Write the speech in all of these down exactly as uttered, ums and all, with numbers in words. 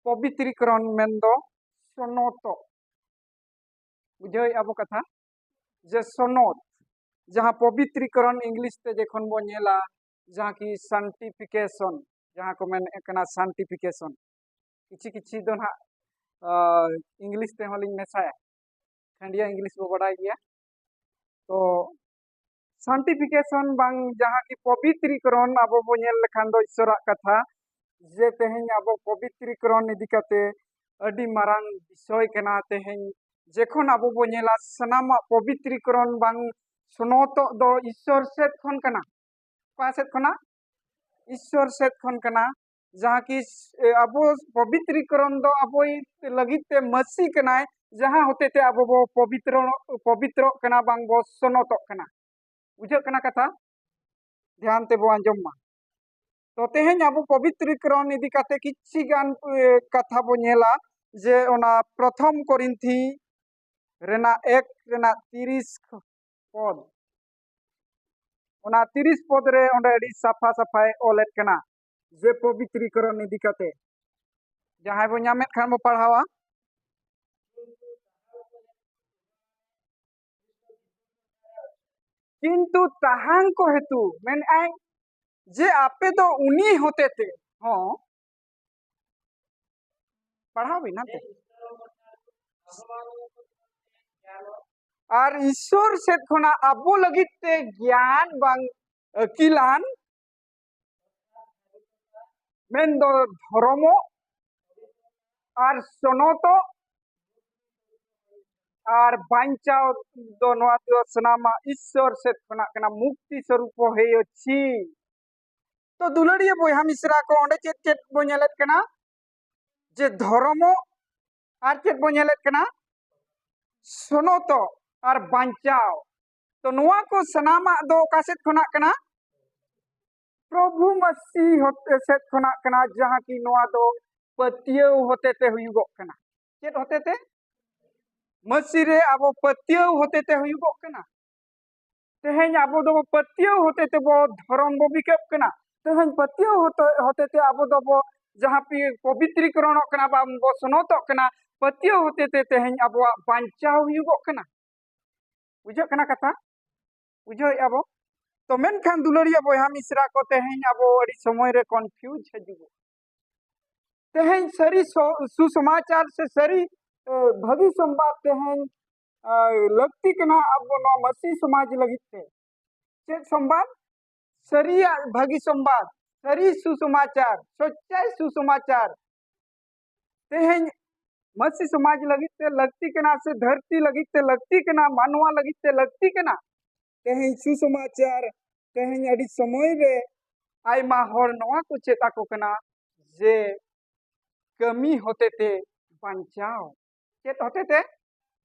ᱯᱚᱵᱤᱛᱨᱤᱠᱚᱨᱚᱱ ᱢᱮᱱᱫᱚ ᱥᱚᱱᱚᱛᱚᱜ᱾ ᱵᱩᱡᱷᱟᱹᱣᱮᱫᱼᱟ ᱵᱚ ᱠᱟᱛᱷᱟ? ᱡᱮ ᱥᱚᱱᱚᱛ, ᱡᱟᱦᱟᱸ ᱯᱚᱵᱤᱛᱨᱤᱠᱚᱨᱚᱱ English ᱛᱮ ᱡᱚᱠᱷᱚᱱ ᱵᱚ ᱧᱮᱞᱟ, ᱡᱟᱦᱟᱸ ᱠᱤ sanctification, ᱡᱟᱦᱟᱸ ᱠᱚ ᱢᱮᱱᱮᱫ ᱠᱟᱱᱟ sanctification, ᱠᱤᱪᱷᱤ ᱠᱤᱪᱷᱤ ᱫᱚ ᱱᱟᱦᱟᱜ English ᱛᱮᱦᱚᱸ ᱞᱤᱧ ᱢᱮᱥᱟᱭᱟ, ᱠᱷᱟᱸᱰᱤᱭᱟ English ᱵᱚ ᱵᱟᱰᱟᱭ ᱜᱮᱭᱟ᱾ ᱛᱚ sanctification ᱵᱟᱝ ᱡᱟᱦᱟᱸ ᱠᱤ ᱯᱚᱵᱤᱛᱨᱤᱠᱚᱨᱚᱱ ᱟᱵᱚ ᱵᱚ ᱧᱮᱞ ᱞᱮᱠᱷᱟᱱ ᱫᱚ ᱤᱥᱚᱨᱟᱜ ᱠᱟᱛᱷᱟ, ᱡᱮ ᱛᱮᱦᱮᱧ ᱟᱵᱚ ᱯᱚᱵᱤᱛᱨᱤᱠᱚᱨᱚᱱ ᱤᱫᱤ ᱠᱟᱛᱮ ᱟᱹᱰᱤ ᱢᱟᱨᱟᱝ ᱵᱤᱥᱚᱭ ᱠᱟᱱᱟ᱾ ᱛᱮᱦᱮᱧ ᱡᱚᱠᱷᱚᱱ ᱟᱵᱚ ᱵᱚ ᱧᱮᱞᱟ, ᱥᱟᱱᱟᱢᱟᱜ ᱯᱚᱵᱤᱛᱨᱤᱠᱚᱨᱚᱱ ᱵᱟᱝ ᱥᱚᱱᱚᱛᱚᱜ ᱫᱚ ᱤᱥᱚᱨ ᱥᱮᱫ ᱠᱷᱚᱱ ᱠᱟᱱᱟ᱾ ᱚᱠᱟ ᱥᱮᱫ ᱠᱷᱚᱱᱟᱜ? ᱤᱥᱚᱨ ᱥᱮᱫ ᱠᱷᱚᱱ ᱠᱟᱱᱟ᱾ ᱡᱟᱦᱟᱸ ᱠᱤ ᱟᱵᱚ ᱯᱚᱵᱤᱛᱨᱤᱠᱚᱨᱚᱱ ᱫᱚ ᱟᱵᱚ ᱞᱟᱹᱜᱤᱫ ᱛᱮ ᱢᱟᱹᱥᱤ ᱠᱟᱱᱟᱭ, ᱡᱟᱦᱟᱸ ᱦᱚᱛᱮ ᱛᱮ ᱟᱵᱚ ᱵᱚ ᱯᱚᱵᱤᱛᱨᱚ ᱯᱚᱵᱤᱛᱨᱚᱜ ᱠᱟᱱᱟ, ᱵᱟᱝ ᱵᱚ ᱥᱚᱱᱚᱛᱚᱜ ᱠᱟᱱᱟ᱾ ᱵᱩᱡᱷᱟᱹᱜ ᱠᱟᱱᱟ ᱠᱟᱛᱷᱟ? ᱫᱷᱮᱭᱟᱱ ᱛᱮᱵᱚ ᱟᱸᱡᱚᱢ ᱢᱟ᱾ ᱛᱚ ᱛᱮᱦᱮᱧ ᱟᱵᱚ ᱯᱚᱵᱤᱛᱨᱤᱠᱚᱨᱚᱱ ᱤᱫᱤ ᱠᱟᱛᱮ ᱠᱤᱪᱷᱤ ᱜᱟᱱ ᱠᱟᱛᱷᱟ ᱵᱚ ᱧᱮᱞᱟ, ᱡᱮ ᱚᱱᱟ ᱯᱨᱚᱛᱷᱚᱢ ᱠᱚᱨᱤᱱᱛᱷᱤ ᱨᱮᱱᱟᱜ ᱮᱠ ᱨᱮᱱᱟᱜ ᱛᱤᱨᱤᱥ ᱯᱚᱫ, ᱚᱱᱟ ᱛᱤᱨᱤᱥ ᱯᱚᱫ ᱨᱮ ᱚᱸᱰᱮ ᱟᱹᱰᱤ ᱥᱟᱯᱷᱟ ᱥᱟᱯᱷᱟᱭ ᱚᱞᱮᱫ ᱠᱟᱱᱟ ᱡᱮ ᱯᱚᱵᱤᱛᱨᱤᱠᱚᱨᱚᱱ ᱤᱫᱤ ᱠᱟᱛᱮ᱾ ᱡᱟᱦᱟᱸᱭ ᱵᱚ ᱧᱟᱢᱮᱫ ᱠᱷᱟᱱ ᱵᱚ ᱯᱟᱲᱦᱟᱣᱟ᱾ ᱠᱤᱱᱛᱩ ᱛᱟᱦᱟᱝ ᱠᱚ ᱦᱮᱛᱩ ᱢᱮᱱᱮᱫᱼᱟᱭ ᱡᱮ ᱟᱯᱮ ᱫᱚ ᱩᱱᱤ ᱦᱚᱛᱮᱛᱮ ᱦᱚᱸ ᱯᱟᱲᱦᱟᱣ ᱵᱤᱱ ᱦᱟᱱᱛᱮ᱾ ᱟᱨ ᱤᱥᱚᱨ ᱥᱮᱫ ᱠᱷᱚᱱᱟᱜ ᱟᱵᱚ ᱞᱟᱹᱜᱤᱫ ᱛᱮ ᱜᱮᱭᱟᱱ ᱵᱟᱝ ᱟᱹᱠᱤᱞᱟᱱ ᱢᱮᱱᱫᱚ ᱫᱷᱚᱨᱚᱢᱚᱜ ᱟᱨ ᱥᱚᱱᱚᱛᱚᱜ ᱟᱨ ᱵᱟᱧᱪᱟᱣ ᱫᱚ ᱱᱚᱣᱟ ᱫᱚ ᱥᱟᱱᱟᱢᱟᱜ ᱤᱥᱚᱨ ᱥᱮᱫ ᱠᱷᱚᱱᱟᱜ ᱠᱟᱱᱟ, ᱢᱩᱠᱛᱤ ᱥᱚᱨᱩᱯ ᱦᱮᱭᱚᱪᱷᱤ᱾ ᱛᱚ ᱫᱩᱞᱟᱹᱲᱤᱭᱟᱹ ᱵᱚᱭᱦᱟ ᱢᱤᱥᱨᱟ ᱠᱚ, ᱚᱸᱰᱮ ᱪᱮᱫ ᱪᱮᱫ ᱵᱚ ᱧᱮᱞᱮᱫ ᱠᱟᱱᱟ? ᱡᱮ ᱫᱷᱚᱨᱚᱢᱚᱜ ᱟᱨ ᱪᱮᱫ ᱵᱚ ᱧᱮᱞᱮᱫ ᱠᱟᱱᱟ? ᱥᱚᱱᱚᱛᱚᱜ ᱟᱨ ᱵᱟᱧᱪᱟᱣ᱾ ᱛᱚ ᱱᱚᱣᱟ ᱠᱚ ᱥᱟᱱᱟᱢᱟᱜ ᱫᱚ ᱚᱠᱟ ᱥᱮᱫ ᱠᱷᱚᱱᱟᱜ ᱠᱟᱱᱟ? ᱯᱨᱚᱵᱷᱩ ᱢᱟᱹᱥᱤ ᱦᱚᱛᱮ ᱥᱮᱫ ᱠᱷᱚᱱᱟᱜ ᱠᱟᱱᱟ, ᱡᱟᱦᱟᱸ ᱠᱤ ᱱᱚᱣᱟ ᱫᱚ ᱯᱟᱹᱛᱭᱟᱹᱣ ᱦᱚᱛᱮ ᱛᱮ ᱦᱩᱭᱩᱜᱚᱜ ᱠᱟᱱᱟ᱾ ᱪᱮᱫ ᱦᱚᱛᱮ ᱛᱮ? ᱢᱟᱹᱥᱤ ᱨᱮ ᱟᱵᱚ ᱯᱟᱹᱛᱭᱟᱹᱣ ᱦᱚᱛᱮ ᱛᱮ ᱦᱩᱭᱩᱜᱚᱜ ᱠᱟᱱᱟ᱾ ᱛᱮᱦᱮᱧ ᱟᱵᱚ ᱫᱚ ᱯᱟᱹᱛᱭᱟᱹᱣ ᱦᱚᱛᱮ ᱛᱮᱵᱚ ᱫᱷᱚᱨᱚᱢ ᱵᱚ ᱵᱤᱠᱟᱹᱜ ᱠᱟᱱᱟ᱾ ᱛᱮᱦᱮᱧ ᱯᱟᱹᱛᱭᱟᱹᱣ ᱦᱚᱛᱮ, ᱦᱚᱛᱮ ᱛᱮ ᱟᱵᱚ ᱫᱚᱵᱚ ᱡᱟᱦᱟᱸ ᱯᱤ-, ᱯᱚᱵᱤᱛᱨᱤᱠᱚᱨᱚᱱᱚᱜ ᱠᱟᱱᱟ, ᱵᱟ ᱵᱚ ᱥᱚᱱᱚᱛᱚᱜ ᱠᱟᱱᱟ, ᱯᱟᱹᱛᱭᱟᱹᱣ ᱦᱚᱛᱮ ᱛᱮ ᱛᱮᱦᱮᱧ ᱟᱵᱚᱣᱟᱜ ᱵᱟᱧᱪᱟᱣ ᱦᱩᱭᱩᱜᱚᱜ ᱠᱟᱱᱟ᱾ ᱵᱩᱡᱷᱟᱹᱜ ᱠᱟᱱᱟ ᱠᱟᱛᱷᱟ? ᱵᱩᱡᱷᱟᱹᱣᱮᱫᱼᱟ ᱵᱚ? ᱛᱚ ᱢᱮᱱᱠᱷᱟᱱ ᱫᱩᱞᱟᱹᱲᱤᱭᱟᱹ ᱵᱚᱭᱦᱟ ᱢᱤᱥᱨᱟ ᱠᱚ, ᱛᱮᱦᱮᱧ ᱟᱵᱚ ᱟᱹᱰᱤ ᱥᱚᱢᱚᱭ ᱨᱮ confuse ᱦᱤᱡᱩᱜᱚᱜ᱾ ᱛᱮᱦᱮᱧ ᱥᱟᱹᱨᱤ ᱥᱚ-, ᱥᱩᱥᱚᱢᱟᱪᱟᱨ ᱥᱮ ᱥᱟᱹᱨᱤ, ᱮ, ᱵᱷᱟᱹᱜᱤ ᱥᱚᱢᱵᱟᱫ ᱛᱮᱦᱮᱧ, ᱮ, ᱞᱟᱹᱠᱛᱤ ᱠᱟᱱᱟ ᱟᱵᱚ ᱱᱚᱣᱟ ᱢᱟᱹᱥᱤ ᱥᱚᱢᱟᱡᱽ ᱞᱟᱹᱜᱤᱫ ᱛᱮ᱾ ᱪᱮᱫ ᱥᱚᱢᱵᱟᱫ? ᱥᱟᱹᱨᱤᱭᱟᱜ ᱵᱷᱟᱹᱜᱤ ᱥᱚᱢᱵᱟᱫ, ᱥᱟᱹᱨᱤ ᱥᱩᱥᱚᱢᱟᱪᱟᱨ, ᱥᱚᱪᱪᱟᱭ ᱥᱩᱥᱚᱢᱟᱪᱟᱨ᱾ ᱛᱮᱦᱮᱧ ᱢᱟᱹᱥᱤ ᱥᱚᱢᱟᱡᱽ ᱞᱟᱹᱜᱤᱫ ᱛᱮ ᱞᱟᱹᱠᱛᱤ ᱠᱟᱱᱟ ᱥᱮ ᱫᱷᱟᱹᱨᱛᱤ ᱞᱟᱹᱜᱤᱫ ᱛᱮ ᱞᱟᱹᱠᱛᱤ ᱠᱟᱱᱟ, ᱢᱟᱱᱣᱟ ᱞᱟᱹᱜᱤᱫ ᱛᱮ ᱞᱟᱹᱠᱛᱤ ᱠᱟᱱᱟ᱾ ᱛᱮᱦᱮᱧ ᱥᱩᱥᱚᱢᱟᱪᱟᱨ, ᱛᱮᱦᱮᱧ ᱟᱹᱰᱤ ᱥᱚᱢᱚᱭ ᱨᱮ ᱟᱭᱢᱟ ᱦᱚᱲ ᱱᱚᱣᱟ ᱠᱚ ᱪᱮᱫ ᱟᱠᱚ ᱠᱟᱱᱟ ᱡᱮ ᱠᱟᱹᱢᱤ ᱦᱚᱛᱮᱛᱮ ᱵᱟᱧᱪᱟᱣ᱾ ᱪᱮᱫ ᱦᱚᱛᱮᱛᱮ?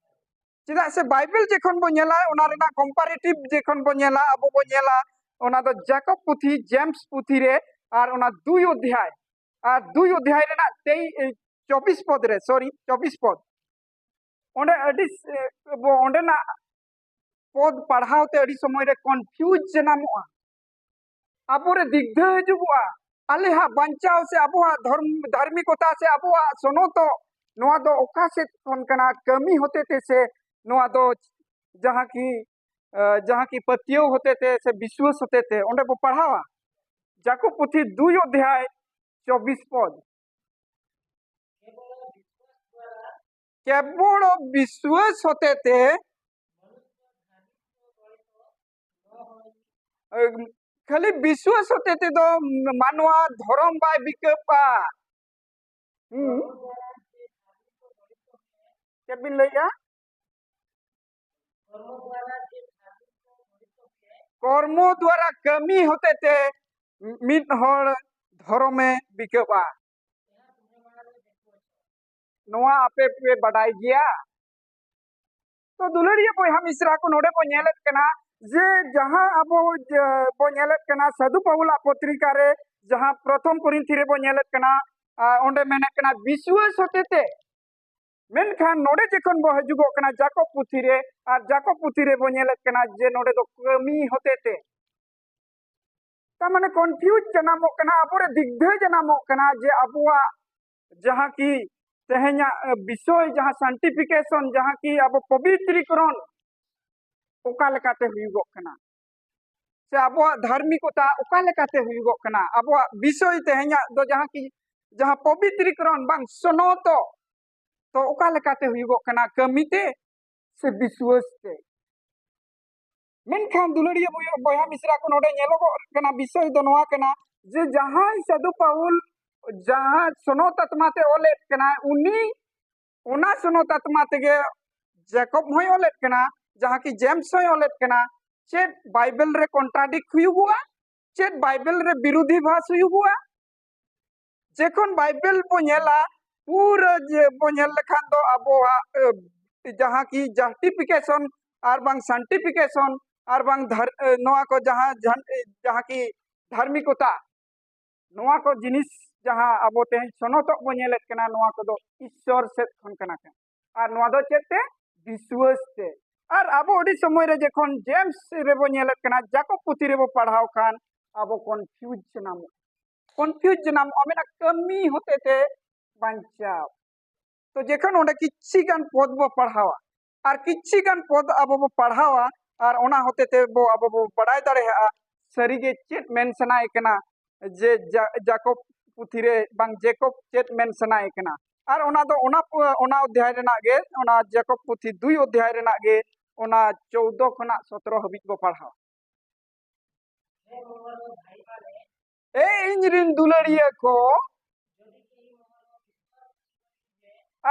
ᱪᱮᱫᱟᱜ ᱥᱮ ᱵᱟᱭᱵᱮᱞ ᱡᱚᱠᱷᱚᱱ ᱵᱚ ᱧᱮᱞᱟ, ᱚᱱᱟ ᱨᱮᱱᱟᱜ comparative ᱡᱚᱠᱷᱚᱱ ᱵᱚ ᱧᱮᱞᱟ, ᱟᱵᱚ ᱵᱚ ᱧᱮᱞᱟ, ᱚᱱᱟ ᱫᱚ ᱡᱟᱠᱚᱵ ᱯᱩᱛᱷᱤ, ᱡᱮᱢᱥ ᱯᱩᱛᱷᱤ ᱨᱮ, ᱟᱨ ᱚᱱᱟ ᱫᱩᱭ ᱚᱫᱷᱭᱟᱭ, ᱟᱨ ᱫᱩᱭ ᱚᱫᱷᱭᱟᱭ ᱨᱮᱱᱟᱜ ᱛᱮᱭ-, ᱮ, ᱪᱚᱵᱵᱤᱥ ᱯᱚᱫ ᱨᱮ, sorry, ᱪᱚᱵᱵᱤᱥ ᱯᱚᱫ, ᱚᱸᱰᱮ ᱟᱹᱰᱤ ᱥ-, ᱮ, ᱵᱚ-, ᱚᱸᱰᱮᱱᱟᱜ ᱯᱚᱫ ᱯᱟᱲᱦᱟᱣ ᱛᱮ ᱟᱹᱰᱤ ᱥᱚᱢᱚᱭ ᱨᱮ confuse ᱡᱟᱱᱟᱢᱚᱜᱼᱟ, ᱟᱵᱚᱨᱮ ᱫᱤᱜᱫᱷᱟᱹ ᱦᱤᱡᱩᱜᱚᱜᱼᱟ᱾ ᱟᱞᱮᱭᱟᱜ ᱵᱟᱧᱪᱟᱣ ᱥᱮ ᱟᱵᱚᱣᱟᱜ ᱫᱷᱚᱨᱢ-, ᱫᱷᱟᱨᱢᱤᱠᱚᱛᱟ ᱥᱮ ᱟᱵᱚᱣᱟᱜ ᱥᱚᱱᱚᱛᱚᱜ, ᱱᱚᱣᱟ ᱫᱚ ᱚᱠᱟ ᱥᱮᱫ ᱠᱷᱚᱱ ᱠᱟᱱᱟ? ᱠᱟᱹᱢᱤ ᱦᱚᱛᱮᱛᱮ ᱥᱮ ᱱᱚᱣᱟ ᱫᱚ ᱡᱟᱦᱟᱸ ᱠᱤ, ᱮ, ᱡᱟᱦᱟᱸ ᱠᱤ ᱯᱟᱹᱛᱭᱟᱹᱣ ᱦᱚᱛᱮᱛᱮ ᱥᱮ ᱵᱤᱥᱣᱟᱹᱥ ᱦᱚᱛᱮᱛᱮ? ᱚᱸᱰᱮ ᱵᱚ ᱯᱟᱲᱦᱟᱣᱟ, ᱡᱟᱠᱚᱵ ᱯᱩᱛᱷᱤ ᱫᱩᱭ ᱚᱫᱷᱭᱟᱭ ᱪᱚᱵᱵᱤᱥ ᱯᱚᱫ᱾ ᱠᱮᱵᱚᱞ ᱵᱤᱥᱣᱟᱥ ᱦᱚᱛᱮᱛᱮ, ᱠᱷᱟᱹᱞᱤ ᱵᱤᱥᱣᱟᱥ ᱦᱚᱛᱮᱛᱮ ᱫᱚ ᱢᱟᱱᱣᱟ ᱫᱷᱚᱨᱚᱢ ᱵᱟᱭ ᱵᱤᱠᱟᱹᱜᱼᱟ᱾ ᱦᱩᱸ᱾ ᱪᱮᱫ ᱵᱤᱱ ᱞᱟᱹᱭᱮᱜᱼᱟ? ᱠᱚᱨᱢᱚ ᱫᱣᱟᱨᱟ ᱠᱟᱹᱢᱤ ᱦᱚᱛᱮᱛᱮ ᱢᱤᱫ ᱦᱚᱲ ᱫᱷᱚᱨᱚᱢᱮ ᱵᱤᱠᱟᱹᱜᱼᱟ᱾ ᱱᱚᱣᱟ ᱟᱯᱮ ᱯᱮ ᱵᱟᱰᱟᱭ ᱜᱮᱭᱟ? ᱛᱚ ᱫᱩᱞᱟᱹᱲᱤᱭᱟᱹ ᱵᱚᱭᱦᱟ ᱢᱤᱥᱨᱟ ᱠᱚ, ᱱᱚᱰᱮ ᱵᱚ ᱧᱮᱞᱮᱫ ᱠᱟᱱᱟ ᱡᱮ ᱡᱟᱦᱟᱸ ᱟᱵᱚ, ᱡᱮ, ᱵᱚ ᱧᱮᱞᱮᱫ ᱠᱟᱱᱟ ᱥᱟᱹᱫᱷᱩ ᱯᱟᱹᱣᱩᱞᱟᱜ ᱯᱚᱛᱨᱤᱠᱟ ᱨᱮ, ᱡᱟᱦᱟᱸ ᱯᱨᱚᱛᱷᱚᱢ ᱠᱚᱨᱤᱱᱛᱷᱤ ᱨᱮᱵᱚ ᱧᱮᱞᱮᱫ ᱠᱟᱱᱟ, ᱟᱨ ᱚᱸᱰᱮ ᱢᱮᱱᱮᱫ ᱠᱟᱱᱟ ᱵᱤᱥᱣᱟᱹᱥ ᱦᱚᱛᱮᱛᱮ᱾ ᱢᱮᱱᱠᱷᱟᱱ ᱱᱚᱰᱮ ᱡᱚᱠᱷᱚᱱ ᱵᱚ ᱦᱤᱡᱩᱜᱚᱜ ᱠᱟᱱᱟ ᱡᱟᱠᱚᱵ ᱯᱩᱛᱷᱤ ᱨᱮ, ᱟᱨ ᱡᱟᱠᱚᱵ ᱯᱩᱛᱷᱤ ᱨᱮᱵᱚ ᱧᱮᱞᱮᱫ ᱠᱟᱱᱟ ᱡᱮ ᱱᱚᱰᱮ ᱫᱚ ᱠᱟᱹᱢᱤ ᱦᱚᱛᱮᱛᱮ᱾ ᱛᱟᱨ ᱢᱟᱱᱮ confuse ᱡᱟᱱᱟᱢᱚᱜ ᱠᱟᱱᱟ, ᱟᱵᱚᱨᱮ ᱫᱤᱜᱽᱫᱷᱟᱹ ᱡᱟᱱᱟᱢᱚᱜ ᱠᱟᱱᱟ ᱡᱮ ᱟᱵᱚᱣᱟᱜ ᱡᱟᱦᱟᱸ ᱠᱤ ᱛᱮᱦᱮᱧᱟᱜ ᱵᱤᱥᱚᱭ, ᱡᱟᱦᱟᱸ sanctification, ᱡᱟᱦᱟᱸ ᱠᱤ ᱟᱵᱚ ᱯᱚᱵᱤᱛᱨᱤᱠᱚᱨᱚᱱ ᱚᱠᱟ ᱞᱮᱠᱟᱛᱮ ᱦᱩᱭᱩᱜᱚᱜ ᱠᱟᱱᱟ, ᱥᱮ ᱟᱵᱚᱣᱟᱜ ᱫᱷᱟᱨᱢᱤᱠᱚᱛᱟ ᱚᱠᱟ ᱞᱮᱠᱟᱛᱮ ᱦᱩᱭᱩᱜᱚᱜ ᱠᱟᱱᱟ, ᱟᱵᱚᱣᱟᱜ ᱵᱤᱥᱚᱭ ᱛᱮᱦᱮᱧᱟᱜ ᱫᱚ ᱡᱟᱦᱟᱸ ᱠᱤ ᱡᱟᱦᱟᱸ ᱯᱚᱵᱤᱛᱨᱤᱠᱚᱨᱚᱱ ᱵᱟᱝ ᱥᱚᱱᱚᱛᱚ, ᱛᱚ ᱚᱠᱟ ᱞᱮᱠᱟᱛᱮ ᱦᱩᱭᱩᱜᱚᱜ ᱠᱟᱱᱟ, ᱠᱟᱹᱢᱤ ᱛᱮ ᱥᱮ ᱵᱤᱥᱣᱟᱹᱥ ᱛᱮ? ᱢᱮᱱᱠᱷᱟᱱ ᱫᱩᱞᱟᱹᱲᱤᱭᱟᱹ ᱵᱚᱭᱦᱟ, ᱵᱚᱭᱦᱟ ᱢᱤᱥᱨᱟ ᱠᱚ, ᱱᱚᱰᱮ ᱧᱮᱞᱚᱜᱚᱜ ᱠᱟᱱᱟ ᱵᱤᱥᱚᱭ ᱫᱚ ᱱᱚᱣᱟ ᱠᱟᱱᱟ ᱡᱮ ᱡᱟᱦᱟᱸᱭ ᱥᱟᱹᱫᱷᱩ ᱯᱟᱣᱩᱞ ᱡᱟᱦᱟᱸ ᱥᱚᱱᱚᱛ ᱟᱛᱢᱟ ᱛᱮ ᱚᱞᱮᱫ ᱠᱟᱱᱟᱭ, ᱩᱱᱤ ᱚᱱᱟ ᱥᱚᱱᱚᱛ ᱟᱛᱢᱟ ᱛᱮᱜᱮ ᱡᱟᱠᱚᱵ ᱦᱚᱸᱭ ᱚᱞᱮᱫ ᱠᱟᱱᱟ, ᱡᱟᱦᱟᱸ ᱠᱤ ᱡᱮᱢᱥ ᱦᱚᱸᱭ ᱚᱞᱮᱫ ᱠᱟᱱᱟ᱾ ᱪᱮᱫ ᱵᱟᱭᱵᱮᱞ ᱨᱮ contradict ᱦᱩᱭᱩᱜᱚᱜᱼᱟ? ᱪᱮᱫ ᱵᱟᱭᱵᱮᱞ ᱨᱮ ᱵᱤᱨᱩᱫᱷᱤ ᱵᱷᱟᱥ ᱦᱩᱭᱩᱜᱚᱜᱼᱟ? ᱡᱚᱠᱷᱚᱱ ᱵᱟᱭᱵᱮᱞ ᱵᱚ ᱧᱮᱞᱟ, ᱯᱩᱨᱟᱹ ᱡᱮ ᱵᱚ ᱧᱮᱞ ᱞᱮᱠᱷᱟᱱ ᱫᱚ ᱟᱵᱚᱣᱟᱜ, ᱮ, ᱡᱟᱦᱟᱸ ᱠᱤ justification ᱟᱨ ᱵᱟᱝ sanctification ᱟᱨ ᱵᱟᱝ ᱫᱷᱟᱨ-, ᱮ, ᱱᱚᱣᱟ ᱠᱚ ᱡᱟᱦᱟᱸ ᱡᱟᱦᱟᱸ, ᱮ, ᱡᱟᱦᱟᱸ ᱠᱤ ᱫᱷᱟᱨᱢᱤᱠᱚᱛᱟ, ᱱᱚᱣᱟ ᱠᱚ ᱡᱤᱱᱤᱥ ᱡᱟᱦᱟᱸ ᱟᱵᱚ ᱛᱮᱦᱮᱧ ᱥᱚᱱᱚᱛᱚᱜ ᱵᱚ ᱧᱮᱞᱮᱫ ᱠᱟᱱᱟ, ᱱᱚᱣᱟ ᱠᱚᱫᱚ ᱤᱥᱥᱚᱨ ᱥᱮᱫ ᱠᱷᱚᱱ ᱠᱟᱱᱟ᱾ ᱟᱨ ᱱᱚᱣᱟ ᱫᱚ ᱪᱮᱫ ᱛᱮ? ᱵᱤᱥᱣᱟᱹᱥ ᱛᱮ᱾ ᱟᱨ ᱟᱵᱚ ᱟᱹᱰᱤ ᱥᱚᱢᱚᱭ ᱨᱮ ᱡᱚᱠᱷᱚᱱ ᱡᱮᱢᱥ ᱨᱮᱵᱚ ᱧᱮᱞᱮᱫ ᱠᱟᱱᱟ, ᱡᱟᱠᱚᱵ ᱯᱩᱛᱷᱤ ᱨᱮᱵᱚ ᱯᱟᱲᱦᱟᱣ ᱠᱷᱟᱱ, ᱟᱵᱚ confuse ᱡᱟᱱᱟᱢᱚᱜ, confuse ᱡᱟᱱᱟᱢᱚᱜᱼᱟ, ᱢᱮᱱᱟ ᱠᱟᱹᱢᱤ ᱦᱚᱛᱮ ᱛᱮ ᱵᱟᱧᱪᱟᱣ᱾ ᱛᱚ ᱡᱚᱠᱷᱚᱱ ᱚᱸᱰᱮ ᱠᱤᱪᱷᱤ ᱜᱟᱱ ᱯᱚᱫ ᱵᱚ ᱯᱟᱲᱦᱟᱣᱟ, ᱟᱨ ᱠᱤᱪᱷᱤ ᱜᱟᱱ ᱯᱚᱫ ᱟᱵᱚ ᱵᱚ ᱯᱟᱲᱦᱟᱣᱟ, ᱟᱨ ᱚᱱᱟ ᱦᱚᱛᱮ ᱛᱮ ᱵᱚ, ᱟᱵᱚ ᱵᱚ ᱵᱟᱲᱟᱭ ᱫᱟᱲᱮᱭᱟᱜᱼᱟ, ᱥᱟᱹᱨᱤᱜᱮ ᱪᱮᱫ ᱢᱮᱱ ᱥᱟᱱᱟᱭᱮ ᱠᱟᱱᱟ, ᱡᱮ ᱡᱟ-, ᱡᱟᱠᱚᱵ ᱯᱩᱛᱷᱤ ᱨᱮ ᱵᱟᱝ ᱡᱮᱠᱚᱵ ᱪᱮᱫ ᱢᱮᱱ ᱥᱟᱱᱟᱭᱮ ᱠᱟᱱᱟ᱾ ᱟᱨ ᱚᱱᱟ ᱫᱚ ᱚᱱᱟ ᱯᱩ-, ᱚᱱᱟ ᱚᱫᱷᱭᱟᱭ ᱨᱮᱱᱟᱜ ᱜᱮ, ᱚᱱᱟ ᱡᱟᱠᱚᱵ ᱯᱩᱛᱷᱤ ᱫᱩᱭ ᱚᱫᱷᱭᱟᱭ ᱨᱮᱱᱟᱜ ᱜᱮ ᱚᱱᱟ ᱪᱳᱣᱫᱚ ᱠᱷᱚᱱᱟᱜ ᱥᱚᱛᱨᱚ ᱦᱟᱹᱵᱤᱡ ᱵᱚ ᱯᱟᱲᱦᱟᱣᱟ᱾ ᱮ ᱤᱧ ᱨᱤᱱ ᱫᱩᱞᱟᱹᱲᱤᱭᱟᱹ ᱠᱚ,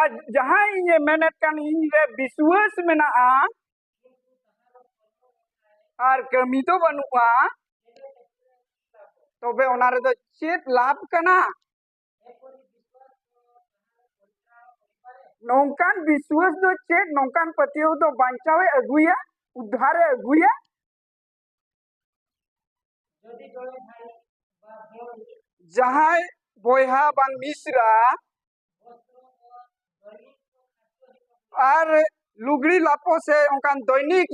ᱟᱨ ᱡᱟᱦᱟᱸᱭ ᱤᱧᱮ ᱢᱮᱱᱮᱫ ᱠᱟᱱ ᱤᱧ ᱨᱮ ᱵᱤᱥᱣᱟᱹᱥ ᱢᱮᱱᱟᱜᱼᱟ ᱟᱨ ᱠᱟᱹᱢᱤ ᱫᱚ ᱵᱟᱹᱱᱩᱜᱼᱟ, ᱛᱚᱵᱮ ᱚᱱᱟ ᱨᱮᱫᱚ ᱪᱮᱫ ᱞᱟᱵᱷ ᱠᱟᱱᱟ? ᱱᱚᱝᱠᱟᱱ ᱵᱤᱥᱣᱟᱹᱥ ᱫᱚ ᱪᱮᱫ? ᱱᱚᱝᱠᱟᱱ ᱯᱟᱹᱛᱭᱟᱹᱣ ᱫᱚ ᱵᱟᱧᱪᱟᱣᱮ ᱟᱹᱜᱩᱭᱟ, ᱩᱫᱽᱫᱷᱟᱨᱮ ᱟᱹᱜᱩᱭᱟ᱾ ᱡᱟᱦᱟᱸᱭ ᱵᱚᱭᱦᱟ ᱵᱟᱝ ᱢᱤᱥᱨᱟ ᱟᱨ ᱞᱩᱜᱽᱲᱤ ᱞᱟᱯᱚ ᱥᱮ ᱚᱱᱠᱟᱱ ᱫᱚᱭᱱᱤᱠ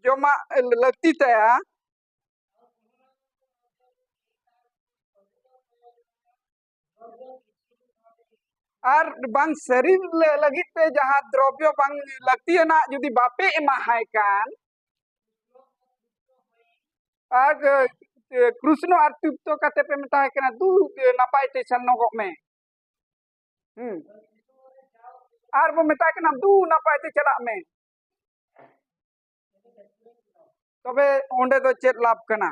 ᱡᱚᱢᱟᱜ ᱞᱟᱹᱠᱛᱤ ᱛᱟᱭᱟ, ᱟᱨ ᱵᱟᱝ ᱥᱟᱹᱨᱤ ᱞᱟᱹ-, ᱞᱟᱹᱜᱤᱫ ᱛᱮ ᱡᱟᱦᱟᱸ ᱫᱨᱚᱵᱽᱭᱚ ᱵᱟᱝ ᱞᱟᱹᱠᱛᱤᱭᱟᱱᱟᱜ ᱡᱩᱫᱤ ᱵᱟᱯᱮ ᱮᱢᱟᱦᱟᱭ ᱠᱷᱟᱱ, ᱟᱨ, ᱮ, ᱠᱨᱩᱥᱱᱚ ᱟᱨ ᱛᱤᱯᱛᱚ ᱠᱟᱛᱮ ᱯᱮ ᱢᱮᱛᱟᱭ ᱠᱟᱱᱟ, "ᱫᱩ, ᱮ, ᱱᱟᱯᱟᱭ ᱛᱮ ᱥᱮᱱᱚᱜᱚᱜ ᱢᱮ᱾" ᱦᱩᱸ᱾ ᱟᱨ ᱵᱚ ᱢᱮᱛᱟᱭ ᱠᱟᱱᱟ, "ᱫᱩ, ᱱᱟᱯᱟᱭ ᱛᱮ ᱪᱟᱞᱟᱜ ᱢᱮ᱾" ᱛᱚᱵᱮ ᱚᱸᱰᱮ ᱫᱚ ᱪᱮᱫ ᱞᱟᱵᱷ ᱠᱟᱱᱟ?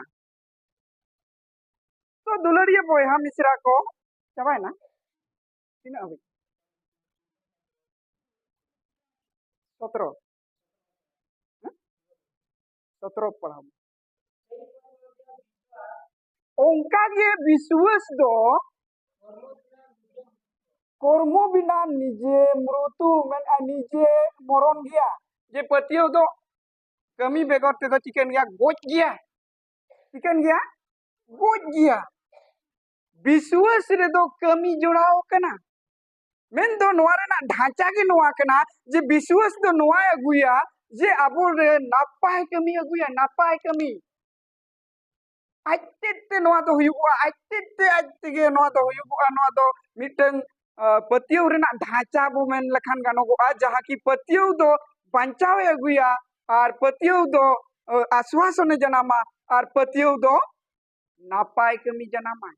ᱛᱚ ᱫᱩᱞᱟᱹᱲᱤᱭᱟᱹ ᱵᱚᱭᱦᱟ ᱢᱤᱥᱨᱟ ᱠᱚ, ᱪᱟᱵᱟᱭᱮᱱᱟ? ᱛᱤᱱᱟᱹᱜ ᱦᱟᱹᱵᱤᱡ? ᱥᱚᱛᱨᱚ᱾ ᱦᱮᱸ? ᱥᱚᱛᱨᱚ ᱯᱟᱲᱦᱟᱣ ᱢᱮ᱾ ᱚᱱᱠᱟ ᱜᱮ ᱵᱤᱥᱣᱟᱹᱥ ᱫᱚ ᱠᱚᱨᱢᱚ ᱵᱤᱱᱟ ᱱᱤᱡᱮ ᱢᱨᱩᱛᱩ, ᱢᱮᱱᱟ ᱱᱤᱡᱮ ᱢᱚᱨᱚᱱ ᱜᱮᱭᱟ᱾ ᱡᱮ ᱯᱟᱹᱛᱭᱟᱹᱣ ᱫᱚ ᱠᱟᱹᱢᱤ ᱵᱮᱜᱚᱨ ᱛᱮᱫᱚ ᱪᱤᱠᱟᱹᱱ ᱜᱮᱭᱟ? ᱜᱚᱡ ᱜᱮᱭᱟ᱾ ᱪᱤᱠᱟᱹᱱ ᱜᱮᱭᱟ? ᱜᱚᱡ ᱜᱮᱭᱟ᱾ ᱵᱤᱥᱣᱟᱹᱥ ᱨᱮᱫᱚ ᱠᱟᱹᱢᱤ ᱡᱚᱲᱟᱣ ᱠᱟᱱᱟ᱾ ᱢᱮᱱᱫᱚ ᱱᱚᱣᱟ ᱨᱮᱱᱟᱜ ᱰᱷᱟᱸᱪᱟ ᱜᱮ ᱱᱚᱣᱟ ᱠᱟᱱᱟ ᱡᱮ ᱵᱤᱥᱣᱟᱹᱥ ᱫᱚ ᱱᱚᱣᱟᱭ ᱟᱹᱜᱩᱭᱟ ᱡᱮ ᱟᱵᱚ ᱨᱮ ᱱᱟᱯᱟᱭ ᱠᱟᱹᱢᱤ ᱟᱹᱜᱩᱭᱟ, ᱱᱟᱯᱟᱭ ᱠᱟᱹᱢᱤ᱾ ᱟᱡ ᱛᱮᱫ ᱛᱮ ᱱᱚᱣᱟ ᱫᱚ ᱦᱩᱭᱩᱜᱚᱜᱼᱟ, ᱟᱡ ᱛᱮᱫ ᱛᱮ ᱟᱡ ᱛᱮᱜᱮ ᱱᱚᱣᱟ ᱫᱚ ᱦᱩᱭᱩᱜᱚᱜᱼᱟ᱾ ᱱᱚᱣᱟ ᱫᱚ ᱢᱤᱫᱴᱟᱝ, ᱟ, ᱯᱟᱹᱛᱭᱟᱹᱣ ᱨᱮᱱᱟᱜ ᱰᱷᱟᱸᱪᱟ ᱵᱚ ᱢᱮᱱ ᱞᱮᱠᱷᱟᱱ ᱜᱟᱱᱚᱜᱚᱜᱼᱟ, ᱡᱟᱦᱟᱸ ᱠᱤ ᱯᱟᱹᱛᱭᱟᱹᱣ ᱫᱚ ᱵᱟᱧᱪᱟᱣᱮ ᱟᱹᱜᱩᱭᱟ, ᱟᱨ ᱯᱟᱹᱛᱭᱟᱹᱣ ᱫᱚ, ᱟ, ᱟᱥᱣᱟᱥᱚᱱᱮ ᱡᱟᱱᱟᱢᱟ, ᱟᱨ ᱯᱟᱹᱛᱭᱟᱹᱣ ᱫᱚ ᱱᱟᱯᱟᱭ ᱠᱟᱹᱢᱤ ᱡᱟᱱᱟᱢᱟᱭ᱾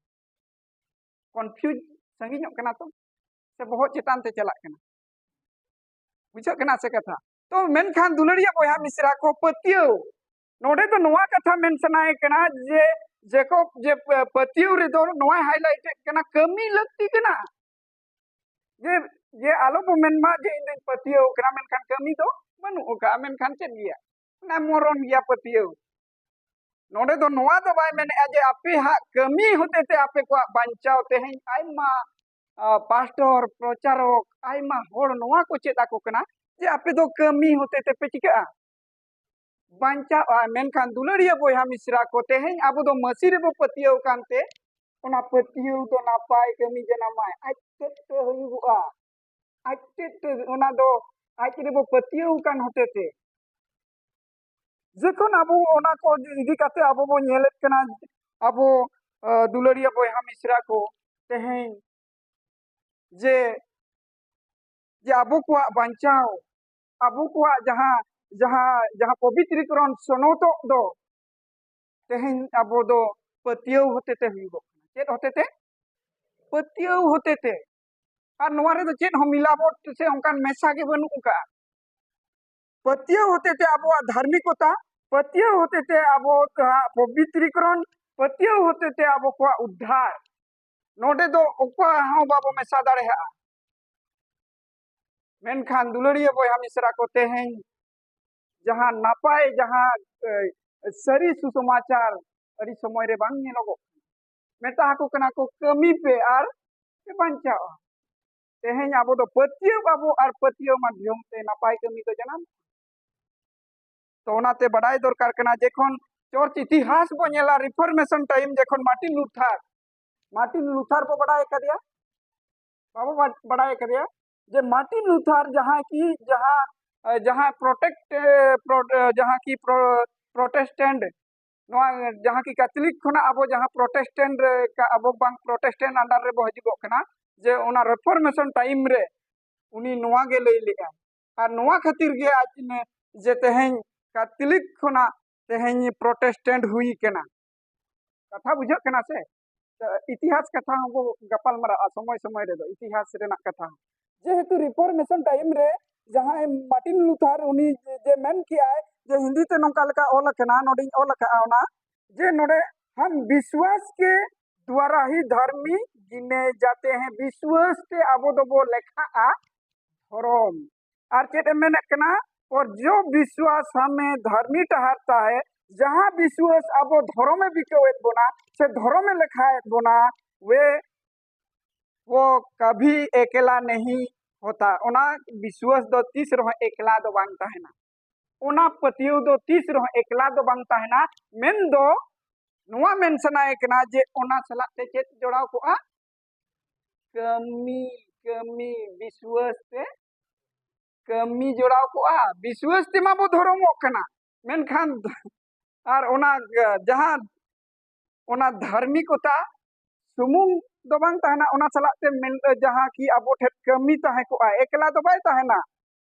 ᱠᱚᱱᱯᱷᱤᱭᱩᱡᱽ ᱥᱟᱺᱜᱤᱧᱚᱜ ᱠᱟᱱᱟ ᱛᱚ, ᱥᱮ ᱵᱚᱦᱚᱜ ᱪᱮᱛᱟᱱ ᱛᱮ ᱪᱟᱞᱟᱜ ᱠᱟᱱᱟ? ᱵᱩᱡᱷᱟᱹᱜ ᱠᱟᱱᱟ ᱥᱮ ᱠᱟᱛᱷᱟ? ᱛᱚ ᱢᱮᱱᱠᱷᱟᱱ ᱫᱩᱞᱟᱹᱲᱤᱭᱟᱹ ᱵᱚᱭᱦᱟ ᱢᱤᱥᱨᱟ ᱠᱚ, ᱯᱟᱹᱛᱭᱟᱹᱣ, ᱱᱚᱰᱮ ᱫᱚ ᱱᱚᱣᱟ ᱠᱟᱛᱷᱟ ᱢᱮᱱ ᱥᱟᱱᱟᱭᱮ ᱠᱟᱱᱟ ᱡᱮ ᱡᱮᱠᱚᱵ ᱡᱮ ᱯᱟᱹ-, ᱯᱟᱹᱛᱭᱟᱹᱣ ᱨᱮᱫᱚ ᱱᱚᱣᱟᱭ ᱦᱟᱭᱞᱟᱭᱤᱴᱮᱰ ᱠᱟᱱᱟ, ᱠᱟᱹᱢᱤ ᱞᱟᱹᱠᱛᱤ ᱠᱟᱱᱟ᱾ ᱡᱮ, ᱡᱮ ᱟᱞᱚ ᱵᱚ ᱢᱮᱱ ᱢᱟ ᱡᱮ ᱤᱧ ᱫᱚᱧ ᱯᱟᱹᱛᱭᱟᱹᱣ ᱠᱟᱱᱟ, ᱢᱮᱱᱠᱷᱟᱱ ᱠᱟᱹᱢᱤ ᱫᱚ ᱵᱟᱹᱱᱩᱜ ᱟᱠᱟᱫᱼᱟ, ᱢᱮᱱᱠᱷᱟᱱ ᱪᱮᱫ ᱜᱮᱭᱟ? ᱚᱱᱟ ᱢᱚᱨᱚᱱ ᱜᱮᱭᱟ ᱯᱟᱹᱛᱭᱟᱹᱣ᱾ ᱱᱚᱰᱮ ᱫᱚ ᱱᱚᱣᱟ ᱫᱚ ᱵᱟᱭ ᱢᱮᱱᱮᱫᱼᱟ ᱡᱮ ᱟᱯᱮ ᱦᱟᱸᱜ ᱠᱟᱹᱢᱤ ᱦᱚᱛᱮ ᱛᱮ ᱟᱯᱮ ᱠᱚᱣᱟᱜ ᱵᱟᱧᱪᱟᱣ᱾ ᱛᱮᱦᱮᱧ ᱟᱭᱢᱟ, ᱟ, ᱯᱟᱥᱴᱚᱨ, ᱯᱨᱚᱪᱟᱨᱚᱠ, ᱟᱭᱢᱟ ᱦᱚᱲ ᱱᱚᱣᱟ ᱠᱚ ᱪᱮᱫ ᱟᱠᱚ ᱠᱟᱱᱟ ᱡᱮ ᱟᱯᱮ ᱫᱚ ᱠᱟᱹᱢᱤ ᱦᱚᱛᱮ ᱛᱮᱯᱮ ᱪᱤᱠᱟᱹᱜᱼᱟ? ᱵᱟᱧᱪᱟᱣᱜᱼᱟ᱾ ᱢᱮᱱᱠᱷᱟᱱ ᱫᱩᱞᱟᱹᱲᱤᱭᱟᱹ ᱵᱚᱭᱦᱟ ᱢᱤᱥᱨᱟ ᱠᱚ, ᱛᱮᱦᱮᱧ ᱟᱵᱚ ᱫᱚ ᱢᱟᱹᱥᱤ ᱨᱮᱵᱚ ᱯᱟᱹᱛᱭᱟᱹᱣ ᱠᱟᱱᱛᱮ, ᱚᱱᱟ ᱯᱟᱹᱛᱭᱟᱹᱣ ᱫᱚ ᱱᱟᱯᱟᱭ ᱠᱟᱹᱢᱤ ᱡᱟᱱᱟᱢᱟᱭ, ᱟᱡ ᱛᱮᱫ ᱛᱮ ᱦᱩᱭᱩᱜᱚᱜᱼᱟ, ᱟᱡ ᱛᱮᱫ ᱛᱮ᱾ ᱚᱱᱟ ᱫᱚ ᱟᱡ ᱨᱮᱵᱚ ᱯᱟᱹᱛᱭᱟᱹᱣ ᱠᱟᱱ ᱦᱚᱛᱮ ᱛᱮ᱾ ᱡᱚᱠᱷᱚᱱ ᱟᱵᱚ ᱚᱱᱟ ᱠᱚ ᱤᱫᱤ ᱠᱟᱛᱮ ᱟᱵᱚ ᱵᱚ ᱧᱮᱞᱮᱫ ᱠᱟᱱᱟ, ᱟᱵᱚ, ᱟ, ᱫᱩᱞᱟᱹᱲᱤᱭᱟᱹ ᱵᱚᱭᱦᱟ ᱢᱤᱥᱨᱟ ᱠᱚ, ᱛᱮᱦᱮᱧ ᱡᱮ ᱡᱮ ᱟᱵᱚ ᱠᱚᱣᱟᱜ ᱵᱟᱧᱪᱟᱣ, ᱟᱵᱚ ᱠᱚᱣᱟᱜ ᱡᱟᱦᱟᱸ ᱡᱟᱦᱟᱸ ᱡᱟᱦᱟᱸ ᱯᱚᱵᱤᱛᱨᱤᱠᱚᱨᱚᱱ ᱥᱚᱱᱚᱛᱚᱜ ᱫᱚ ᱛᱮᱦᱮᱧ ᱟᱵᱚ ᱫᱚ ᱯᱟᱹᱛᱭᱟᱹᱣ ᱦᱚᱛᱮᱛᱮ ᱦᱩᱭᱩᱜᱚᱜ ᱠᱟᱱᱟ᱾ ᱪᱮᱫ ᱦᱚᱛᱮᱛᱮ? ᱯᱟᱹᱛᱭᱟᱹᱣ ᱦᱚᱛᱮᱛᱮ᱾ ᱟᱨ ᱱᱚᱣᱟ ᱨᱮᱫᱚ ᱪᱮᱫ ᱦᱚᱸ ᱢᱤᱞᱟᱵᱚᱴ ᱥᱮ ᱚᱱᱠᱟᱱ ᱢᱮᱥᱟ ᱜᱮ ᱵᱟᱹᱱᱩᱜ ᱟᱠᱟᱜᱼᱟ᱾ ᱯᱟᱹᱛᱭᱟᱹᱣ ᱦᱚᱛᱮᱛᱮ ᱟᱵᱚᱣᱟᱜ ᱫᱷᱟᱨᱢᱤᱠᱚᱛᱟ, ᱯᱟᱹᱛᱭᱟᱹᱣ ᱦᱚᱛᱮᱛᱮ ᱟᱵᱚᱣᱟᱜ ᱯᱚᱵᱤᱛᱨᱤᱠᱚᱨᱚᱱ, ᱯᱟᱹᱛᱭᱟᱹᱣ ᱦᱚᱛᱮᱛᱮ ᱟᱵᱚ ᱠᱚᱣᱟᱜ ᱩᱫᱽᱫᱷᱟᱨ᱾ ᱱᱚᱰᱮ ᱫᱚ ᱚᱠᱟ ᱦᱚᱸ ᱵᱟᱵᱚ ᱢᱮᱥᱟ ᱫᱟᱲᱮᱭᱟᱜᱼᱟ᱾ ᱢᱮᱱᱠᱷᱟᱱ ᱫᱩᱞᱟᱹᱲᱤᱭᱟᱹ ᱵᱚᱭᱦᱟ ᱢᱤᱥᱨᱟ ᱠᱚ, ᱛᱮᱦᱮᱧ ᱡᱟᱦᱟᱸ ᱱᱟᱯᱟᱭ, ᱡᱟᱦᱟᱸ, ᱮ, ᱥᱟᱹᱨᱤ ᱥᱩᱥᱚᱢᱟᱪᱟᱨ ᱟᱹᱰᱤ ᱥᱚᱢᱚᱭ ᱨᱮ ᱵᱟᱝ ᱧᱮᱞᱚᱜᱚᱜ ᱠᱟᱱᱟ᱾ ᱢᱮᱛᱟ ᱟᱠᱚ ᱠᱟᱱᱟ ᱠᱚ, "ᱠᱟᱹᱢᱤ ᱯᱮ ᱟᱨ ᱯᱮ ᱵᱟᱧᱪᱟᱣᱟ᱾" ᱛᱮᱦᱮᱧ ᱟᱵᱚ ᱫᱚ ᱯᱟᱹᱛᱭᱟᱹᱣ ᱟᱵᱚ ᱟᱨ ᱯᱟᱹᱛᱭᱟᱹᱣ ᱢᱟᱫᱽᱫᱷᱚᱢ ᱛᱮ ᱱᱟᱯᱟᱭ ᱠᱟᱹᱢᱤ ᱫᱚ ᱡᱟᱱᱟᱢ᱾ ᱛᱚ ᱚᱱᱟᱛᱮ ᱵᱟᱰᱟᱭ ᱫᱚᱨᱠᱟᱨ ᱠᱟᱱᱟ, ᱡᱮᱠᱷᱚᱱ ᱪᱚᱨᱪ ᱤᱛᱤᱦᱟᱥ ᱵᱚ ᱧᱮᱞᱟ, ᱨᱤᱯᱷᱚᱨᱢᱮᱥᱚᱱ ᱴᱟᱭᱤᱢ ᱡᱮᱠᱷᱚᱱ ᱢᱟᱨᱴᱤᱱ ᱞᱩᱛᱷᱟᱨ, ᱢᱟᱨᱴᱤᱱ ᱞᱩᱛᱷᱟᱨ ᱵᱚ ᱵᱟᱰᱟᱭ ᱠᱟᱫᱮᱭᱟ, ᱵᱟᱵᱚ ᱵᱟ-, ᱵᱟᱰᱟᱭ ᱠᱟᱫᱮᱭᱟ ᱡᱮ ᱢᱟᱨᱴᱤᱱ ᱞᱩᱛᱷᱟᱨ ᱡᱟᱦᱟᱸ ᱠᱤ, ᱡᱟᱦᱟᱸ, ᱮ, ᱡᱟᱦᱟᱸ ᱯᱨᱚᱴᱮᱠᱴ, ᱮ, ᱯᱨᱚ-, ᱮ, ᱡᱟᱦᱟᱸ ᱠᱤ ᱯᱨᱚ-, ᱯᱨᱚᱴᱮᱥᱴᱮᱱᱴ, ᱱᱚᱣᱟ ᱡᱟᱦᱟᱸ ᱠᱤ ᱠᱟᱛᱷᱚᱞᱤᱠ ᱠᱷᱚᱱᱟᱜ ᱟᱵᱚ ᱡᱟᱦᱟᱸ ᱯᱨᱚᱴᱮᱥᱴᱮᱱᱴ ᱨᱮ ᱠᱟ-, ᱟᱵᱚ ᱵᱟᱝ ᱯᱨᱚᱴᱮᱥᱴᱮᱱᱴ ᱟᱱᱰᱟᱨ ᱨᱮᱵᱚ ᱦᱤᱡᱩᱜᱚᱜ ᱠᱟᱱᱟ, ᱡᱮ ᱚᱱᱟ ᱨᱮᱯᱷᱚᱨᱢᱮᱥᱚᱱ ᱴᱟᱭᱤᱢ ᱨᱮ ᱩᱱᱤ ᱱᱚᱣᱟ ᱜᱮ ᱞᱟᱹᱭ ᱞᱮᱜᱼᱟ᱾ ᱟᱨ ᱱᱚᱣᱟ ᱠᱷᱟᱹᱛᱤᱨ ᱜᱮ ᱟᱡ ᱤᱱᱟᱹ ᱡᱮ ᱛᱮᱦᱮᱧ ᱠᱟᱛᱷᱚᱞᱤᱠ ᱠᱷᱚᱱᱟᱜ ᱛᱮᱦᱮᱧ ᱯᱨᱚᱴᱮᱥᱴᱮᱱᱴ ᱦᱩᱭ ᱠᱟᱱᱟ᱾ ᱠᱟᱛᱷᱟ ᱵᱩᱡᱷᱟᱹᱜ ᱠᱟᱱᱟ ᱥᱮ? ᱛᱚ, ᱤᱛᱤᱦᱟᱥ ᱠᱟᱛᱷᱟ ᱦᱚᱸᱵᱚ ᱜᱟᱯᱟᱞ ᱢᱟᱨᱟᱜᱼᱟ ᱥᱚᱢᱚᱭ ᱥᱚᱢᱚᱭ ᱨᱮᱫᱚ, ᱤᱛᱤᱦᱟᱥ ᱨᱮᱱᱟᱜ ᱠᱟᱛᱷᱟ ᱦᱚᱸ᱾ ᱡᱮᱦᱮᱛᱩ ᱨᱤᱯᱷᱚᱨᱢᱮᱥᱚᱱ ᱴᱟᱭᱤᱢ ᱨᱮ ᱡᱟᱦᱟᱸᱭ ᱢᱟᱨᱴᱤᱱ ᱞᱩᱛᱷᱟᱨ, ᱩᱱᱤ ᱡᱮ ᱢᱮᱱ ᱠᱮᱜᱼᱟᱭ ᱡᱮ ᱦᱤᱱᱫᱤ ᱛᱮ ᱱᱚᱝᱠᱟ ᱞᱮᱠᱟ ᱚᱞ ᱟᱠᱟᱱᱟ, ᱱᱚᱰᱮᱧ ᱚᱞ ᱟᱠᱟᱜᱼᱟ ᱚᱱᱟ, ᱡᱮ ᱱᱚᱰᱮ ᱦᱟᱢ ᱵᱤᱥᱣᱟᱥ ᱠᱮ ᱫᱣᱟᱨᱟ ᱦᱤ ᱫᱷᱟᱨᱢᱤ ᱜᱤᱱᱮ ᱡᱟᱛᱮ ᱦᱮᱸ, ᱵᱤᱥᱣᱟᱥ ᱛᱮ ᱟᱵᱚ ᱫᱚᱵᱚ ᱞᱮᱠᱷᱟᱜᱼᱟ ᱫᱷᱚᱨᱚᱢ᱾ ᱟᱨ ᱪᱮᱫ ᱮ ᱢᱮᱱᱮᱫ ᱠᱟᱱᱟ? ᱚᱨ ᱡᱚ ᱵᱤᱥᱣᱟᱥ ᱦᱟᱢᱮ ᱫᱷᱟᱨᱢᱤ ᱴᱟᱦᱟᱨ ᱛᱟᱦᱮ, ᱡᱟᱦᱟᱸ ᱵᱤᱥᱣᱟᱥ ᱟᱵᱚ ᱫᱷᱚᱨᱚᱢᱮ ᱵᱤᱠᱟᱹᱣᱮᱫ ᱵᱚᱱᱟ ᱥᱮ ᱫᱷᱚᱨᱚᱢᱮ ᱞᱮᱠᱷᱟᱭᱮᱫ ᱵᱚᱱᱟ, ᱣᱮ ᱣᱚ ᱠᱟᱵᱷᱤ ᱮᱠᱮᱞᱟ ᱱᱟᱦᱤ ᱦᱚᱛᱟ᱾ ᱚᱱᱟ ᱵᱤᱥᱣᱟᱥ ᱫᱚ ᱛᱤᱥ ᱨᱮᱦᱚᱸ ᱮᱠᱞᱟ ᱫᱚ ᱵᱟᱝ ᱛᱟᱦᱮᱱᱟ᱾ ᱚᱱᱟ ᱯᱟᱹᱛᱭᱟᱹᱣ ᱫᱚ ᱛᱤᱥ ᱨᱮᱦᱚᱸ ᱮᱠᱞᱟ ᱫᱚ ᱵᱟᱝ ᱛᱟᱦᱮᱱᱟ᱾ ᱢᱮᱱᱫᱚ ᱱᱚᱣᱟ ᱢᱮᱱ ᱥᱟᱱᱟᱭᱮ ᱠᱟᱱᱟ ᱡᱮ ᱚᱱᱟ ᱥᱟᱞᱟᱜ ᱛᱮ ᱪᱮᱫ ᱡᱚᱲᱟᱣ ᱠᱚᱜᱼᱟ? ᱠᱟᱹᱢᱤ, ᱠᱟᱹᱢᱤ, ᱵᱤᱥᱣᱟᱥ ᱛᱮ ᱠᱟᱹᱢᱤ ᱡᱚᱲᱟᱣ ᱠᱚᱜᱼᱟ᱾ ᱵᱤᱥᱣᱟᱥ ᱛᱮᱢᱟ ᱵᱚ ᱫᱷᱚᱨᱚᱢᱚᱜ ᱠᱟᱱᱟ, ᱢᱮᱱᱠᱷᱟᱱ ᱟᱨ ᱚᱱᱟ ᱡᱟᱦᱟᱸ ᱚᱱᱟ ᱫᱷᱟᱨᱢᱤᱠᱚᱛᱟ ᱥᱩᱢᱩᱝ ᱫᱚ ᱵᱟᱝ ᱛᱟᱦᱮᱱᱟ, ᱚᱱᱟ ᱥᱟᱞᱟᱜ ᱛᱮ ᱢᱮᱱ ᱡᱟᱦᱟᱸ ᱠᱤ ᱟᱵᱚ ᱴᱷᱮᱱ ᱠᱟᱹᱢᱤ ᱛᱟᱦᱮᱸ ᱠᱚᱜᱼᱟ, ᱮᱠᱞᱟ ᱫᱚ ᱵᱟᱭ ᱛᱟᱦᱮᱱᱟ᱾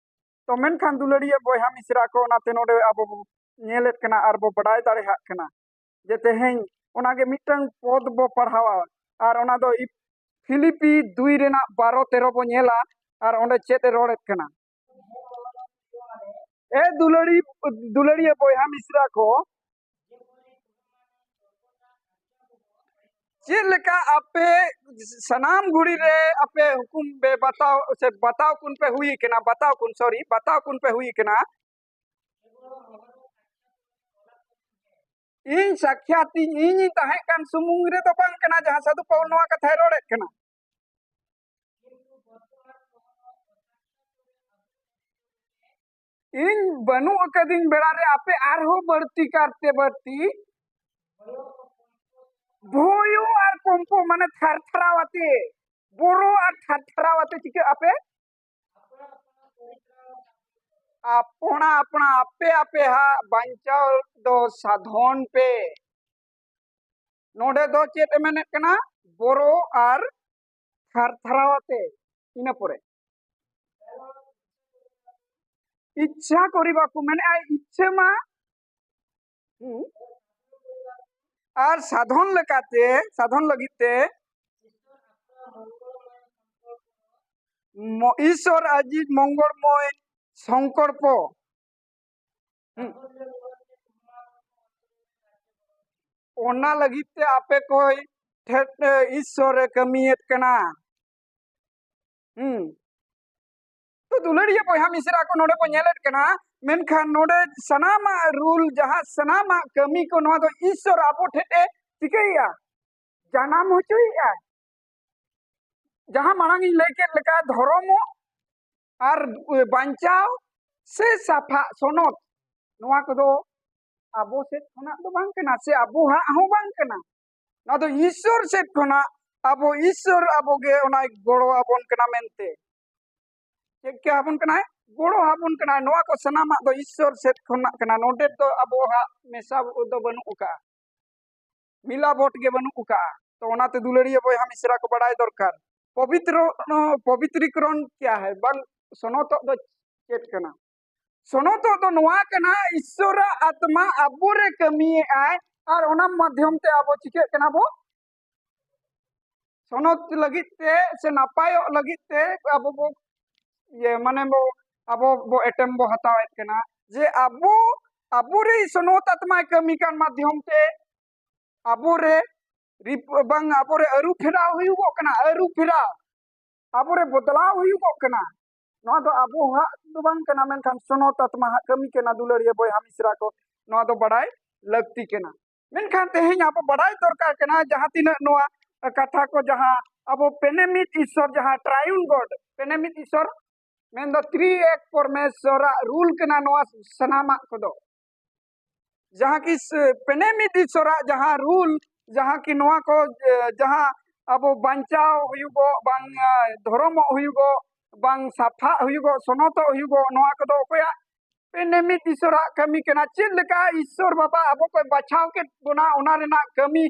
ᱛᱚ ᱢᱮᱱᱠᱷᱟᱱ ᱫᱩᱞᱟᱹᱲᱤᱭᱟᱹ ᱵᱚᱭᱦᱟ ᱢᱤᱥᱨᱟ ᱠᱚ, ᱚᱱᱟᱛᱮ ᱱᱚᱰᱮ ᱟᱵᱚ ᱵᱚ ᱧᱮᱞᱮᱫ ᱠᱟᱱᱟ ᱟᱨ ᱵᱚ ᱵᱟᱰᱟᱭ ᱫᱟᱲᱮᱭᱟᱜ ᱠᱟᱱᱟ ᱡᱮ ᱛᱮᱦᱮᱧ ᱚᱱᱟᱜᱮ ᱢᱤᱫᱴᱟᱝ ᱯᱚᱫ ᱵᱚ ᱯᱟᱲᱦᱟᱣᱟ, ᱟᱨ ᱚᱱᱟ ᱫᱚ ᱤᱯ-, ᱯᱷᱤᱞᱤᱯᱤ ᱫᱩᱭ ᱨᱮᱱᱟᱜ ᱵᱟᱨᱚ ᱛᱮᱨᱚ ᱵᱚ ᱧᱮᱞᱟ, ᱟᱨ ᱚᱸᱰᱮ ᱪᱮᱫ ᱮ ᱨᱚᱲᱮᱫ ᱠᱟᱱᱟ᱾ ᱮ ᱫᱩᱞᱟᱹᱲᱤ, ᱫᱩᱞᱟᱹᱲᱤᱭᱟᱹ ᱵᱚᱭᱦᱟ ᱢᱤᱥᱨᱟ ᱠᱚ, ᱪᱮᱫ ᱞᱮᱠᱟ ᱟᱯᱮ ᱥᱟᱱᱟᱢ ᱜᱷᱩᱲᱤ ᱨᱮ ᱟᱯᱮ ᱦᱩᱠᱩᱢ ᱯᱮ ᱵᱟᱛᱟᱣ, ᱥᱮ ᱵᱟᱛᱟᱣ ᱠᱩᱱ ᱯᱮ ᱦᱩᱭ ᱠᱟᱱᱟ, ᱵᱟᱛᱟᱣ ᱠᱩᱱ, ᱥᱚᱨᱤ, ᱵᱟᱛᱟᱣ ᱠᱩᱱ ᱯᱮ ᱦᱩᱭ ᱠᱟᱱᱟ? ᱤᱧ ᱥᱟᱠᱷᱭᱟᱛ ᱤᱧ, ᱤᱧᱤᱧ ᱛᱟᱦᱮᱸ ᱠᱟᱱ ᱥᱩᱢᱩᱝ ᱨᱮᱫᱚ ᱵᱟᱝ ᱠᱟᱱᱟ ᱡᱟᱦᱟᱸ ᱥᱟᱹᱫᱷᱩ ᱯᱟᱣᱩᱞ ᱱᱚᱣᱟ ᱠᱟᱛᱷᱟᱭ ᱨᱚᱲᱮᱫ ᱠᱟᱱᱟ᱾ ᱤᱧ ᱵᱟᱹᱱᱩᱜ ᱟᱠᱟᱫᱤᱧ ᱵᱮᱲᱟ ᱨᱮ ᱟᱯᱮ ᱟᱨᱦᱚᱸ ᱵᱟᱹᱲᱛᱤ ᱠᱟᱨᱛᱮ ᱵᱟᱹᱲᱛᱤ ᱵᱷᱚᱭᱚ ᱟᱨ ᱠᱚᱢᱯᱚ, ᱢᱟᱱᱮ ᱛᱷᱟᱨ ᱛᱷᱟᱨᱟᱣ ᱟᱛᱮ, ᱵᱚᱨᱚ ᱟᱨ ᱛᱷᱟᱨ ᱛᱷᱟᱨᱟᱣ ᱟᱛᱮ ᱪᱤᱠᱟᱹᱜ ᱟᱯᱮ? ᱟᱯᱚᱬᱟ ᱟᱯᱚᱬᱟ ᱟᱯᱮ ᱟᱯᱮ ᱦᱟᱜ ᱵᱟᱧᱪᱟᱣ ᱫᱚ ᱥᱟᱫᱷᱚᱱ ᱯᱮ᱾ ᱱᱚᱰᱮ ᱫᱚ ᱪᱮᱫ ᱮ ᱢᱮᱱᱮᱫ ᱠᱟᱱᱟ? ᱵᱚᱨᱚ ᱟᱨ ᱛᱷᱟᱨ ᱛᱷᱟᱨᱟᱣ ᱟᱛᱮ᱾ ᱤᱱᱟᱹ ᱯᱚᱨᱮ ᱤᱪᱪᱷᱟ ᱠᱚᱨᱤᱵᱟᱠᱚ ᱢᱮᱱᱮᱫᱼᱟ, ᱤᱪᱪᱷᱟᱹ ᱢᱟ᱾ ᱦᱩᱸ᱾ ᱟᱨ ᱥᱟᱫᱷᱚᱱ ᱞᱮᱠᱟᱛᱮ, ᱥᱟᱫᱷᱚᱱ ᱞᱟᱹᱜᱤᱫ ᱛᱮ ᱢᱚ-, ᱤᱥᱥᱚᱨ ᱟᱡᱤᱡ ᱢᱚᱝᱜᱚᱞᱢᱚᱭ ᱥᱚᱝᱠᱚᱞᱯᱚ᱾ ᱦᱩᱸ᱾ ᱚᱱᱟ ᱞᱟᱹᱜᱤᱫ ᱛᱮ ᱟᱯᱮ ᱠᱚᱭ ᱴᱷᱮᱱ ᱤᱥᱥᱚᱨ ᱮ ᱠᱟᱹᱢᱤᱭᱮᱫ ᱠᱟᱱᱟ᱾ ᱦᱩᱸ᱾ ᱛᱚ ᱫᱩᱞᱟᱹᱲᱤᱭᱟᱹ ᱵᱚᱭᱦᱟ ᱢᱤᱥᱨᱟ ᱠᱚ, ᱱᱚᱰᱮ ᱵᱚ ᱧᱮᱞᱮᱫ ᱠᱟᱱᱟ, ᱢᱮᱱᱠᱷᱟᱱ ᱱᱚᱰᱮ ᱥᱟᱱᱟᱢᱟᱜ ᱨᱩᱞ, ᱡᱟᱦᱟᱸ ᱥᱟᱱᱟᱢᱟᱜ ᱠᱟᱹᱢᱤ ᱠᱚ, ᱱᱚᱣᱟ ᱫᱚ ᱤᱥᱥᱚᱨ ᱟᱵᱚ ᱴᱷᱮᱱ ᱮ ᱪᱤᱠᱟᱹᱭᱮᱜᱼᱟ? ᱡᱟᱱᱟᱢ ᱦᱚᱪᱚᱭᱮᱜᱼᱟ᱾ ᱡᱟᱦᱟᱸ ᱢᱟᱲᱟᱝ ᱤᱧ ᱞᱟᱹᱭ ᱠᱮᱫ ᱞᱮᱠᱟ, ᱫᱷᱚᱨᱚᱢᱚᱜ ᱟᱨ ᱵᱟᱧᱪᱟᱣ ᱥᱮ ᱥᱟᱯᱷᱟ ᱥᱚᱱᱚᱛ, ᱱᱚᱣᱟ ᱠᱚᱫᱚ ᱟᱵᱚ ᱥᱮᱫ ᱠᱷᱚᱱᱟᱜ ᱫᱚ ᱵᱟᱝ ᱠᱟᱱᱟ, ᱥᱮ ᱟᱵᱚᱣᱟᱜ ᱦᱚᱸ ᱵᱟᱝ ᱠᱟᱱᱟ᱾ ᱱᱚᱣᱟ ᱫᱚ ᱤᱥᱥᱚᱨ ᱥᱮᱫ ᱠᱷᱚᱱᱟᱜ ᱟᱵᱚ ᱤᱥᱥᱚᱨ ᱟᱵᱚᱜᱮ ᱚᱱᱟᱭ ᱜᱚᱲᱚ ᱟᱵᱚᱱ ᱠᱟᱱᱟ ᱢᱮᱱᱛᱮ᱾ ᱪᱮᱫ ᱠᱮ ᱟᱵᱚᱱ ᱠᱟᱱᱟᱭ? ᱜᱚᱲᱚ ᱟᱵᱚᱱ ᱠᱟᱱᱟᱭ᱾ ᱱᱚᱣᱟ ᱠᱚ ᱥᱟᱱᱟᱢᱟᱜ ᱫᱚ ᱤᱥᱥᱚᱨ ᱥᱮᱫ ᱠᱷᱚᱱᱟᱜ ᱠᱟᱱᱟ, ᱱᱚᱰᱮ ᱫᱚ ᱟᱵᱚᱣᱟᱜ ᱢᱮᱥᱟ ᱫᱚ ᱵᱟᱹᱱᱩᱜ ᱟᱠᱟᱜᱼᱟ, ᱢᱤᱞᱟᱵᱚᱴ ᱜᱮ ᱵᱟᱹᱱᱩᱜ ᱟᱠᱟᱜᱼᱟ᱾ ᱛᱚ ᱚᱱᱟᱛᱮ ᱫᱩᱞᱟᱹᱲᱤᱭᱟᱹ ᱵᱚᱭᱦᱟ ᱢᱤᱥᱨᱟ ᱠᱚ ᱵᱟᱲᱟᱭ ᱫᱚᱨᱠᱟᱨ᱾ ᱯᱚᱵᱤᱛᱨᱚ ᱯᱚᱵᱤᱛᱨᱤᱠᱨᱚᱱ ᱠᱮᱭᱟ ᱦᱟᱭ, ᱵᱟᱝ ᱥᱚᱱᱚᱛᱚᱜ ᱫᱚ ᱪᱮᱫ ᱠᱟᱱᱟ? ᱥᱚᱱᱚᱛᱚᱜ ᱫᱚ ᱱᱚᱣᱟ ᱠᱟᱱᱟ, ᱤᱥᱥᱚᱨᱟᱜ ᱟᱛᱢᱟ ᱟᱵᱚᱨᱮ ᱠᱟᱹᱢᱤᱭᱮᱫ ᱟᱭ, ᱟᱨ ᱚᱱᱟ ᱢᱟᱫᱽᱫᱷᱚᱢ ᱛᱮ ᱟᱵᱚ ᱪᱤᱠᱟᱹᱜ ᱠᱟᱱᱟ ᱵᱚ? ᱥᱚᱱᱚᱛ ᱞᱟᱹᱜᱤᱫ ᱛᱮ ᱥᱮ ᱱᱟᱯᱟᱭᱚᱜ ᱞᱟᱹᱜᱤᱫ ᱛᱮ ᱟᱵᱚ ᱵᱚ ᱤᱭᱟᱹ ᱢᱟᱱᱮ ᱵᱚ ᱟᱵᱚ ᱵᱚ ᱮᱴᱮᱢ ᱵᱚ ᱦᱟᱛᱟᱣᱮᱫ ᱠᱟᱱᱟ, ᱡᱮ ᱟᱵᱚ ᱟᱵᱚᱨᱮ ᱥᱚᱱᱚᱛ ᱟᱛᱢᱟᱭ ᱠᱟᱹᱢᱤ ᱠᱟᱱ ᱢᱟᱫᱽᱫᱷᱚᱢ ᱛᱮ ᱟᱵᱚᱨᱮ ᱨᱤᱯ- ᱵᱟᱝ ᱟᱵᱚᱨᱮ ᱟᱹᱨᱩ ᱯᱷᱮᱨᱟᱣ ᱦᱩᱭᱩᱜᱚᱜ ᱠᱟᱱᱟ, ᱟᱹᱨᱩ ᱯᱷᱮᱨᱟᱣ ᱟᱵᱚᱨᱮ ᱵᱚᱫᱞᱟᱣ ᱦᱩᱭᱩᱜᱚᱜ ᱠᱟᱱᱟ᱾ ᱱᱚᱣᱟ ᱫᱚ ᱟᱵᱚᱣᱟᱜ ᱫᱚ ᱵᱟᱝ ᱠᱟᱱᱟ, ᱢᱮᱱᱠᱷᱟᱱ ᱥᱚᱱᱚᱛ ᱟᱛᱢᱟ ᱦᱟᱜ ᱠᱟᱹᱢᱤ ᱠᱟᱱᱟ᱾ ᱫᱩᱞᱟᱹᱲᱤᱭᱟᱹ ᱵᱚᱭᱦᱟ ᱢᱤᱥᱨᱟ ᱠᱚ, ᱱᱚᱣᱟ ᱫᱚ ᱵᱟᱲᱟᱭ ᱞᱟᱹᱠᱛᱤ ᱠᱟᱱᱟ᱾ ᱢᱮᱱᱠᱷᱟᱱ ᱛᱮᱦᱮᱧ ᱟᱵᱚ ᱵᱟᱲᱟᱭ ᱫᱚᱨᱠᱟᱨ ᱠᱟᱱᱟ, ᱡᱟᱦᱟᱸ ᱛᱤᱱᱟᱹᱜ ᱱᱚᱣᱟ ᱠᱟᱛᱷᱟ ᱠᱚ, ᱡᱟᱦᱟᱸ ᱟᱵᱚ ᱯᱮᱱᱮᱢᱤᱫ ᱤᱥᱥᱚᱨ, ᱡᱟᱦᱟᱸ triune God, ᱯᱮᱱᱮᱢᱤᱫ ᱤᱥᱥᱚᱨ ᱢᱮᱱᱫᱚ ᱛᱨᱤ ᱮᱠ ᱯᱚᱨᱢᱮᱥᱥᱚᱨᱟᱜ ᱨᱩᱞ ᱠᱟᱱᱟ ᱱᱚᱣᱟ ᱥᱟᱱᱟᱢᱟᱜ ᱠᱚᱫᱚ᱾ ᱡᱟᱦᱟᱸ ᱠᱤ ᱥᱮ ᱯᱮᱱᱮᱢᱤᱫ ᱤᱥᱥᱚᱨᱟᱜ ᱡᱟᱦᱟᱸ ᱨᱩᱞ, ᱡᱟᱦᱟᱸ ᱠᱤ ᱱᱚᱣᱟ ᱠᱚ, ᱮ, ᱡᱟᱦᱟᱸ ᱟᱵᱚ ᱵᱟᱧᱪᱟᱣ ᱦᱩᱭᱩᱜᱚᱜ, ᱵᱟᱝ, ᱮ, ᱫᱷᱚᱨᱚᱢᱚᱜ ᱦᱩᱭᱩᱜᱚᱜ, ᱵᱟᱝ ᱥᱟᱯᱷᱟᱜ ᱦᱩᱭᱩᱜᱚᱜ, ᱥᱚᱱᱚᱛᱚᱜ ᱦᱩᱭᱩᱜᱚᱜ, ᱱᱚᱣᱟ ᱠᱚᱫᱚ ᱚᱠᱚᱭᱟᱜ? ᱯᱮᱱᱮᱢᱤᱫ ᱤᱥᱥᱚᱨᱟᱜ ᱠᱟᱹᱢᱤ ᱠᱟᱱᱟ᱾ ᱪᱮᱫ ᱞᱮᱠᱟ ᱤᱥᱥᱚᱨ ᱵᱟᱵᱟ ᱟᱵᱚ ᱠᱚᱭ ᱵᱟᱪᱷᱟᱣ ᱠᱮᱫ ᱵᱚᱱᱟ, ᱚᱱᱟ ᱨᱮᱱᱟᱜ ᱠᱟᱹᱢᱤ,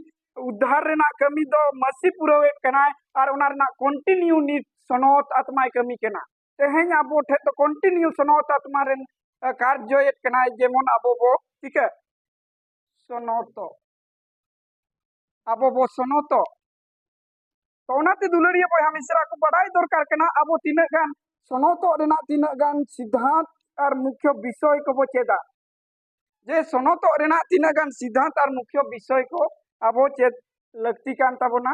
ᱩᱫᱽᱫᱷᱟᱨ ᱨᱮᱱᱟᱜ ᱠᱟᱹᱢᱤ ᱫᱚ ᱢᱟᱹᱥᱤ ᱯᱩᱨᱟᱹᱣᱮᱫ ᱠᱟᱱᱟᱭ, ᱟᱨ ᱚᱱᱟ ᱨᱮᱱᱟᱜ continue ᱱᱤᱛ ᱥᱚᱱᱚᱛ ᱟᱛᱢᱟᱭ ᱠᱟᱹᱢᱤ ᱠᱟᱱᱟ᱾ ᱛᱮᱦᱮᱧ ᱟᱵᱚ ᱴᱷᱮᱱ ᱫᱚ continue ᱥᱚᱱᱚᱛ ᱟᱛᱢᱟ ᱨᱮᱱ, ᱮ, ᱠᱟᱨᱡᱚᱭᱮᱫ ᱠᱟᱱᱟᱭ, ᱡᱮᱢᱚᱱ ᱟᱵᱚ ᱵᱚ ᱪᱤᱠᱟᱹ ᱥᱚᱱᱚᱛᱚ, ᱟᱵᱚ ᱵᱚ ᱥᱚᱱᱚᱛᱚ᱾ ᱛᱚ ᱚᱱᱟᱛᱮ ᱫᱩᱞᱟᱹᱲᱤᱭᱟᱹ ᱵᱚᱭᱦᱟ ᱢᱤᱥᱨᱟ ᱠᱚ, ᱵᱟᱰᱟᱭ ᱫᱚᱨᱠᱟᱨ ᱠᱟᱱᱟ ᱟᱵᱚ ᱛᱤᱱᱟᱹᱜ ᱜᱟᱱ ᱥᱚᱱᱚᱛᱚᱜ ᱨᱮᱱᱟᱜ ᱛᱤᱱᱟᱹᱜ ᱜᱟᱱ ᱥᱤᱫᱷᱟᱱᱛ ᱟᱨ ᱢᱩᱠᱷᱭᱚ ᱵᱤᱥᱚᱭ ᱠᱚᱵᱚ ᱪᱮᱫᱟ᱾ ᱡᱮ ᱥᱚᱱᱚᱛᱚᱜ ᱨᱮᱱᱟᱜ ᱛᱤᱱᱟᱹᱜ ᱜᱟᱱ ᱥᱤᱫᱷᱟᱱᱛ ᱟᱨ ᱢᱩᱠᱷᱭᱚ ᱵᱤᱥᱚᱭ ᱠᱚ ᱟᱵᱚ ᱪᱮᱫ ᱞᱟᱹᱠᱛᱤ ᱠᱟᱱ ᱛᱟᱵᱚᱱᱟ᱾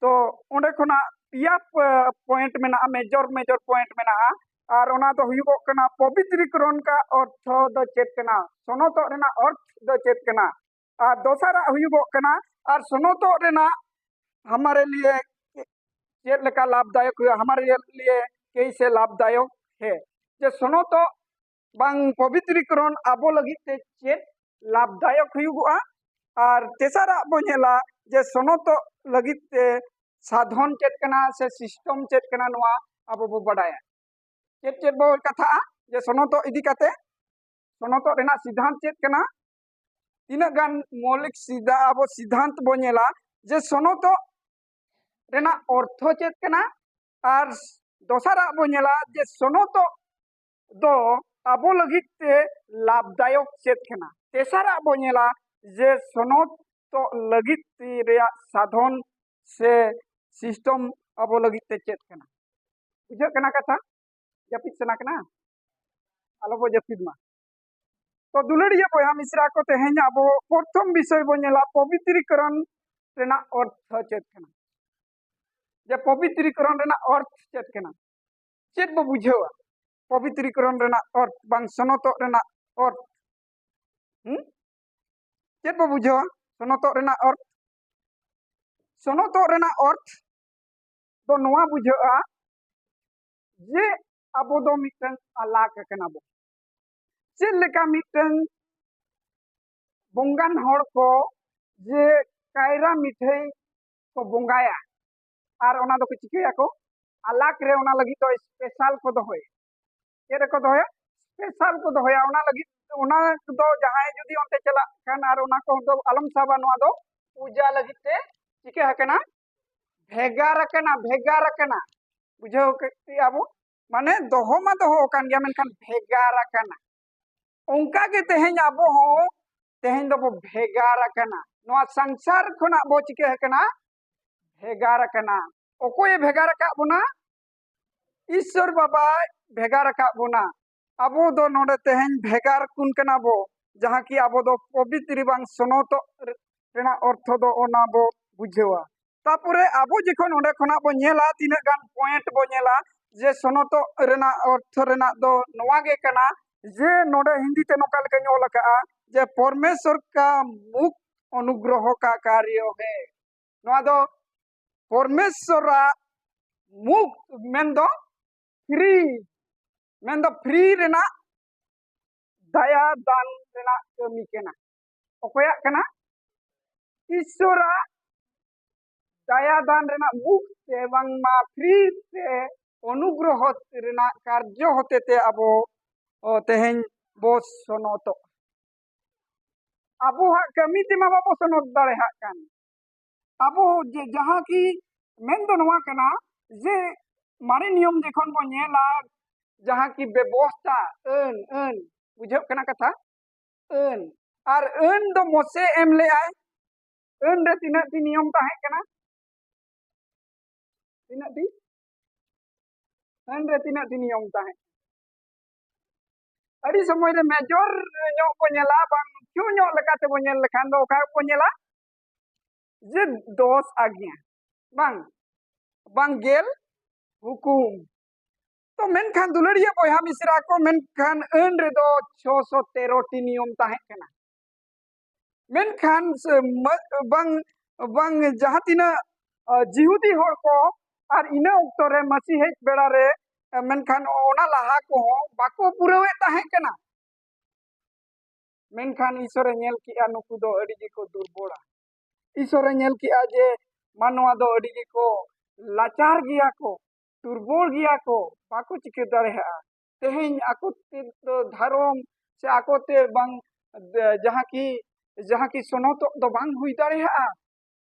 ᱛᱚ ᱚᱸᱰᱮ ᱠᱷᱚᱱᱟᱜ ᱯᱮᱭᱟ ᱯᱚᱭᱮᱱᱴ ᱢᱮᱱᱟᱜᱼᱟ, ᱢᱮᱡᱚᱨ ᱢᱮᱡᱚᱨ ᱯᱚᱭᱮᱱᱴ ᱢᱮᱱᱟᱜᱼᱟ᱾ ᱟᱨ ᱚᱱᱟ ᱫᱚ ᱦᱩᱭᱩᱜᱚᱜ ᱠᱟᱱᱟ, ᱯᱚᱵᱤᱛᱨᱤᱠᱨᱚᱱ ᱠᱟ ᱚᱨᱛᱷᱚ ᱫᱚ ᱪᱮᱫ ᱠᱟᱱᱟ, ᱥᱚᱱᱚᱛᱚᱜ ᱨᱮᱱᱟᱜ ᱚᱨᱛᱷ ᱫᱚ ᱪᱮᱫ ᱠᱟᱱᱟ? ᱟᱨ ᱫᱚᱥᱟᱨᱟᱜ ᱦᱩᱭᱩᱜᱚᱜ ᱠᱟᱱᱟ, ᱟᱨ ᱥᱚᱱᱚᱛᱚᱜ ᱨᱮᱱᱟᱜ ᱦᱟᱢᱟᱨᱮ ᱞᱤᱭᱮ ᱪᱮᱫ ᱞᱮᱠᱟ ᱞᱟᱵᱷᱫᱟᱭᱚᱠ ᱦᱩᱭᱩᱜᱼᱟ, ᱦᱟᱢᱟᱨᱮ ᱞᱤᱭᱮ ᱠᱮᱭᱥᱮ ᱞᱟᱵᱷᱫᱟᱭᱚᱠ ᱦᱮ, ᱡᱮ ᱥᱚᱱᱚᱛᱚᱜ ᱵᱟᱝ ᱯᱚᱵᱤᱛᱨᱤᱠᱨᱚᱱ ᱟᱵᱚ ᱞᱟᱹᱜᱤᱫ ᱛᱮ ᱪᱮᱫ ᱞᱟᱵᱷᱫᱟᱭᱚᱠ ᱦᱩᱭᱩᱜᱚᱜᱼᱟ᱾ ᱟᱨ ᱛᱮᱥᱟᱨᱟᱜ ᱵᱚ ᱧᱮᱞᱟ ᱡᱮ ᱥᱚᱱᱚᱛᱚᱜ ᱞᱟᱹᱜᱤᱫ ᱛᱮ ᱥᱟᱫᱷᱚᱱ ᱪᱮᱫ ᱠᱟᱱᱟ ᱥᱮ ᱥᱤᱥᱴᱚᱢ ᱪᱮᱫ ᱠᱟᱱᱟ, ᱱᱚᱣᱟ ᱟᱵᱚ ᱵᱚ ᱵᱟᱰᱟᱭᱟ᱾ ᱪᱮᱫ ᱪᱮᱫ ᱵᱚ ᱠᱟᱛᱷᱟᱜᱼᱟ ᱡᱮ ᱥᱚᱱᱚᱛᱚᱜ ᱤᱫᱤ ᱠᱟᱛᱮ, ᱥᱚᱱᱚᱛᱚᱜ ᱨᱮᱱᱟᱜ ᱥᱤᱫᱷᱟᱱᱛ ᱪᱮᱫ ᱠᱟᱱᱟ, ᱛᱤᱱᱟᱹᱜ ᱜᱟᱱ ᱢᱳᱣᱞᱤᱠ ᱥᱤᱫᱷᱟ ᱟᱵᱚ ᱥᱤᱫᱷᱟᱱᱛ ᱵᱚ ᱧᱮᱞᱟ, ᱡᱮ ᱥᱚᱱᱚᱛᱚᱜ ᱨᱮᱱᱟᱜ ᱚᱨᱛᱷᱚ ᱪᱮᱫ ᱠᱟᱱᱟ, ᱟᱨ ᱫᱚᱥᱟᱨᱟᱜ ᱵᱚ ᱧᱮᱞᱟ ᱡᱮ ᱥᱚᱱᱚᱛᱚᱜ ᱫᱚ ᱟᱵᱚ ᱞᱟᱹᱜᱤᱫ ᱛᱮ ᱞᱟᱵᱷᱫᱟᱭᱚᱠ ᱪᱮᱫ ᱠᱟᱱᱟ᱾ ᱛᱮᱥᱟᱨᱟᱜ ᱵᱚ ᱧᱮᱞᱟ ᱡᱮ ᱥᱚᱱᱚᱛᱚᱜ ᱞᱟᱹᱜᱤᱫ ᱛᱮ ᱨᱮᱭᱟᱜ ᱥᱟᱫᱷᱚᱱ ᱥᱮ ᱥᱤᱥᱴᱚᱢ ᱟᱵᱚ ᱞᱟᱹᱜᱤᱫ ᱛᱮ ᱪᱮᱫ ᱠᱟᱱᱟ᱾ ᱵᱩᱡᱷᱟᱹᱜ ᱠᱟᱱᱟ ᱠᱟᱛᱷᱟ? ᱡᱟᱹᱯᱤᱫ ᱥᱟᱱᱟ ᱠᱟᱱᱟ? ᱟᱞᱚ ᱵᱚ ᱡᱟᱹᱯᱤᱫ ᱢᱟ᱾ ᱛᱚ ᱫᱩᱞᱟᱹᱲᱤᱭᱟᱹ ᱵᱚᱭᱦᱟ ᱢᱤᱥᱨᱟ ᱠᱚ, ᱛᱮᱦᱮᱧ ᱟᱵᱚ ᱯᱨᱚᱛᱷᱚᱢ ᱵᱤᱥᱚᱭ ᱵᱚ ᱧᱮᱞᱟ ᱯᱚᱵᱤᱛᱨᱤᱠᱚᱨᱚᱱ ᱨᱮᱱᱟᱜ ᱚᱨᱛᱷᱚ ᱪᱮᱫ ᱠᱟᱱᱟ᱾ ᱡᱮ ᱯᱚᱵᱤᱛᱨᱤᱠᱚᱨᱚᱱ ᱨᱮᱱᱟᱜ ᱚᱨᱛᱷ ᱪᱮᱫ ᱠᱟᱱᱟ, ᱪᱮᱫ ᱵᱚ ᱵᱩᱡᱷᱟᱹᱣᱟ ᱯᱚᱵᱤᱛᱨᱤᱠᱚᱨᱚᱱ ᱨᱮᱱᱟᱜ ᱚᱨᱛᱷ, ᱵᱟᱝ ᱥᱚᱱᱚᱛᱚᱜ ᱨᱮᱱᱟᱜ ᱚᱨᱛᱷ? ᱦᱩᱸ? ᱪᱮᱫ ᱵᱚ ᱵᱩᱡᱷᱟᱹᱣᱟ ᱥᱚᱱᱚᱛᱚᱜ ᱨᱮᱱᱟᱜ ᱚᱨᱛᱷ? ᱥᱚᱱᱚᱛᱚᱜ ᱨᱮᱱᱟᱜ ᱚᱨᱛᱷ ᱫᱚ ᱱᱚᱣᱟ ᱵᱩᱡᱷᱟᱹᱜᱼᱟ ᱡᱮ ᱟᱵᱚ ᱫᱚ ᱢᱤᱫᱴᱟᱝ ᱟᱞᱟᱜᱽ ᱟᱠᱟᱱᱟ ᱵᱚ᱾ ᱪᱮᱫ ᱞᱮᱠᱟ ᱢᱤᱫᱴᱟᱝ ᱵᱚᱸᱜᱟᱱ ᱦᱚᱲ ᱠᱚ ᱡᱮ ᱠᱟᱭᱨᱟ ᱢᱤᱴᱷᱟᱹᱭ ᱠᱚ ᱵᱚᱸᱜᱟᱭᱟ, ᱟᱨ ᱚᱱᱟ ᱫᱚᱠᱚ ᱪᱤᱠᱟᱹᱭᱟᱠᱚ? ᱟᱞᱟᱜᱽ ᱨᱮ ᱚᱱᱟ ᱞᱟᱹᱜᱤᱫ ᱫᱚ ᱥᱯᱮᱥᱟᱞ ᱠᱚ ᱫᱚᱦᱚᱭᱟ᱾ ᱪᱮᱫ ᱨᱮᱠᱚ ᱫᱚᱦᱚᱭᱟ? ᱥᱯᱮᱥᱟᱞ ᱠᱚ ᱫᱚᱦᱚᱭᱟ᱾ ᱚᱱᱟ ᱞᱟᱹᱜᱤᱫ, ᱚᱱᱟ ᱫᱚ ᱡᱟᱦᱟᱸᱭ ᱡᱩᱫᱤ ᱚᱱᱛᱮ ᱪᱟᱞᱟᱜ ᱠᱷᱟᱱ ᱟᱨ ᱚᱱᱟ ᱠᱚ ᱫᱚ ᱟᱞᱚᱢ ᱥᱟᱵᱟ, ᱱᱚᱣᱟ ᱫᱚ ᱯᱩᱡᱟ ᱞᱟᱹᱜᱤᱫ ᱛᱮ ᱪᱤᱠᱟᱹ ᱟᱠᱟᱱᱟ? ᱵᱷᱮᱜᱟᱨ ᱟᱠᱟᱱᱟ, ᱵᱷᱮᱜᱟᱨ ᱟᱠᱟᱱᱟ᱾ ᱵᱩᱡᱷᱟᱹᱣ ᱠᱮᱫ ᱜᱮᱭᱟ ᱵᱚ? ᱢᱟᱱᱮ ᱫᱚᱦᱚ ᱢᱟ ᱫᱚᱦᱚ ᱟᱠᱟᱱ ᱜᱮᱭᱟ, ᱢᱮᱱᱠᱷᱟᱱ ᱵᱷᱮᱜᱟᱨ ᱟᱠᱟᱱᱟ᱾ ᱚᱱᱠᱟ ᱜᱮ ᱛᱮᱦᱮᱧ ᱟᱵᱚ ᱦᱚᱸ ᱛᱮᱦᱮᱧ ᱫᱚᱵᱚ ᱵᱷᱮᱜᱟᱨ ᱟᱠᱟᱱᱟ᱾ ᱱᱚᱣᱟ ᱥᱚᱝᱥᱟᱨ ᱠᱷᱚᱱᱟᱜ ᱵᱚ ᱪᱤᱠᱟᱹ ᱟᱠᱟᱱᱟ? ᱵᱷᱮᱜᱟᱨ ᱟᱠᱟᱱᱟ᱾ ᱚᱠᱚᱭᱮ ᱵᱷᱮᱜᱟᱨ ᱟᱠᱟᱫ ᱵᱚᱱᱟ? ᱤᱥᱥᱚᱨ ᱵᱟᱵᱟᱭ ᱵᱷᱮᱜᱟᱨ ᱟᱠᱟᱫ ᱵᱚᱱᱟ᱾ ᱟᱵᱚ ᱫᱚ ᱱᱚᱰᱮ ᱛᱮᱦᱮᱧ ᱵᱷᱮᱜᱟᱨ ᱠᱩᱱ ᱠᱟᱱᱟ ᱵᱚ, ᱡᱟᱦᱟᱸ ᱠᱤ ᱟᱵᱚ ᱫᱚ ᱯᱚᱵᱤᱛᱨᱤ ᱵᱟᱝ ᱥᱚᱱᱚᱛᱚᱜ ᱨᱮᱱᱟᱜ ᱚᱨᱛᱷᱚ ᱫᱚ ᱚᱱᱟ ᱵᱚ ᱵᱩᱡᱷᱟᱹᱣᱟ᱾ ᱛᱟᱯᱚᱨᱮ ᱟᱵᱚ ᱡᱚᱠᱷᱚᱱ ᱚᱸᱰᱮ ᱠᱷᱚᱱᱟᱜ ᱵᱚ ᱧᱮᱞᱟ, ᱛᱤᱱᱟᱹᱜ ᱜᱟᱱ ᱯᱚᱭᱮᱱᱴ ᱵᱚ ᱧᱮᱞᱟ ᱡᱮ ᱥᱚᱱᱚᱛᱚᱜ ᱨᱮᱱᱟᱜ ᱚᱨᱛᱷᱚ ᱨᱮᱱᱟᱜ ᱫᱚ ᱱᱚᱣᱟ ᱜᱮ ᱠᱟᱱᱟ ᱡᱮ ᱱᱚᱰᱮ ᱦᱤᱱᱫᱤ ᱛᱮ ᱱᱚᱝᱠᱟ ᱞᱮᱠᱟᱧ ᱚᱞ ᱟᱠᱟᱜᱼᱟ ᱡᱮ ᱯᱚᱨᱢᱮᱥᱚᱨ ᱠᱟ ᱢᱩᱠ ᱚᱱᱩᱜᱨᱚᱦᱚ ᱠᱟ ᱠᱟᱨᱭᱚ ᱦᱮ᱾ ᱱᱚᱣᱟ ᱫᱚ ᱯᱚᱨᱢᱮᱥᱚᱨᱟᱜ ᱢᱩᱠ ᱢᱮᱱᱫᱚ ᱯᱷᱨᱤ, ᱢᱮᱱᱫᱚ ᱯᱷᱨᱤ ᱨᱮᱱᱟᱜ ᱫᱟᱭᱟ ᱫᱟᱱ ᱨᱮᱱᱟᱜ ᱠᱟᱹᱢᱤ ᱠᱟᱱᱟ᱾ ᱚᱠᱚᱭᱟᱜ ᱠᱟᱱᱟ? ᱤᱥᱥᱚᱨᱟᱜ ᱫᱟᱭᱟ ᱫᱟᱱ ᱨᱮᱱᱟᱜ ᱢᱩᱠ ᱛᱮ ᱵᱟᱝᱢᱟ ᱯᱷᱨᱤ ᱛᱮ ᱚᱱᱩᱜᱨᱚᱦᱚ ᱨᱮᱱᱟᱜ ᱠᱟᱨᱡᱚ ᱦᱚᱛᱮᱛᱮ ᱟᱵᱚ, ᱚ, ᱛᱮᱦᱮᱧ ᱵᱚ ᱥᱚᱱᱚᱛᱚᱜ᱾ ᱟᱵᱚᱣᱟᱜ ᱠᱟᱹᱢᱤ ᱛᱮᱢᱟ ᱵᱟᱵᱚ ᱥᱚᱱᱚᱛ ᱫᱟᱲᱮᱭᱟᱜ ᱠᱟᱱ᱾ ᱟᱵᱚ ᱡᱮ ᱡᱟᱦᱟᱸ ᱠᱤ ᱢᱮᱱ ᱫᱚ ᱱᱚᱣᱟ ᱠᱟᱱᱟ ᱡᱮ ᱢᱟᱨᱮ ᱱᱤᱭᱚᱢ ᱡᱚᱠᱷᱚᱱ ᱵᱚᱱ ᱧᱮᱞᱟ, ᱡᱟᱦᱟᱸ ᱠᱤ ᱵᱮᱵᱚᱥᱛᱟ, ᱟᱹᱱ, ᱟᱹᱱ, ᱵᱩᱡᱷᱟᱹᱜ ᱠᱟᱱᱟ ᱠᱟᱛᱷᱟ? ᱟᱹᱱ᱾ ᱟᱨ ᱟᱹᱱ ᱫᱚ ᱢᱚᱥᱮ ᱮᱢ ᱞᱮᱜᱼᱟᱭ᱾ ᱟᱹᱱ ᱨᱮ ᱛᱤᱱᱟᱹᱜ ᱴᱤ ᱱᱤᱭᱚᱢ ᱛᱟᱦᱮᱸ ᱠᱟᱱᱟ? ᱛᱤᱱᱟᱹᱜ ᱴᱤ? ᱟᱹᱱ ᱨᱮ ᱛᱤᱱᱟᱹᱜ ᱴᱤ ᱱᱤᱭᱚᱢ ᱛᱟᱦᱮᱸ ᱠᱟᱱᱟ? ᱟᱹᱰᱤ ᱥᱚᱢᱚᱭ ᱨᱮ ᱢᱮᱡᱚᱨ ᱧᱚᱜ ᱠᱚ ᱧᱮᱞᱟ, ᱵᱟᱝ ᱩᱪᱩ ᱧᱚᱜ ᱞᱮᱠᱟᱛᱮ ᱵᱚ ᱧᱮᱞ ᱞᱮᱠᱷᱟᱱ ᱫᱚ ᱚᱠᱟ ᱠᱚ ᱧᱮᱞᱟ? ᱡᱮ ᱫᱚᱥ ᱟᱜᱽᱧᱟ, ᱵᱟᱝ, ᱵᱟᱝ ᱜᱮᱞ ᱦᱩᱠᱩᱢ᱾ ᱛᱚ ᱢᱮᱱᱠᱷᱟᱱ ᱫᱩᱞᱟᱹᱲᱤᱭᱟᱹ ᱵᱚᱭᱦᱟ ᱢᱤᱥᱨᱟ ᱠᱚ, ᱢᱮᱱᱠᱷᱟᱱ ᱟᱹᱱ ᱨᱮᱫᱚ ᱪᱷᱚᱥᱚ ᱛᱮᱨᱚ ᱴᱤ ᱱᱤᱭᱚᱢ ᱛᱟᱦᱮᱸ ᱠᱟᱱᱟ᱾ ᱢᱮᱱᱠᱷᱟᱱ ᱥᱮ ᱢᱟᱹ-, ᱵᱟᱝ, ᱵᱟᱝ ᱡᱟᱦᱟᱸ ᱛᱤᱱᱟᱹᱜ, ᱟ, ᱡᱤᱦᱩᱫᱤ ᱦᱚᱲ ᱠᱚ ᱟᱨ ᱤᱱᱟᱹ ᱚᱠᱛᱚ ᱨᱮ ᱢᱟᱹᱥᱤ ᱦᱮᱡ ᱵᱮᱲᱟ ᱨᱮ, ᱟ, ᱢᱮᱱᱠᱷᱟᱱ ᱚᱱᱟ ᱞᱟᱦᱟ ᱠᱚᱦᱚᱸ ᱵᱟᱠᱚ ᱯᱩᱨᱟᱹᱣᱮᱫ ᱛᱟᱦᱮᱸ ᱠᱟᱱᱟ᱾ ᱢᱮᱱᱠᱷᱟᱱ ᱤᱥᱚᱨᱮ ᱧᱮᱞ ᱠᱮᱜᱼᱟ, ᱱᱩᱠᱩ ᱫᱚ ᱟᱹᱰᱤ ᱜᱮᱠᱚ ᱫᱩᱨᱵᱚᱞᱟ᱾ ᱤᱥᱚᱨᱮ ᱧᱮᱞ ᱠᱮᱜᱼᱟ ᱡᱮ ᱢᱟᱱᱣᱟ ᱫᱚ ᱟᱹᱰᱤ ᱜᱮᱠᱚ ᱞᱟᱪᱟᱨ ᱜᱮᱭᱟ ᱠᱚ, ᱫᱩᱨᱵᱚᱞ ᱜᱮᱭᱟ ᱠᱚ, ᱵᱟᱠᱚ ᱪᱤᱠᱟᱹ ᱫᱟᱲᱮᱭᱟᱜᱼᱟ᱾ ᱛᱮᱦᱮᱧ ᱟᱠᱚ ᱛᱮ ᱫᱚ ᱫᱷᱚᱨᱚᱢ ᱥᱮ ᱟᱠᱚ ᱛᱮ ᱵᱟᱝ, ᱡᱟᱦᱟᱸ ᱠᱤ, ᱡᱟᱦᱟᱸ ᱠᱤ ᱥᱚᱱᱚᱛᱚᱜ ᱫᱚ ᱵᱟᱝ ᱦᱩᱭ ᱫᱟᱲᱮᱭᱟᱜᱼᱟ᱾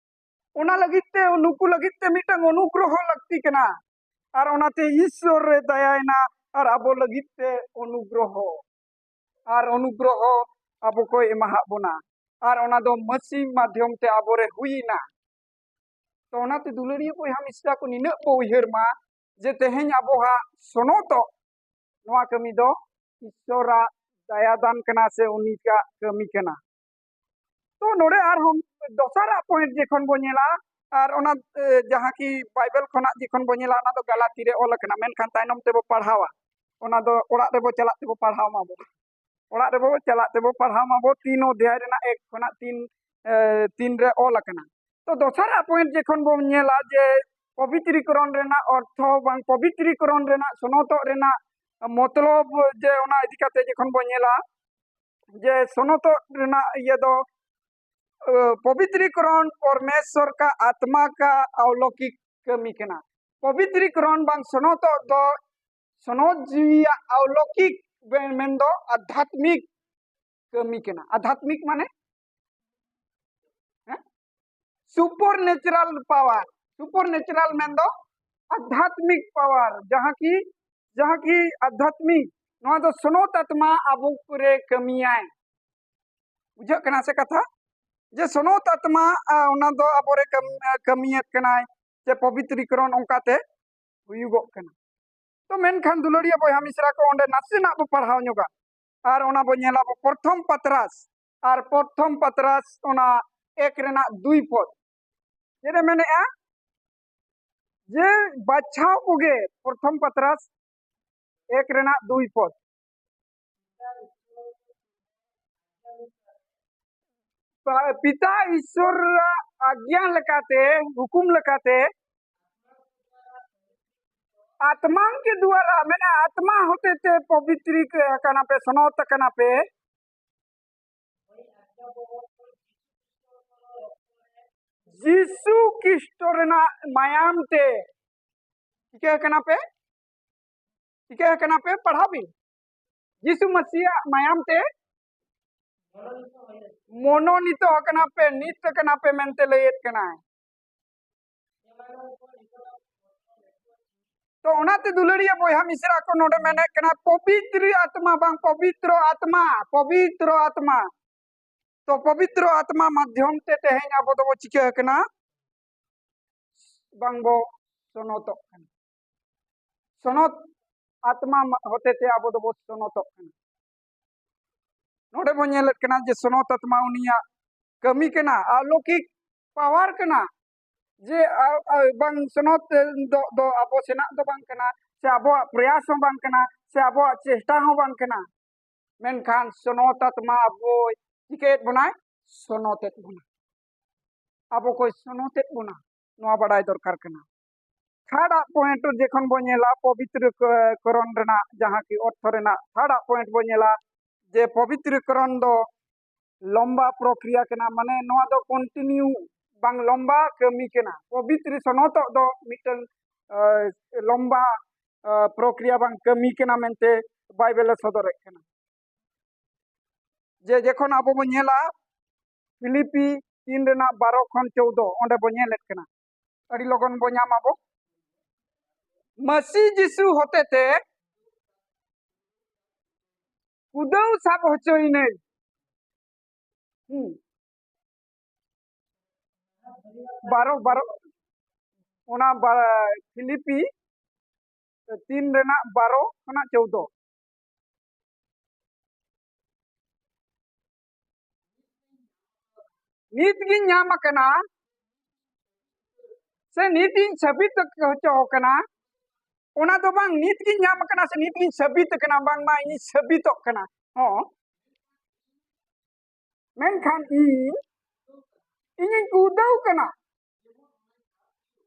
ᱚᱱᱟ ᱞᱟᱹᱜᱤᱫ ᱛᱮ, ᱱᱩᱠᱩ ᱞᱟᱹᱜᱤᱫ ᱛᱮ ᱢᱤᱫᱴᱟᱝ ᱚᱱᱩᱜᱨᱚᱦᱚ ᱞᱟᱹᱠᱛᱤ ᱠᱟᱱᱟ᱾ ᱟᱨ ᱚᱱᱟᱛᱮ ᱤᱥᱥᱚᱨ ᱮ ᱫᱟᱭᱟᱭᱮᱱᱟ ᱟᱨ ᱟᱵᱚ ᱞᱟᱹᱜᱤᱫ ᱛᱮ ᱚᱱᱩᱜᱨᱚᱦᱚ, ᱟᱨ ᱚᱱᱩᱜᱨᱚᱦᱚ ᱟᱵᱚ ᱠᱚᱭ ᱮᱢᱟᱦᱟᱫ ᱵᱚᱱᱟ᱾ ᱟᱨ ᱚᱱᱟ ᱫᱚ ᱢᱟᱹᱥᱤ ᱢᱟᱫᱽᱫᱷᱚᱢ ᱛᱮ ᱟᱵᱚᱨᱮ ᱦᱩᱭᱮᱱᱟ᱾ ᱛᱚ ᱚᱱᱟᱛᱮ ᱫᱩᱞᱟᱹᱲᱤᱭᱟᱹ ᱵᱚᱭᱦᱟ ᱢᱤᱥᱨᱟ ᱠᱚ, ᱱᱤᱱᱟᱹᱜ ᱵᱚ ᱩᱭᱦᱟᱹᱨ ᱢᱟ ᱡᱮ ᱛᱮᱦᱮᱧ ᱟᱵᱚᱣᱟᱜ ᱥᱚᱱᱚᱛᱚᱜ, ᱱᱚᱣᱟ ᱠᱟᱹᱢᱤ ᱫᱚ ᱤᱥᱥᱚᱨᱟᱜ ᱫᱟᱭᱟ ᱫᱟᱱ ᱠᱟᱱᱟ ᱥᱮ ᱩᱱᱤᱭᱟᱜ ᱠᱟᱹᱢᱤ ᱠᱟᱱᱟ᱾ ᱛᱚ ᱱᱚᱰᱮ ᱟᱨᱦᱚᱸ ᱫᱚᱥᱟᱨᱟᱜ ᱯᱚᱭᱮᱱᱴ ᱡᱚᱠᱷᱚᱱ ᱵᱚ ᱧᱮᱞᱟ, ᱟᱨ ᱚᱱᱟ, ᱮ, ᱡᱟᱦᱟᱸ ᱠᱤ ᱵᱟᱭᱵᱮᱞ ᱠᱷᱚᱱᱟᱜ ᱡᱚᱠᱷᱚᱱ ᱵᱚ ᱧᱮᱞᱟ, ᱚᱱᱟ ᱫᱚ ᱜᱟᱞᱟᱛᱤ ᱨᱮ ᱚᱞ ᱟᱠᱟᱱᱟ, ᱢᱮᱱᱠᱷᱟᱱ ᱛᱟᱭᱱᱚᱢ ᱛᱮᱵᱚ ᱯᱟᱲᱦᱟᱣᱟ᱾ ᱚᱱᱟ ᱫᱚ ᱚᱲᱟᱜ ᱨᱮᱵᱚ ᱪᱟᱞᱟᱜ ᱛᱮᱵᱚ ᱯᱟᱲᱦᱟᱣ ᱢᱟᱵᱚ, ᱚᱲᱟᱜ ᱨᱮᱵᱚ ᱪᱟᱞᱟᱜ ᱛᱮᱵᱚ ᱯᱟᱲᱦᱟᱣ ᱢᱟᱵᱚ, ᱛᱤᱱ ᱚᱫᱷᱭᱟᱭ ᱨᱮᱱᱟᱜ ᱮᱠ ᱠᱷᱚᱱᱟᱜ ᱛᱤᱱ, ᱮ, ᱛᱤᱱ ᱨᱮ ᱚᱞ ᱟᱠᱟᱱᱟ᱾ ᱛᱚ ᱫᱚᱥᱟᱨᱟᱜ ᱯᱚᱭᱮᱱᱴ ᱡᱚᱠᱷᱚᱱ ᱵᱚᱱ ᱧᱮᱞᱟ ᱡᱮ ᱯᱚᱵᱤᱛᱨᱤᱠᱚᱨᱚᱱ ᱨᱮᱱᱟᱜ ᱚᱨᱛᱷᱚ, ᱵᱟᱝ ᱯᱚᱵᱤᱛᱨᱤᱠᱚᱨᱚᱱ ᱨᱮᱱᱟᱜ, ᱥᱚᱱᱚᱛᱚᱜ ᱨᱮᱱᱟᱜ ᱢᱚᱛᱞᱚᱵ, ᱡᱮ ᱚᱱᱟ ᱤᱫᱤ ᱠᱟᱛᱮ ᱡᱚᱠᱷᱚᱱ ᱵᱚᱱ ᱧᱮᱞᱟ ᱡᱮ ᱥᱚᱱᱚᱛᱚᱜ ᱨᱮᱱᱟᱜ ᱤᱭᱟᱹ ᱫᱚ, ᱮ, ᱯᱚᱵᱤᱛᱨᱤᱠᱚᱨᱚᱱ ᱯᱚᱨᱢᱮᱥᱣᱚᱨ ᱠᱟ ᱟᱛᱢᱟ ᱠᱟ ᱟᱞᱚᱠᱤᱠ ᱠᱟᱹᱢᱤ ᱠᱟᱱᱟ᱾ ᱯᱚᱵᱤᱛᱨᱤᱠᱚᱨᱚᱱ ᱵᱟᱝ ᱥᱚᱱᱚᱛᱚᱜ ᱫᱚ ᱥᱚᱱᱚᱛ ᱡᱤᱣᱤᱭᱟᱜ ᱟᱞᱚᱠᱤᱠ, ᱢᱮᱱᱫᱚ ᱟᱫᱷᱟᱛᱢᱤᱠ ᱠᱟᱹᱢᱤ ᱠᱟᱱᱟ᱾ ᱟᱫᱷᱟᱛᱢᱤᱠ ᱢᱟᱱᱮ, ᱦᱮᱸ, supernatural power, supernatural ᱢᱮᱱᱫᱚ ᱟᱫᱷᱟᱛᱢᱤᱠ ᱯᱟᱣᱟᱨ, ᱡᱟᱦᱟᱸ ᱠᱤ ᱡᱟᱦᱟᱸ ᱠᱤ ᱟᱫᱷᱟᱛᱢᱤᱠ, ᱱᱚᱣᱟ ᱫᱚ ᱥᱚᱱᱚᱛ ᱟᱛᱢᱟ ᱟᱵᱚ ᱠᱚᱨᱮ ᱠᱟᱹᱢᱤᱭᱟᱭ᱾ ᱵᱩᱡᱷᱟᱹᱜ ᱠᱟᱱᱟ ᱥᱮ ᱠᱟᱛᱷᱟ? ᱡᱮ ᱥᱚᱱᱚᱛ ᱟᱛᱢᱟ, ᱟ, ᱚᱱᱟ ᱫᱚ ᱟᱵᱚᱨᱮ ᱠᱟᱹᱢ-, ᱠᱟᱹᱢᱤᱭᱮᱫ ᱠᱟᱱᱟᱭ, ᱡᱮ ᱯᱚᱵᱤᱛᱨᱤᱠᱚᱨᱚᱱ ᱚᱱᱠᱟᱛᱮ ᱦᱩᱭᱩᱜᱚᱜ ᱠᱟᱱᱟ᱾ ᱛᱚ ᱢᱮᱱᱠᱷᱟᱱ ᱫᱩᱞᱟᱹᱲᱤᱭᱟᱹ ᱵᱚᱭᱦᱟ ᱢᱤᱥᱨᱟ ᱠᱚ, ᱚᱸᱰᱮ ᱱᱟᱥᱮᱱᱟᱜ ᱵᱚ ᱯᱟᱲᱦᱟᱣ ᱧᱚᱜᱟ, ᱟᱨ ᱚᱱᱟ ᱵᱚ ᱧᱮᱞᱟ ᱵᱚ ᱯᱨᱚᱛᱷᱚᱢ ᱯᱟᱛᱨᱟᱥ, ᱟᱨ ᱯᱨᱚᱛᱷᱚᱢ ᱯᱟᱛᱨᱟᱥ ᱚᱱᱟ ᱮᱠ ᱨᱮᱱᱟᱜ ᱫᱩᱭ ᱯᱚᱫ᱾ ᱪᱮᱫ ᱮ ᱢᱮᱱᱮᱫᱼᱟ? ᱡᱮ ᱵᱟᱪᱷᱟᱣ ᱠᱚᱜᱮ, ᱯᱨᱚᱛᱷᱚᱢ ᱯᱟᱛᱨᱟᱥ ᱮᱠ ᱨᱮᱱᱟᱜ ᱫᱩᱭ ᱯᱚᱫ᱾ ᱯᱟ-, ᱯᱤᱛᱟ ᱤᱥᱥᱚᱨᱟᱜ ᱟᱜᱽᱜᱭᱟ ᱞᱮᱠᱟᱛᱮ, ᱦᱩᱠᱩᱢ ᱞᱮᱠᱟᱛᱮ, ᱟᱛᱢᱟ ᱠᱮ ᱫᱩᱣᱟᱨᱟ, ᱢᱮᱱᱟ ᱟᱛᱢᱟ ᱦᱚᱛᱮ ᱛᱮ ᱯᱚᱵᱤᱛᱨᱤ ᱠᱟᱱᱟ ᱯᱮ, ᱥᱚᱱᱚᱛ ᱠᱟᱱᱟ ᱯᱮ᱾ ᱡᱤᱥᱩ ᱠᱷᱨᱤᱥᱴᱚ ᱨᱮᱱᱟᱜ ᱢᱟᱭᱟᱢ ᱛᱮ ᱪᱤᱠᱟᱹ ᱠᱟᱱᱟ ᱯᱮ? ᱪᱤᱠᱟᱹ ᱠᱟᱱᱟ ᱯᱮ? ᱯᱟᱲᱦᱟᱣ ᱵᱤᱱ᱾ ᱡᱤᱥᱩ ᱢᱟᱹᱥᱤᱭᱟᱜ ᱢᱟᱭᱟᱢ ᱛᱮ ᱢᱚᱱᱳᱱᱤᱛᱚ ᱟᱠᱟᱱᱟ ᱯᱮ, ᱱᱤᱛ ᱟᱠᱟᱱᱟ ᱯᱮ ᱢᱮᱱᱛᱮ ᱞᱟᱹᱭᱮᱫ ᱠᱟᱱᱟᱭ᱾ ᱛᱚ ᱚᱱᱟᱛᱮ ᱫᱩᱞᱟᱹᱲᱤᱭᱟᱹ ᱵᱚᱭᱦᱟ ᱢᱤᱥᱨᱟ ᱠᱚ, ᱱᱚᱰᱮ ᱢᱮᱱᱮᱫ ᱠᱟᱱᱟ ᱯᱚᱵᱤᱛᱨᱤ ᱟᱛᱢᱟ, ᱵᱟᱝ ᱯᱚᱵᱤᱛᱨᱚ ᱟᱛᱢᱟ, ᱯᱚᱵᱤᱛᱨᱚ ᱟᱛᱢᱟ᱾ ᱛᱚ ᱯᱚᱵᱤᱛᱨᱚ ᱟᱛᱢᱟ ᱢᱟᱫᱽᱫᱷᱚᱢ ᱛᱮ ᱛᱮᱦᱮᱧ ᱟᱵᱚ ᱫᱚᱵᱚ ᱪᱤᱠᱟᱹ ᱟᱠᱟᱱᱟ? ᱵᱟᱝ ᱵᱚ ᱥᱚᱱᱚᱛᱚᱜ ᱠᱟᱱᱟ᱾ ᱥᱚᱱᱚᱛ ᱟᱛᱢᱟ ᱢᱟ-, ᱦᱚᱛᱮ ᱛᱮ ᱟᱵᱚ ᱫᱚᱵᱚ ᱥᱚᱱᱚᱛᱚᱜ ᱠᱟᱱᱟ᱾ ᱱᱚᱰᱮ ᱵᱚ ᱧᱮᱞᱮᱫ ᱠᱟᱱᱟ ᱡᱮ ᱥᱚᱱᱚᱛ ᱟᱛᱢᱟ ᱩᱱᱤᱭᱟᱜ ᱠᱟᱹᱢᱤ ᱠᱟᱱᱟ, ᱟᱞᱚᱠᱤᱠ ᱯᱟᱣᱟᱨ ᱠᱟᱱᱟ᱾ ᱡᱮ ᱟ-, ᱟ-, ᱵᱟᱝ ᱥᱚᱱᱚᱛ ᱫᱚ, ᱫᱚ ᱟᱵᱚ ᱥᱮᱱᱟᱜ ᱫᱚ ᱵᱟᱝ ᱠᱟᱱᱟ, ᱥᱮ ᱟᱵᱚᱣᱟᱜ ᱯᱨᱚᱭᱟᱥ ᱦᱚᱸ ᱵᱟᱝ ᱠᱟᱱᱟ, ᱥᱮ ᱟᱵᱚᱣᱟᱜ ᱪᱮᱥᱴᱟ ᱦᱚᱸ ᱵᱟᱝ ᱠᱟᱱᱟ᱾ ᱢᱮᱱᱠᱷᱟᱱ ᱥᱚᱱᱚᱛ ᱟᱛᱢᱟ ᱟᱵᱚᱭ ᱪᱤᱠᱟᱹᱭᱮᱫ ᱵᱚᱱᱟᱭ? ᱥᱚᱱᱚᱛᱮᱫ ᱵᱚᱱᱟ᱾ ᱟᱵᱚ ᱠᱚᱭ ᱥᱚᱱᱚᱛᱮᱫ ᱵᱚᱱᱟ, ᱱᱚᱣᱟ ᱵᱟᱰᱟᱭ ᱫᱚᱨᱠᱟᱨ ᱠᱟᱱᱟ᱾ ᱛᱷᱟᱨᱰ ᱟᱜ ᱯᱚᱭᱮᱱᱴ ᱡᱚᱠᱷᱚᱱ ᱵᱚ ᱧᱮᱞᱟ, ᱯᱚᱵᱤᱛᱨᱚ ᱠᱚ-, ᱠᱚᱨᱚᱱ ᱨᱮᱱᱟᱜ ᱡᱟᱦᱟᱸ ᱠᱤ ᱚᱨᱛᱷᱚ ᱨᱮᱱᱟᱜ ᱛᱷᱟᱨᱰ ᱟᱜ ᱯᱚᱭᱮᱱᱴ ᱵᱚ ᱧᱮᱞᱟ, ᱡᱮ ᱯᱚᱵᱤᱛᱨᱤᱠᱚᱨᱚᱱ ᱫᱚ ᱞᱚᱢᱵᱟ ᱯᱨᱚᱠᱨᱤᱭᱟ ᱠᱟᱱᱟ, ᱢᱟᱱᱮ ᱱᱚᱣᱟ ᱫᱚ ᱠᱚᱱᱴᱤᱱᱤᱭᱩ ᱵᱟᱝ ᱞᱚᱢᱵᱟ ᱠᱟᱹᱢᱤ ᱠᱟᱱᱟ᱾ ᱯᱚᱵᱤᱛᱨᱤ ᱥᱚᱱᱚᱛᱚᱜ ᱫᱚ ᱢᱤᱫᱴᱟᱝ, ᱮ, ᱞᱚᱢᱵᱟ, ᱮ, ᱯᱨᱚᱠᱨᱤᱭᱟ ᱵᱟᱝ ᱠᱟᱹᱢᱤ ᱠᱟᱱᱟ ᱢᱮᱱᱛᱮ ᱵᱟᱭᱵᱮᱞ ᱮ ᱥᱚᱫᱚᱨᱮᱫ ᱠᱟᱱᱟ᱾ ᱡᱮ ᱡᱚᱠᱷᱚᱱ ᱟᱵᱚ ᱵᱚᱱ ᱧᱮᱞᱟ ᱯᱷᱤᱞᱤᱯᱤ ᱛᱤᱱ ᱨᱮᱱᱟᱜ ᱵᱟᱨᱚ ᱠᱷᱚᱱ ᱪᱳᱣᱫᱚ, ᱚᱸᱰᱮ ᱵᱚ ᱧᱮᱞᱮᱫ ᱠᱟᱱᱟ᱾ ᱟᱹᱰᱤ ᱞᱚᱜᱚᱱ ᱵᱚ ᱧᱟᱢ ᱟᱵᱚ᱾ ᱢᱟᱹᱥᱤ ᱡᱤᱥᱩ ᱦᱚᱛᱮᱛᱮ ᱠᱩᱫᱟᱹᱣ ᱥᱟᱵ ᱦᱚᱪᱚᱭᱤᱱᱟᱹᱧ᱾ ᱦᱩᱸ᱾ ᱵᱟᱨᱚ, ᱵᱟᱨᱚ, ᱚᱱᱟ ᱵᱟ-, ᱯᱷᱤᱞᱤᱯᱤ ᱛᱤᱱ ᱨᱮᱱᱟᱜ ᱵᱟᱨᱚ ᱠᱷᱚᱱᱟᱜ ᱪᱳᱣᱫᱚ᱾ ᱱᱤᱛ ᱜᱤᱧ ᱧᱟᱢ ᱟᱠᱟᱱᱟ, ᱥᱮ ᱱᱤᱛ ᱤᱧ ᱥᱟᱹᱵᱤᱛ ᱦᱚᱪᱚ ᱟᱠᱟᱱᱟ, ᱚᱱᱟ ᱫᱚ ᱵᱟᱝ, ᱱᱤᱛ ᱜᱤᱧ ᱧᱟᱢ ᱟᱠᱟᱱᱟ, ᱥᱮ ᱱᱤᱛ ᱜᱤᱧ ᱥᱟᱹᱵᱤᱛ ᱟᱠᱟᱱᱟ, ᱵᱟᱝᱢᱟ ᱤᱧᱤᱧ ᱥᱟᱹᱵᱤᱛᱚᱜ ᱠᱟᱱᱟ᱾ ᱦᱚᱸ, ᱢᱮᱱᱠᱷᱟᱱ ᱤᱧ, ᱤᱧᱤᱧ ᱠᱩᱫᱟᱹᱣ ᱠᱟᱱᱟ,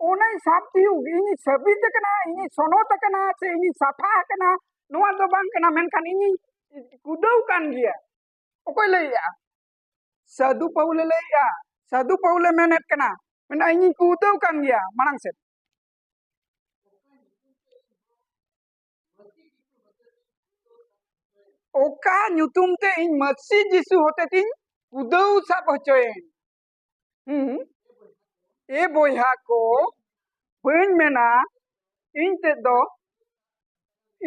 ᱚᱱᱟᱧ ᱥᱟᱵ ᱛᱤᱭᱳᱜ, ᱤᱧᱤᱧ ᱥᱟᱹᱵᱤᱛ ᱟᱠᱟᱱᱟ, ᱤᱧᱤᱧ ᱥᱚᱱᱚᱛ ᱟᱠᱟᱱᱟ, ᱥᱮ ᱤᱧᱤᱧ ᱥᱟᱯᱷᱟ ᱟᱠᱟᱱᱟ, ᱱᱚᱣᱟ ᱫᱚ ᱵᱟᱝ ᱠᱟᱱᱟ, ᱢᱮᱱᱠᱷᱟᱱ ᱤᱧᱤᱧ ᱠᱩᱫᱟᱹᱣ ᱠᱟᱱ ᱜᱮᱭᱟ᱾ ᱚᱠᱚᱭ ᱞᱟᱹᱭᱮᱜᱼᱟ? ᱥᱟᱹᱫᱷᱩ ᱯᱟᱹᱣᱩᱞᱮ ᱞᱟᱹᱭᱮᱜᱼᱟ᱾ ᱥᱟᱹᱫᱷᱩ ᱯᱟᱹᱣᱩᱞᱮ ᱢᱮᱱᱮᱫ ᱠᱟᱱᱟ, ᱢᱮᱱᱟ, ᱤᱧᱤᱧ ᱠᱩᱫᱟᱹᱣ ᱠᱟᱱ ᱜᱮᱭᱟ ᱢᱟᱲᱟᱝ ᱥᱮᱫ᱾ ᱚᱠᱟ ᱧᱩᱛᱩᱢ ᱛᱮ ᱤᱧ ᱢᱟᱹᱥᱤ ᱡᱤᱥᱩ ᱦᱚᱛᱮᱛᱤᱧ ᱠᱩᱫᱟᱹᱣ ᱥᱟᱵ ᱦᱚᱪᱚᱭᱮᱱ? ᱦᱩᱸ᱾ ᱮ ᱵᱚᱭᱦᱟ ᱠᱚ, ᱵᱟᱹᱧ ᱢᱮᱱᱟ, ᱤᱧ ᱛᱮᱫ ᱫᱚ,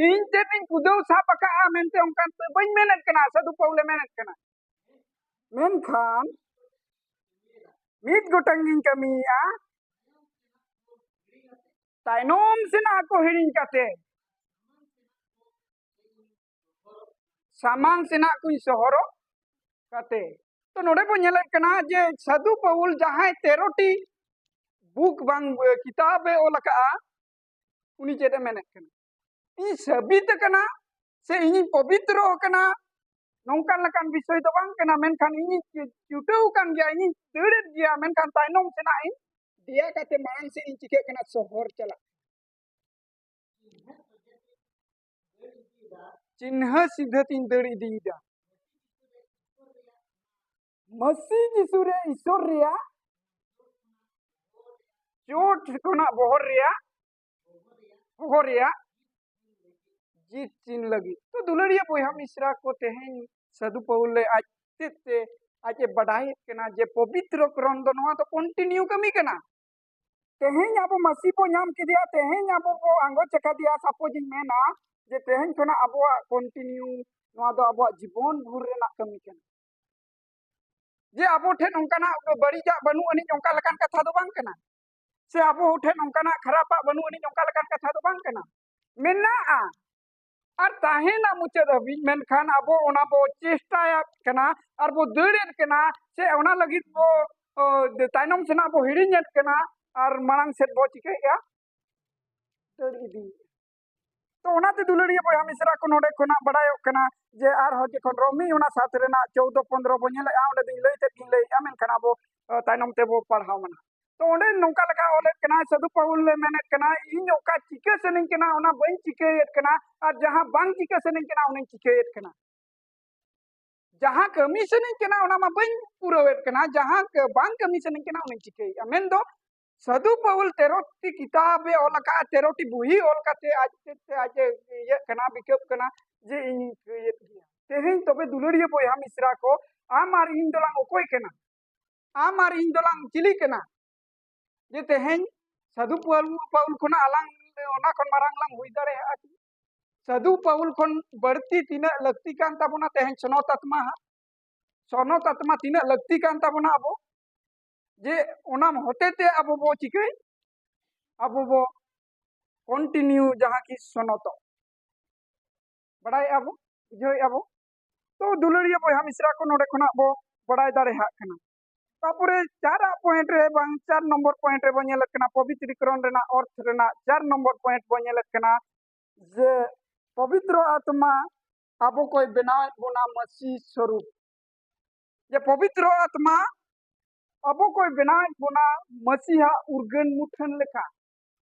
ᱤᱧ ᱛᱮᱫ ᱤᱧ ᱠᱩᱫᱟᱹᱣ ᱥᱟᱵ ᱟᱠᱟᱜᱼᱟ ᱢᱮᱱᱛᱮ ᱚᱱᱠᱟᱱ ᱫᱚ ᱵᱟᱹᱧ ᱢᱮᱱᱮᱫ ᱠᱟᱱᱟ, ᱥᱟᱹᱫᱷᱩ ᱯᱟᱹᱣᱩᱞᱮ ᱢᱮᱱᱮᱫ ᱠᱟᱱᱟ᱾ ᱢᱮᱱᱠᱷᱟᱱ ᱢᱤᱫ ᱜᱚᱴᱟᱝ ᱜᱤᱧ ᱠᱟᱹᱢᱤᱭᱮᱫᱼᱟ, ᱛᱟᱭᱱᱚᱢ ᱥᱮᱱᱟᱜ ᱠᱚ ᱦᱤᱲᱤᱧ ᱠᱟᱛᱮ ᱥᱟᱢᱟᱝ ᱥᱮᱱᱟᱜ ᱠᱚᱧ ᱥᱚᱦᱚᱨᱚᱜ ᱠᱟᱛᱮ᱾ ᱛᱚ ᱱᱚᱰᱮ ᱵᱚᱱ ᱧᱮᱞᱮᱫ ᱠᱟᱱᱟ ᱡᱮ ᱥᱟᱹᱫᱷᱩ ᱯᱟᱹᱣᱩᱞ ᱡᱟᱦᱟᱸᱭ ᱛᱮᱨᱚᱴᱤ ᱵᱩᱠ ᱵᱟᱝ, ᱮ, ᱠᱤᱛᱟᱵᱮ ᱚᱞ ᱟᱠᱟᱜᱼᱟ, ᱩᱱᱤ ᱪᱮᱫ ᱮ ᱢᱮᱱᱮᱫ ᱠᱟᱱᱟ? ᱤᱧ ᱥᱟᱹᱵᱤᱛ ᱟᱠᱟᱱᱟ ᱥᱮ ᱤᱧᱤᱧ ᱯᱚᱵᱤᱛᱨᱚ ᱟᱠᱟᱱᱟ, ᱱᱚᱝᱠᱟᱱ ᱞᱮᱠᱟᱱ ᱵᱤᱥᱚᱭ ᱫᱚ ᱵᱟᱝ ᱠᱟᱱᱟ, ᱢᱮᱱᱠᱷᱟᱱ ᱤᱧᱤᱧ ᱪᱩ-, ᱪᱩᱴᱟᱹᱣ ᱟᱠᱟᱱ ᱜᱮᱭᱟ, ᱤᱧᱤᱧ ᱫᱟᱹᱲᱮᱫ ᱜᱮᱭᱟ, ᱢᱮᱱᱠᱷᱟᱱ ᱛᱟᱭᱱᱚᱢ ᱥᱮᱱᱟᱜ ᱤᱧ ᱫᱮᱭᱟ ᱠᱟᱛᱮ ᱢᱟᱲᱟᱝ ᱥᱮᱫ ᱤᱧ ᱪᱤᱠᱟᱹᱜ ᱠᱟᱱᱟ, ᱥᱚᱦᱚᱨ ᱪᱟᱞᱟᱜ᱾ ᱪᱤᱱᱦᱟᱹ ᱥᱤᱫᱷᱟᱹ ᱛᱤᱧ ᱫᱟᱹᱲ ᱤᱫᱤᱭᱮᱫᱟ᱾ ᱢᱟᱹᱥᱤ ᱡᱤᱥᱩ ᱨᱮ ᱤᱥᱚᱨ ᱨᱮᱭᱟᱜ ᱪᱳᱴ ᱠᱷᱚᱱᱟᱜ ᱵᱚᱦᱚᱨ ᱨᱮᱭᱟᱜ, ᱵᱚᱦᱚᱨ ᱨᱮᱭᱟᱜ ᱡᱤᱛ ᱪᱤᱱ ᱞᱟᱹᱜᱤᱫ᱾ ᱛᱚ ᱫᱩᱞᱟᱹᱲᱤᱭᱟᱹ ᱵᱚᱭᱦᱟ ᱢᱤᱥᱨᱟ ᱠᱚ, ᱛᱮᱦᱮᱧ ᱥᱟᱹᱫᱷᱩ ᱯᱟᱹᱣᱩᱞ ᱞᱮ ᱟᱡ ᱛᱮᱫ ᱛᱮ ᱟᱡ ᱮ ᱵᱟᱰᱟᱭᱮᱫ ᱠᱟᱱᱟ ᱡᱮ ᱯᱚᱵᱤᱛᱨᱚ ᱠᱚᱨᱚᱱ ᱫᱚ ᱱᱚᱣᱟ ᱫᱚ continue ᱠᱟᱹᱢᱤ ᱠᱟᱱᱟ᱾ ᱛᱮᱦᱮᱧ ᱟᱵᱚ ᱢᱟᱹᱥᱤ ᱵᱚ ᱧᱟᱢ ᱠᱮᱫᱮᱭᱟ, ᱛᱮᱦᱮᱧ ᱟᱵᱚ ᱵᱚ ᱟᱸᱜᱚᱪ ᱟᱠᱟᱫᱮᱭᱟ, ᱥᱟᱯᱳᱡᱽ ᱤᱧ ᱢᱮᱱᱟ ᱡᱮ ᱛᱮᱦᱮᱧ ᱠᱷᱚᱱᱟᱜ ᱟᱵᱚᱣᱟᱜ continue ᱱᱚᱣᱟ ᱫᱚ ᱟᱵᱚᱣᱟᱜ ᱡᱤᱵᱚᱱ ᱵᱷᱳᱨ ᱨᱮᱱᱟᱜ ᱠᱟᱹᱢᱤ ᱠᱟᱱᱟ᱾ ᱡᱮ ᱟᱵᱚ ᱴᱷᱮᱱ ᱚᱱᱠᱟᱱᱟᱜ ᱵᱟᱹᱲᱤᱡᱟᱜ ᱵᱟᱹᱱᱩᱜ ᱟᱹᱱᱤᱡ ᱚᱱᱠᱟ ᱞᱮᱠᱟᱱ ᱠᱟᱛᱷᱟ ᱫᱚ ᱵᱟᱝ ᱠᱟᱱᱟ, ᱥᱮ ᱟᱵᱚ ᱴᱷᱮᱱ ᱚᱱᱠᱟᱱᱟᱜ ᱠᱷᱟᱨᱟᱯᱟᱜ ᱵᱟᱹᱱᱩᱜ ᱟᱹᱱᱤᱡ ᱚᱱᱠᱟ ᱞᱮᱠᱟᱱ ᱠᱟᱛᱷᱟ ᱫᱚ ᱵᱟᱝ ᱠᱟᱱᱟ, ᱢᱮᱱᱟᱜᱼᱟ ᱟᱨ ᱛᱟᱦᱮᱱᱟ ᱢᱩᱪᱟᱹᱫ ᱦᱟᱹᱵᱤᱡ᱾ ᱢᱮᱱᱠᱷᱟᱱ ᱟᱵᱚ ᱚᱱᱟ ᱵᱚ ᱪᱮᱥᱴᱟᱭᱮᱫ ᱠᱟᱱᱟ ᱟᱨ ᱵᱚ ᱫᱟᱹᱲᱮᱫ ᱠᱟᱱᱟ, ᱥᱮ ᱚᱱᱟ ᱞᱟᱹᱜᱤᱫ ᱵᱚ ᱚ, ᱛᱟᱭᱱᱚᱢ ᱥᱮᱱᱟᱜ ᱵᱚ ᱦᱤᱲᱤᱧᱮᱫ ᱠᱟᱱᱟ ᱟᱨ ᱢᱟᱲᱟᱝ ᱥᱮᱫ ᱵᱚ ᱪᱤᱠᱟᱹᱭᱮᱫᱼᱟ, ᱫᱟᱹᱲ ᱤᱫᱤᱭᱮᱫᱼᱟ᱾ ᱛᱚ ᱚᱱᱟᱛᱮ ᱫᱩᱞᱟᱹᱲᱤᱭᱟᱹ ᱵᱚᱭᱦᱟ ᱢᱤᱥᱨᱟ ᱠᱚ, ᱱᱚᱰᱮ ᱠᱷᱚᱱᱟᱜ ᱵᱟᱲᱟᱭᱚᱜ ᱠᱟᱱᱟ ᱡᱮ ᱟᱨᱦᱚᱸ ᱡᱚᱠᱷᱚᱱ ᱨᱳᱢᱤ ᱚᱱᱟ ᱥᱟᱛ ᱨᱮᱱᱟᱜ ᱪᱳᱣᱫᱚ ᱯᱚᱱᱫᱽᱨᱚ ᱵᱚ ᱧᱮᱞᱮᱫᱼᱟ, ᱚᱸᱰᱮ ᱫᱚᱧ ᱞᱟᱹᱭ ᱛᱮᱫ ᱜᱤᱧ ᱞᱟᱹᱭᱮᱫᱼᱟ, ᱢᱮᱱᱠᱷᱟᱱ ᱟᱵᱚ ᱚ, ᱛᱟᱭᱱᱚᱢ ᱛᱮᱵᱚ ᱯᱟᱲᱦᱟᱣ ᱢᱟᱱᱟ᱾ ᱛᱚ ᱚᱸᱰᱮ ᱱᱚᱝᱠᱟ ᱞᱮᱠᱟ ᱚᱞᱮᱫ ᱠᱟᱱᱟ, ᱥᱟᱹᱫᱷᱩ ᱯᱟᱹᱣᱩᱞ ᱞᱮ ᱢᱮᱱᱮᱫ ᱠᱟᱱᱟ, ᱤᱧ ᱚᱠᱟ ᱪᱤᱠᱟᱹ ᱥᱟᱱᱟᱧ ᱠᱟᱱᱟ ᱚᱱᱟ ᱵᱟᱹᱧ ᱪᱤᱠᱟᱹᱭᱮᱫ ᱠᱟᱱᱟ, ᱟᱨ ᱡᱟᱦᱟᱸ ᱵᱟᱝ ᱪᱤᱠᱟᱹ ᱥᱟᱱᱟᱧ ᱠᱟᱱᱟ ᱚᱱᱟᱧ ᱪᱤᱠᱟᱹᱭᱮᱫ ᱠᱟᱱᱟ᱾ ᱡᱟᱦᱟᱸ ᱠᱟᱹᱢᱤ ᱥᱟᱱᱟᱧ ᱠᱟᱱᱟ ᱚᱱᱟ ᱢᱟ ᱵᱟᱹᱧ ᱯᱩᱨᱟᱹᱣᱮᱫ ᱠᱟᱱᱟ, ᱡᱟᱦᱟᱸ ᱠᱟᱹ-, ᱵᱟᱝ ᱠᱟᱹᱢᱤ ᱥᱟᱱᱟᱧ ᱠᱟᱱᱟ ᱚᱱᱟᱧ ᱪᱤᱠᱟᱹᱭᱮᱫᱼᱟ᱾ ᱢᱮᱱᱫᱚ ᱥᱟᱹᱫᱷᱩ ᱯᱟᱹᱣᱩᱞ ᱛᱮᱨᱚ ᱴᱤ ᱠᱤᱛᱟᱵᱮ ᱚᱞ ᱟᱠᱟᱫᱼᱟ, ᱛᱮᱨᱚ ᱴᱤ ᱵᱩᱦᱤ ᱚᱞ ᱠᱟᱛᱮ ᱟᱡ ᱛᱮ ᱟᱡ ᱮ ᱤᱭᱟᱹᱜ ᱠᱟᱱᱟ, ᱵᱤᱠᱟᱹᱜ ᱠᱟᱱᱟ ᱡᱮ ᱤᱧ ᱤᱭᱟᱹᱭᱮᱫ ᱜᱮᱭᱟ᱾ ᱛᱮᱦᱮᱧ ᱛᱚᱵᱮ ᱫᱩᱞᱟᱹᱲᱤᱭᱟᱹ ᱵᱚᱭᱦᱟ ᱢᱤᱥᱨᱟ ᱠᱚ, ᱟᱢ ᱟᱨ ᱤᱧ ᱫᱚᱞᱟᱝ ᱚᱠᱚᱭ ᱠᱟᱱᱟ? ᱟᱢ ᱟᱨ ᱤᱧ ᱫᱚᱞᱟᱝ ᱪᱤᱞᱤ ᱠᱟᱱᱟ? ᱡᱮ ᱛᱮᱦᱮᱧ ᱥᱟᱹᱫᱷᱩ ᱯᱟᱹᱣᱩᱞ, ᱯᱟᱹᱣᱩᱞ ᱠᱷᱚᱱᱟᱜ ᱟᱞᱟᱝ ᱚᱱᱟ ᱠᱷᱚᱱ ᱢᱟᱨᱟᱝ ᱞᱟᱝ ᱦᱩᱭ ᱫᱟᱲᱮᱭᱟᱜᱼᱟ ᱠᱤ? ᱥᱟᱹᱫᱷᱩ ᱯᱟᱹᱣᱩᱞ ᱠᱷᱚᱱ ᱵᱟᱹᱲᱛᱤ ᱛᱤᱱᱟᱹᱜ ᱞᱟᱹᱠᱛᱤ ᱠᱟᱱ ᱛᱟᱵᱚᱱᱟ ᱛᱮᱦᱮᱧ ᱥᱚᱱᱚᱛ ᱟᱛᱢᱟ ᱦᱟᱸᱜ? ᱥᱚᱱᱚᱛ ᱟᱛᱢᱟ ᱛᱤᱱᱟᱹᱜ ᱞᱟᱹᱠᱛᱤ ᱠᱟᱱ ᱛᱟᱵᱚᱱᱟ ᱟᱵᱚ? ᱡᱮ ᱚᱱᱟ ᱦᱚᱛᱮ ᱛᱮ ᱟᱵᱚ ᱵᱚ ᱪᱤᱠᱟᱹᱭ, ᱟᱵᱚ ᱵᱚ continue ᱡᱟᱦᱟᱸ ᱠᱤ ᱥᱚᱱᱚᱛᱚᱜ᱾ ᱵᱟᱲᱟᱭᱮᱫᱼᱟ ᱵᱚ, ᱵᱩᱡᱷᱟᱹᱣᱮᱫᱼᱟ ᱵᱚ᱾ ᱛᱚ ᱫᱩᱞᱟᱹᱲᱤᱭᱟᱹ ᱵᱚᱭᱦᱟ ᱢᱤᱥᱨᱟ ᱠᱚ, ᱱᱚᱰᱮ ᱠᱷᱚᱱᱟᱜ ᱵᱚ ᱵᱟᱲᱟᱭ ᱫᱟᱲᱮᱭᱟᱜ ᱠᱟᱱᱟ᱾ ᱛᱟᱯᱚᱨᱮ ᱪᱟᱨᱟᱜ ᱯᱚᱭᱮᱱᱴ ᱨᱮ ᱵᱟᱝ ᱪᱟᱨ ᱱᱚᱢᱵᱚᱨ ᱯᱚᱭᱮᱱᱴ ᱨᱮᱵᱚ ᱧᱮᱞᱮᱫ ᱠᱟᱱᱟ, ᱯᱚᱵᱤᱛᱨᱤᱠᱚᱨᱚᱱ ᱨᱮᱱᱟᱜ ᱚᱨᱛᱷ ᱨᱮᱱᱟᱜ ᱪᱟᱨ ᱱᱚᱢᱵᱚᱨ ᱯᱚᱭᱮᱱᱴ ᱵᱚ ᱧᱮᱞᱮᱫ ᱠᱟᱱᱟ ᱡᱮ ᱯᱚᱵᱤᱛᱨᱚ ᱟᱛᱢᱟ ᱟᱵᱚ ᱠᱚᱭ ᱵᱮᱱᱟᱣᱮᱫ ᱵᱚᱱᱟ ᱢᱟᱹᱥᱤ ᱥᱚᱨᱩᱯ᱾ ᱡᱮ ᱯᱚᱵᱤᱛᱨᱚ ᱟᱛᱢᱟ ᱟᱵᱚ ᱠᱚᱭ ᱵᱮᱱᱟᱣᱮᱫ ᱵᱚᱱᱟ ᱢᱟᱹᱥᱤᱦᱟᱜ ᱩᱨᱜᱟᱹᱱ ᱢᱩᱴᱷᱟᱹᱱ ᱞᱮᱠᱟ᱾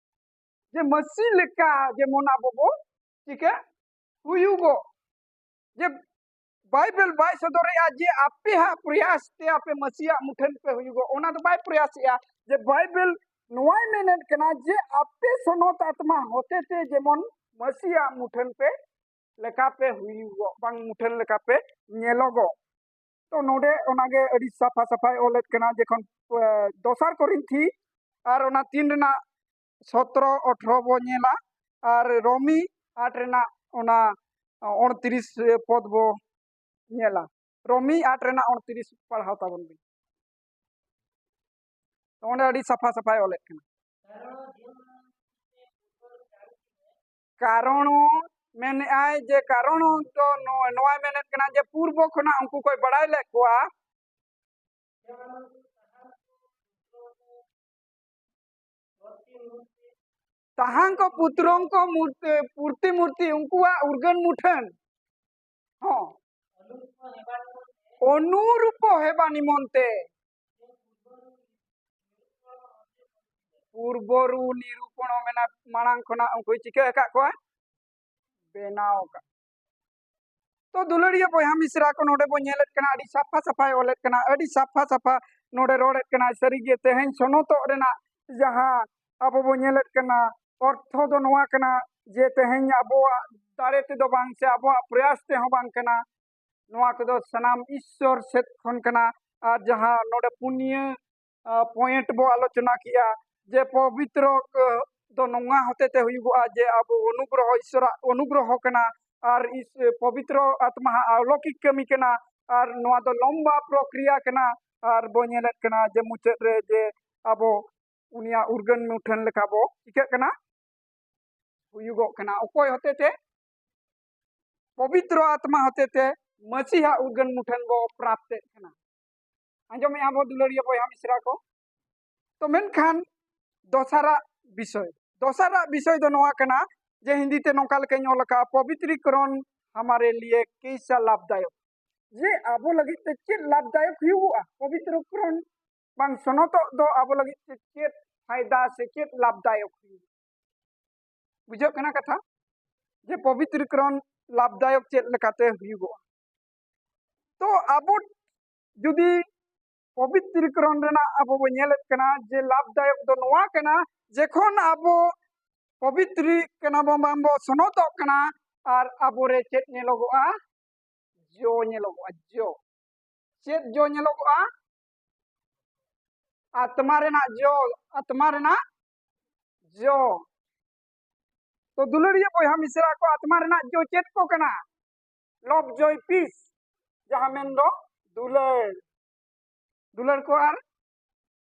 ᱡᱮ ᱢᱟᱹᱥᱤ ᱞᱮᱠᱟ ᱡᱮᱢᱚᱱ ᱟᱵᱚ ᱵᱚ ᱪᱤᱠᱟᱹ ᱦᱩᱭᱩᱜᱚᱜ᱾ ᱡᱮ ᱵᱟᱭᱵᱮᱞ ᱵᱟᱭ ᱥᱚᱫᱚᱨᱮᱜᱼᱟ ᱡᱮ ᱟᱯᱮ ᱦᱟᱸᱜ ᱯᱨᱚᱭᱟᱥ ᱛᱮ ᱟᱯᱮ ᱢᱟᱹᱥᱤᱭᱟᱜ ᱢᱩᱴᱷᱟᱹᱱ ᱯᱮ ᱦᱩᱭᱩᱜᱚᱜ, ᱚᱱᱟ ᱫᱚ ᱵᱟᱭ ᱯᱨᱚᱭᱟᱥᱮᱜᱼᱟ᱾ ᱡᱮ ᱵᱟᱭᱵᱮᱞ ᱱᱚᱣᱟᱭ ᱢᱮᱱᱮᱫ ᱠᱟᱱᱟ ᱡᱮ ᱟᱯᱮ ᱥᱚᱱᱚᱛ ᱟᱛᱢᱟ ᱦᱚᱛᱮ ᱛᱮ ᱡᱮᱢᱚᱱ ᱢᱟᱹᱥᱤᱭᱟᱜ ᱢᱩᱴᱷᱟᱹᱱ ᱯᱮ ᱞᱮᱠᱟ ᱯᱮ ᱦᱩᱭᱩᱜᱚᱜ, ᱵᱟᱝ ᱢᱩᱴᱷᱟᱹᱱ ᱞᱮᱠᱟ ᱯᱮ ᱧᱮᱞᱚᱜᱚᱜ᱾ ᱛᱚ ᱱᱚᱰᱮ ᱚᱱᱟᱜᱮ ᱟᱹᱰᱤ ᱥᱟᱯᱷᱟ ᱥᱟᱯᱷᱟᱭ ᱚᱞᱮᱫ ᱠᱟᱱᱟ, ᱡᱚᱠᱷᱚᱱ ᱫᱚᱥᱟᱨ ᱠᱚᱨᱤᱱᱛᱷᱤ ᱟᱨ ᱚᱱᱟ ᱛᱤᱱ ᱨᱮᱱᱟᱜ ᱥᱚᱛᱨᱚ ᱟᱴᱷᱨᱚ ᱵᱚ ᱧᱮᱞᱟ, ᱟᱨ ᱨᱳᱢᱤ ᱟᱴ ᱨᱮᱱᱟᱜ ᱚᱱᱟ ᱩᱱᱛᱨᱤᱥ ᱯᱚᱫ ᱵᱚ ᱧᱮᱞᱟ᱾ ᱨᱳᱢᱤ ᱟᱴ ᱨᱮᱱᱟᱜ ᱩᱱᱛᱨᱤᱥ ᱯᱟᱲᱦᱟᱣ ᱛᱟᱵᱚᱱ ᱵᱤᱱ᱾ ᱚᱸᱰᱮ ᱟᱹᱰᱤ ᱥᱟᱯᱷᱟ ᱥᱟᱯᱷᱟᱭ ᱚᱞᱮᱫ ᱠᱟᱱᱟ᱾ ᱠᱟᱨᱚᱱ ᱢᱮᱱᱮᱫᱼᱟᱭ ᱡᱮ ᱠᱟᱨᱚᱱ ᱫᱚ ᱱᱚ-, ᱱᱚᱣᱟᱭ ᱢᱮᱱᱮᱫ ᱠᱟᱱᱟ ᱡᱮ ᱯᱩᱨᱵᱚ ᱠᱷᱚᱱᱟᱜ ᱩᱱᱠᱩ ᱠᱚᱭ ᱵᱟᱲᱟᱭ ᱞᱮᱫ ᱠᱚᱣᱟ᱾ ᱛᱟᱦᱟᱝ ᱠᱚ ᱯᱩᱛᱨᱚᱝ ᱠᱚ ᱢᱩᱨᱛᱤ, ᱯᱩᱨᱛᱤ ᱢᱩᱨᱛᱤ ᱩᱱᱠᱩᱣᱟᱜ ᱩᱨᱜᱟᱹᱱ ᱢᱩᱴᱷᱟᱹᱱ ᱦᱚᱸ ᱚᱱᱩᱨᱩᱯᱚ ᱦᱮᱵᱟ ᱱᱤᱢᱚᱱᱛᱮ᱾ ᱯᱩᱨᱵᱚᱨᱩ ᱱᱤᱨᱩᱯᱚᱬᱚ ᱢᱮᱱᱟ, ᱢᱟᱲᱟᱝ ᱠᱷᱚᱱᱟᱜ ᱩᱱᱠᱩᱭ ᱪᱤᱠᱟᱹ ᱟᱠᱟᱫ ᱠᱚᱣᱟ? ᱵᱮᱱᱟᱣ ᱟᱠᱟᱫ᱾ ᱛᱚ ᱫᱩᱞᱟᱹᱲᱤᱭᱟᱹ ᱵᱚᱭᱦᱟ ᱢᱤᱥᱨᱟ ᱠᱚ, ᱱᱚᱰᱮ ᱵᱚᱱ ᱧᱮᱞᱮᱫ ᱠᱟᱱᱟ, ᱟᱹᱰᱤ ᱥᱟᱯᱷᱟ ᱥᱟᱯᱷᱟᱭ ᱚᱞᱮᱫ ᱠᱟᱱᱟ, ᱟᱹᱰᱤ ᱥᱟᱯᱷᱟ ᱥᱟᱯᱷᱟ ᱱᱚᱰᱮ ᱨᱚᱲᱮᱫ ᱠᱟᱱᱟᱭ᱾ ᱥᱟᱹᱨᱤᱜᱮ ᱛᱮᱦᱮᱧ ᱥᱚᱱᱚᱛᱚᱜ ᱨᱮᱱᱟᱜ ᱡᱟᱦᱟᱸ ᱟᱵᱚ ᱵᱚᱱ ᱧᱮᱞᱮᱫ ᱠᱟᱱᱟ, ᱚᱨᱛᱷᱚ ᱫᱚ ᱱᱚᱣᱟ ᱠᱟᱱᱟ ᱡᱮ ᱛᱮᱦᱮᱧ ᱟᱵᱚᱣᱟᱜ ᱫᱟᱲᱮ ᱛᱮᱫᱚ ᱵᱟᱝ ᱥᱮ ᱟᱵᱚᱣᱟᱜ ᱯᱨᱚᱭᱟᱥ ᱛᱮᱦᱚᱸ ᱵᱟᱝ ᱠᱟᱱᱟ, ᱱᱚᱣᱟ ᱠᱚᱫᱚ ᱥᱟᱱᱟᱢ ᱤᱥᱥᱚᱨ ᱥᱮᱫ ᱠᱷᱚᱱ ᱠᱟᱱᱟ᱾ ᱟᱨ ᱡᱟᱦᱟᱸ ᱱᱚᱰᱮ ᱯᱩᱱᱭᱟᱹ ᱯᱚᱭᱮᱱᱴ ᱵᱚ ᱟᱞᱳᱪᱚᱱᱟ ᱠᱮᱜᱼᱟ ᱡᱮ ᱯᱚᱵᱤᱛᱨᱚ ᱫᱚ ᱱᱚᱣᱟ ᱦᱚᱛᱮ ᱛᱮ ᱦᱩᱭᱩᱜᱚᱜᱼᱟ ᱡᱮ ᱟᱵᱚ ᱚᱱᱩᱜᱨᱚᱦᱚ, ᱤᱥᱥᱚᱨᱟᱜ ᱚᱱᱩᱜᱨᱚᱦᱚ ᱠᱟᱱᱟ ᱟᱨ ᱤᱥ-, ᱯᱚᱵᱤᱛᱨᱚ ᱟᱛᱢᱟ ᱦᱟᱜ ᱟᱞᱚᱠᱤᱠ ᱠᱟᱹᱢᱤ ᱠᱟᱱᱟ᱾ ᱟᱨ ᱱᱚᱣᱟ ᱫᱚ ᱞᱚᱢᱵᱟ ᱯᱨᱚᱠᱨᱤᱭᱟ ᱠᱟᱱᱟ᱾ ᱟᱨ ᱵᱚ ᱧᱮᱞᱮᱫ ᱠᱟᱱᱟ ᱡᱮ ᱢᱩᱪᱟᱹᱫ ᱨᱮ ᱡᱮ ᱟᱵᱚ ᱩᱱᱤᱭᱟᱜ ᱩᱨᱜᱟᱹᱱ ᱢᱩᱴᱷᱟᱹᱱ ᱞᱮᱠᱟ ᱵᱚ ᱪᱤᱠᱟᱹᱜ ᱠᱟᱱᱟ, ᱦᱩᱭᱩᱜᱚᱜ ᱠᱟᱱᱟ᱾ ᱚᱠᱚᱭ ᱦᱚᱛᱮ ᱛᱮ? ᱯᱚᱵᱤᱛᱨᱚ ᱟᱛᱢᱟ ᱦᱚᱛᱮ ᱛᱮ ᱢᱟᱹᱥᱤᱦᱟᱜ ᱩᱨᱜᱟᱹᱱ ᱢᱩᱴᱷᱟᱹᱱ ᱵᱚ ᱯᱨᱟᱯᱛᱮᱫ ᱠᱟᱱᱟ᱾ ᱟᱸᱡᱚᱢᱮᱜᱼᱟ ᱵᱚ ᱫᱩᱞᱟᱹᱲᱤᱭᱟᱹ ᱵᱚᱭᱦᱟ ᱢᱤᱥᱨᱟ ᱠᱚ? ᱛᱚ ᱢᱮᱱᱠᱷᱟᱱ ᱫᱚᱥᱟᱨᱟᱜ ᱵᱤᱥᱚᱭ, ᱫᱚᱥᱟᱨᱟᱜ ᱵᱤᱥᱚᱭ ᱫᱚ ᱱᱚᱣᱟ ᱠᱟᱱᱟ ᱡᱮ ᱦᱤᱱᱫᱤ ᱛᱮ ᱱᱚᱝᱠᱟ ᱞᱮᱠᱟᱧ ᱚᱞ ᱟᱠᱟᱫᱼᱟ, ᱯᱚᱵᱤᱛᱨᱤᱠᱚᱨᱚᱱ ᱦᱟᱢᱟᱨᱮ ᱞᱤᱭᱮ ᱠᱮᱥᱟ ᱞᱟᱵᱷᱫᱟᱭᱚᱠ᱾ ᱡᱮ ᱟᱵᱚ ᱞᱟᱹᱜᱤᱫ ᱛᱮ ᱪᱮᱫ ᱞᱟᱵᱷᱫᱟᱭᱚᱠ ᱦᱩᱭᱩᱜᱚᱜᱼᱟ? ᱯᱚᱵᱤᱛᱨᱚᱠᱚᱨᱚᱱ ᱵᱟᱝ ᱥᱚᱱᱚᱛᱚᱜ ᱫᱚ ᱟᱵᱚ ᱞᱟᱹᱜᱤᱫ ᱛᱮ ᱪᱮᱫ ᱯᱷᱟᱭᱫᱟ ᱥᱮ ᱪᱮᱫ ᱞᱟᱵᱷᱫᱟᱭᱚᱠ ᱦᱩᱭᱩᱜᱼᱟ? ᱵᱩᱡᱷᱟᱹᱜ ᱠᱟᱱᱟ ᱠᱟᱛᱷᱟ? ᱡᱮ ᱯᱚᱵᱤᱛᱨᱤᱠᱚᱨᱚᱱ ᱞᱟᱵᱷᱫᱟᱭᱚᱠ ᱪᱮᱫ ᱞᱮᱠᱟᱛᱮ ᱦᱩᱭᱩᱜᱚᱜᱼᱟ? ᱛᱚ ᱟᱵᱚ ᱡᱩᱫᱤ ᱯᱚᱵᱤᱛᱨᱤᱠᱚᱨᱚᱱ ᱨᱮᱱᱟᱜ ᱟᱵᱚ ᱵᱚ ᱧᱮᱞᱮᱫ ᱠᱟᱱᱟ ᱡᱮ ᱞᱟᱵᱷᱫᱟᱭᱚᱠ ᱫᱚ ᱱᱚᱣᱟ ᱠᱟᱱᱟ, ᱡᱮᱠᱷᱚᱱ ᱟᱵᱚ ᱯᱚᱵᱤᱛᱨᱤ ᱠᱟᱱᱟ ᱵᱚᱱ, ᱵᱟᱝ ᱵᱚ ᱥᱚᱱᱚᱛᱚᱜ ᱠᱟᱱᱟ, ᱟᱨ ᱟᱵᱚᱨᱮ ᱪᱮᱫ ᱧᱮᱞᱚᱜᱚᱜᱼᱟ? ᱡᱚ ᱧᱮᱞᱚᱜᱚᱜᱼᱟ, ᱡᱚ᱾ ᱪᱮᱫ ᱡᱚ ᱧᱮᱞᱚᱜᱚᱜᱼᱟ? ᱟᱛᱢᱟ ᱨᱮᱱᱟᱜ ᱡᱚ, ᱟᱛᱢᱟ ᱨᱮᱱᱟᱜ ᱡᱚ᱾ ᱛᱚ ᱫᱩᱞᱟᱹᱲᱤᱭᱟᱹ ᱵᱚᱭᱦᱟ ᱢᱤᱥᱨᱟ ᱠᱚ, ᱟᱛᱢᱟ ᱨᱮᱱᱟᱜ ᱡᱚ ᱪᱮᱫ ᱠᱚ ᱠᱟᱱᱟ? Love, joy, peace, ᱡᱟᱦᱟᱸ ᱢᱮᱱᱫᱚ ᱫᱩᱞᱟᱹᱲ᱾ ᱫᱩᱞᱟᱹᱲ ᱠᱚ ᱟᱨ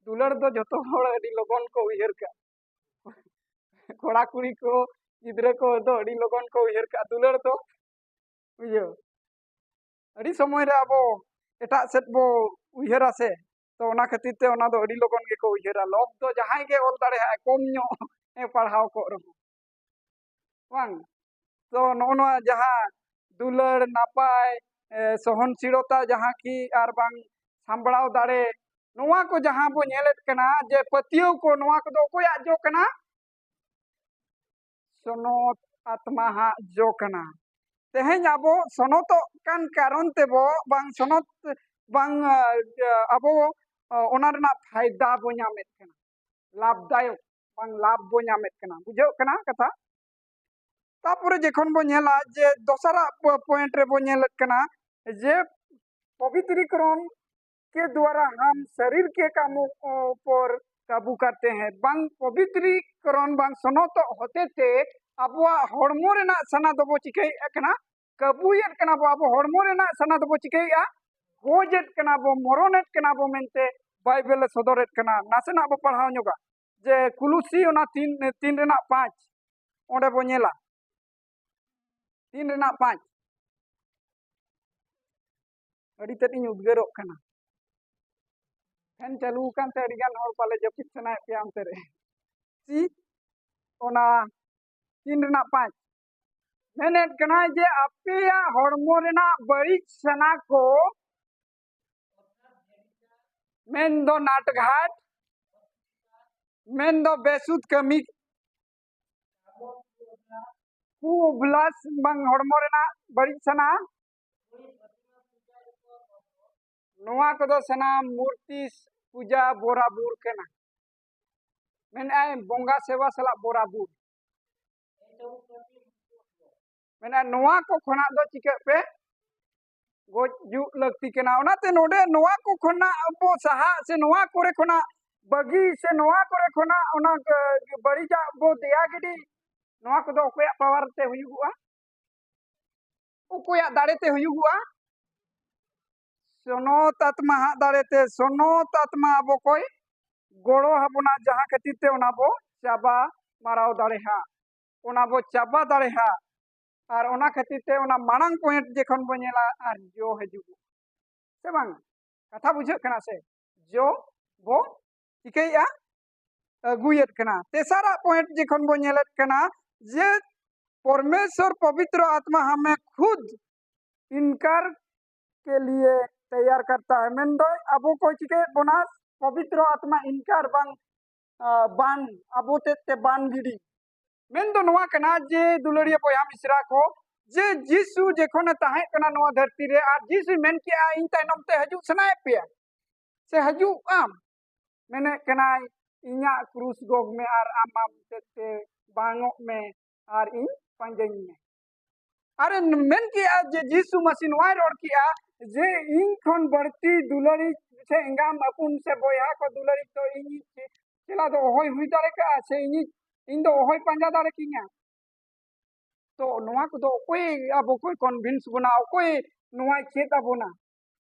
ᱫᱩᱞᱟᱹᱲ ᱫᱚ ᱡᱚᱛᱚ ᱦᱚᱲ ᱟᱹᱰᱤ ᱞᱚᱜᱚᱱ ᱠᱚ ᱩᱭᱦᱟᱹᱨ ᱠᱟᱜᱼᱟ᱾ ᱠᱚᱲᱟ ᱠᱩᱲᱤ ᱠᱚ, ᱜᱤᱫᱽᱨᱟᱹ ᱠᱚ ᱫᱚ ᱟᱹᱰᱤ ᱞᱚᱜᱚᱱ ᱠᱚ ᱩᱭᱦᱟᱹᱨ ᱠᱟᱜᱼᱟ ᱫᱩᱞᱟᱹᱲ ᱫᱚ᱾ ᱤᱭᱟᱹ, ᱟᱹᱰᱤ ᱥᱚᱢᱚᱭ ᱨᱮ ᱟᱵᱚ ᱮᱴᱟᱜ ᱥᱮᱫ ᱵᱚ ᱩᱭᱦᱟᱹᱨᱟ ᱥᱮ, ᱛᱚ ᱚᱱᱟ ᱠᱷᱟᱹᱛᱤᱨ ᱛᱮ ᱚᱱᱟ ᱫᱚ ᱟᱹᱰᱤ ᱞᱚᱜᱚᱱ ᱜᱮᱠᱚ ᱩᱭᱦᱟᱹᱨᱟ᱾ Love ᱫᱚ ᱡᱟᱦᱟᱸᱭ ᱜᱮ ᱚᱞ ᱫᱟᱲᱮᱭᱟᱜᱼᱟᱭ, ᱠᱚᱢ ᱧᱚᱜ ᱮ ᱯᱟᱲᱦᱟᱣ ᱠᱚᱜ ᱨᱮᱦᱚᱸ, ᱵᱟᱝ? ᱛᱚ ᱱᱚᱜᱼᱚ ᱱᱚᱣᱟ ᱡᱟᱦᱟᱸ ᱫᱩᱞᱟᱹᱲ, ᱱᱟᱯᱟᱭ, ᱮ, ᱥᱚᱦᱚᱱᱥᱤᱞᱚᱛᱟ ᱡᱟᱦᱟᱸ ᱠᱤ ᱟᱨ ᱵᱟᱝ ᱥᱟᱢᱵᱲᱟᱣ ᱫᱟᱲᱮ, ᱱᱚᱣᱟ ᱠᱚ ᱡᱟᱦᱟᱸ ᱵᱚ ᱧᱮᱞᱮᱫ ᱠᱟᱱᱟ ᱡᱮ ᱯᱟᱹᱛᱭᱟᱹᱣ ᱠᱚ, ᱱᱚᱣᱟ ᱠᱚᱫᱚ ᱚᱠᱚᱭᱟᱜ ᱡᱚ ᱠᱟᱱᱟ? ᱥᱚᱱᱚᱛ ᱟᱛᱢᱟ ᱦᱟᱜ ᱡᱚ ᱠᱟᱱᱟ᱾ ᱛᱮᱦᱮᱧ ᱟᱵᱚ ᱥᱚᱱᱚᱛᱚᱜ ᱠᱟᱱ ᱠᱟᱨᱚᱱ ᱛᱮᱵᱚ, ᱵᱟᱝ ᱥᱚᱱᱚᱛ, ᱵᱟᱝ, ᱟ, ᱟᱵᱚ, ᱟ, ᱚᱱᱟ ᱨᱮᱱᱟᱜ ᱯᱷᱟᱭᱫᱟ ᱵᱚ ᱧᱟᱢᱮᱫ ᱠᱟᱱᱟ, ᱞᱟᱵᱷᱫᱟᱭᱚᱠ ᱵᱟᱝ ᱞᱟᱵᱷ ᱵᱚ ᱧᱟᱢᱮᱫ ᱠᱟᱱᱟ᱾ ᱵᱩᱡᱷᱟᱹᱜ ᱠᱟᱱᱟ ᱠᱟᱛᱷᱟ? ᱛᱟᱯᱚᱨᱮ ᱡᱚᱠᱷᱚᱱ ᱵᱚ ᱧᱮᱞᱟ ᱡᱮ ᱫᱚᱥᱟᱨᱟᱜ ᱯᱚ-, point ᱨᱮᱵᱚ ᱧᱮᱞᱮᱫ ᱠᱟᱱᱟ ᱡᱮ ᱯᱚᱵᱤᱛᱨᱤᱠᱚᱨᱚᱱ ᱠᱮ ᱫᱣᱟᱨᱟ ᱦᱟᱢ ᱥᱟᱨᱤᱨ ᱠᱮ ᱠᱟᱢᱚ ᱯᱚᱨ ᱠᱟᱵᱩ ᱠᱟᱨᱛᱮ ᱦᱮᱸ, ᱵᱟᱝ ᱯᱚᱵᱤᱛᱨᱤᱠᱚᱨᱚᱱ ᱵᱟᱝ ᱥᱚᱱᱚᱛᱚᱜ ᱦᱚᱛᱮ ᱛᱮ ᱟᱵᱚᱣᱟᱜ ᱦᱚᱲᱢᱚ ᱨᱮᱱᱟᱜ ᱥᱟᱱᱟ ᱫᱚᱵᱚ ᱪᱤᱠᱟᱹᱭᱮᱫ ᱠᱟᱱᱟ? ᱠᱟᱹᱵᱩᱭᱮᱫ ᱠᱟᱱᱟ ᱵᱚ᱾ ᱟᱵᱚ ᱦᱚᱲᱢᱚ ᱨᱮᱱᱟᱜ ᱥᱟᱱᱟ ᱫᱚᱵᱚ ᱪᱤᱠᱟᱹᱭᱮᱫᱼᱟ? ᱜᱚᱡᱮᱫ ᱠᱟᱱᱟ ᱵᱚ, ᱢᱚᱨᱚᱱᱮᱫ ᱠᱟᱱᱟ ᱵᱚ ᱢᱮᱱᱛᱮ ᱵᱟᱭᱵᱮᱞ ᱮ ᱥᱚᱫᱚᱨᱮᱫ ᱠᱟᱱᱟ᱾ ᱱᱟᱥᱮᱱᱟᱜ ᱵᱚ ᱯᱟᱲᱦᱟᱣ ᱧᱚᱜᱟ ᱡᱮ ᱠᱩᱞᱩᱥᱤ ᱚᱱᱟ ᱛᱤᱱ, ᱛᱤᱱ ᱨᱮᱱᱟᱜ ᱯᱟᱸᱪ, ᱚᱸᱰᱮ ᱵᱚ ᱧᱮᱞᱟ᱾ ᱛᱤᱱ ᱨᱮᱱᱟᱜ ᱯᱟᱸᱪ᱾ ᱟᱹᱰᱤ ᱛᱮᱫ ᱤᱧ ᱩᱫᱽᱜᱟᱹᱨᱚᱜ ᱠᱟᱱᱟ᱾ ᱯᱷᱮᱱ ᱪᱟᱹᱞᱩ ᱟᱠᱟᱱ ᱛᱮ ᱟᱹᱰᱤ ᱜᱟᱱ ᱦᱚᱲ ᱯᱟᱞᱮ ᱡᱟᱹᱯᱤᱫ ᱥᱟᱱᱟᱭᱮᱫ ᱯᱮᱭᱟ ᱚᱱᱛᱮ ᱨᱮ᱾ ᱪᱮᱫ? ᱚᱱᱟ ᱛᱤᱱ ᱨᱮᱱᱟᱜ ᱯᱟᱸᱪ᱾ ᱢᱮᱱᱮᱫ ᱠᱟᱱᱟᱭ ᱡᱮ ᱟᱯᱮᱭᱟᱜ ᱦᱚᱲᱢᱚ ᱨᱮᱱᱟᱜ ᱵᱟᱹᱲᱤᱡ ᱥᱟᱱᱟ ᱠᱚ, ᱢᱮᱱᱫᱚ ᱱᱟᱴᱜᱷᱟᱴ, ᱢᱮᱱᱫᱚ ᱵᱮᱥᱩᱫ ᱠᱟᱹᱢᱤ, ᱠᱩᱵᱞᱟᱥ ᱵᱟᱝ ᱦᱚᱲᱢᱚ ᱨᱮᱱᱟᱜ ᱵᱟᱹᱲᱤᱡ ᱥᱟᱱᱟ, ᱱᱚᱣᱟ ᱠᱚᱫᱚ ᱥᱟᱱᱟᱢ ᱢᱩᱨᱛᱤ ᱯᱩᱡᱟ ᱵᱚᱨᱟᱵᱩᱨ ᱠᱟᱱᱟ᱾ ᱢᱮᱱᱮᱫᱼᱟᱭ ᱵᱚᱸᱜᱟ ᱥᱮᱵᱟ ᱥᱟᱞᱟᱜ ᱵᱚᱨᱟᱵᱩᱨ᱾ ᱢᱮᱱᱮᱫᱼᱟᱭ ᱱᱚᱣᱟ ᱠᱚ ᱠᱷᱚᱱᱟᱜ ᱫᱚ ᱪᱤᱠᱟᱹᱜ ᱯᱮ? ᱜᱚᱡᱩᱜ ᱞᱟᱹᱠᱛᱤ ᱠᱟᱱᱟ᱾ ᱚᱱᱟᱛᱮ ᱱᱚᱰᱮ ᱱᱚᱣᱟ ᱠᱚ ᱠᱷᱚᱱᱟᱜ ᱟᱵᱚ ᱥᱟᱦᱟᱜ ᱥᱮ ᱱᱚᱣᱟ ᱠᱚᱨᱮ ᱠᱷᱚᱱᱟᱜ ᱵᱟᱹᱜᱤ ᱥᱮ ᱱᱚᱣᱟ ᱠᱚᱨᱮ ᱠᱷᱚᱱᱟᱜ ᱚᱱᱟ ᱵᱟᱹᱲᱤᱡᱟᱜ ᱵᱚ ᱫᱮᱭᱟ ᱜᱤᱰᱤ, ᱱᱚᱣᱟ ᱠᱚᱫᱚ ᱚᱠᱚᱭᱟᱜ ᱯᱟᱣᱟᱨ ᱛᱮ ᱦᱩᱭᱩᱜᱚᱜᱼᱟ? ᱚᱠᱚᱭᱟᱜ ᱫᱟᱲᱮ ᱛᱮ ᱦᱩᱭᱩᱜᱚᱜᱼᱟ? ᱥᱚᱱᱚᱛ ᱟᱛᱢᱟ ᱦᱟᱜ ᱫᱟᱲᱮ ᱛᱮ᱾ ᱥᱚᱱᱚᱛ ᱟᱛᱢᱟ ᱟᱵᱚ ᱠᱚᱭ ᱜᱚᱲᱚ ᱟᱵᱚᱱᱟ, ᱡᱟᱦᱟᱸ ᱠᱷᱟᱹᱛᱤᱨ ᱛᱮ ᱚᱱᱟ ᱵᱚ ᱪᱟᱵᱟ ᱢᱟᱨᱟᱣ ᱫᱟᱲᱮᱭᱟᱜᱼᱟ, ᱚᱱᱟ ᱵᱚ ᱪᱟᱵᱟ ᱫᱟᱲᱮᱭᱟᱜᱼᱟ᱾ ᱟᱨ ᱚᱱᱟ ᱠᱷᱟᱹᱛᱤᱨ ᱛᱮ ᱚᱱᱟ ᱢᱟᱲᱟᱝ ᱯᱚᱭᱮᱱᱴ ᱡᱚᱠᱷᱚᱱ ᱵᱚ ᱧᱮᱞᱟ, ᱟᱨ ᱡᱚ ᱦᱤᱡᱩᱜᱚᱜᱼᱟ, ᱥᱮ ᱵᱟᱝ? ᱠᱟᱛᱷᱟ ᱵᱩᱡᱷᱟᱹᱜ ᱠᱟᱱᱟ ᱥᱮ? ᱡᱚ ᱵᱚ ᱪᱤᱠᱟᱹᱭᱮᱫᱼᱟ? ᱟᱹᱜᱩᱭᱮᱫ ᱠᱟᱱᱟ᱾ ᱛᱮᱥᱟᱨᱟᱜ ᱯᱚᱭᱮᱱᱴ ᱡᱚᱠᱷᱚᱱ ᱵᱚ ᱧᱮᱞᱮᱫ ᱠᱟᱱᱟ ᱡᱮ ᱯᱚᱨᱢᱮᱥᱚᱨ ᱯᱚᱵᱤᱛᱨᱚ ᱟᱛᱢᱟ ᱦᱟᱢᱮ ᱠᱷᱩᱫ ᱤᱱᱠᱟᱨ ᱠᱮ ᱞᱤᱭᱮ ᱛᱮᱭᱟᱨ ᱠᱟᱨᱛᱟ ᱦᱮ, ᱢᱮᱱᱫᱚ ᱟᱵᱚ ᱠᱚ ᱪᱤᱠᱟᱹᱭᱮᱫ ᱵᱚᱱᱟ? ᱯᱚᱵᱤᱛᱨᱚ ᱟᱛᱢᱟ ᱤᱱᱠᱟᱨ ᱵᱟᱝ, ᱟ, ᱵᱟᱱ, ᱟᱵᱚ ᱛᱮᱫ ᱛᱮ ᱵᱟᱱ ᱜᱤᱰᱤ᱾ ᱢᱮᱱᱫᱚ ᱱᱚᱣᱟ ᱠᱟᱱᱟ ᱡᱮ ᱫᱩᱞᱟᱹᱲᱤᱭᱟᱹ ᱵᱚᱭᱦᱟ ᱢᱤᱥᱨᱟ ᱠᱚ, ᱡᱮ ᱡᱤᱥᱩ ᱡᱚᱠᱷᱚᱱᱮ ᱛᱟᱦᱮᱸ ᱠᱟᱱᱟ ᱱᱚᱣᱟ ᱫᱷᱟᱹᱨᱛᱤ ᱨᱮ, ᱟᱨ ᱡᱤᱥᱩᱭ ᱢᱮᱱ ᱠᱮᱜᱼᱟ, "ᱤᱧ ᱛᱟᱭᱱᱚᱢ ᱛᱮ ᱦᱤᱡᱩᱜ ᱥᱟᱱᱟᱭᱮᱫ ᱯᱮᱭᱟ ᱥᱮ ᱦᱤᱡᱩᱜ ᱟᱢ?" ᱢᱮᱱᱮᱫ ᱠᱟᱱᱟᱭ, "ᱤᱧᱟᱹᱜ ᱠᱨᱩᱥ ᱜᱚᱜᱽ ᱢᱮ ᱟᱨ ᱟᱢ ᱟᱢ ᱛᱮᱫ ᱛᱮ ᱵᱟᱝᱚᱜ ᱢᱮ ᱟᱨ ᱤᱧ ᱯᱟᱸᱡᱟᱧ ᱢᱮ᱾" ᱟᱨᱮ ᱢᱮᱱ ᱠᱮᱜᱼᱟ ᱡᱮ ᱡᱤᱥᱩ ᱢᱟᱹᱥᱤ ᱱᱚᱣᱟᱭ ᱨᱚᱲ ᱠᱮᱜᱼᱟ ᱡᱮ ᱤᱧ ᱠᱷᱚᱱ ᱵᱟᱹᱲᱛᱤ ᱫᱩᱞᱟᱹᱲᱤᱡ ᱥᱮ ᱮᱸᱜᱟᱢ ᱟᱹᱯᱩᱱ ᱥᱮ ᱵᱚᱭᱦᱟ ᱠᱚ ᱫᱩᱞᱟᱹᱲᱤᱡ ᱫᱚ ᱤᱧᱤᱡ ᱪᱮ-, ᱪᱮᱞᱟ ᱫᱚ ᱚᱦᱚᱭ ᱦᱩᱭ ᱫᱟᱲᱮ ᱠᱟᱜᱼᱟ, ᱥᱮ ᱤᱧᱤᱡ, ᱤᱧ ᱫᱚ ᱚᱦᱚᱭ ᱯᱟᱸᱡᱟ ᱫᱟᱲᱮ ᱠᱤᱧᱟ᱾ ᱛᱚ ᱱᱚᱣᱟ ᱠᱚᱫᱚ ᱚᱠᱚᱭ ᱟᱵᱚ ᱠᱚᱭ ᱠᱚᱱᱵᱷᱤᱱᱥ ᱵᱚᱱᱟ? ᱚᱠᱚᱭ ᱱᱚᱣᱟᱭ ᱪᱮᱫ ᱟᱵᱚᱱᱟ?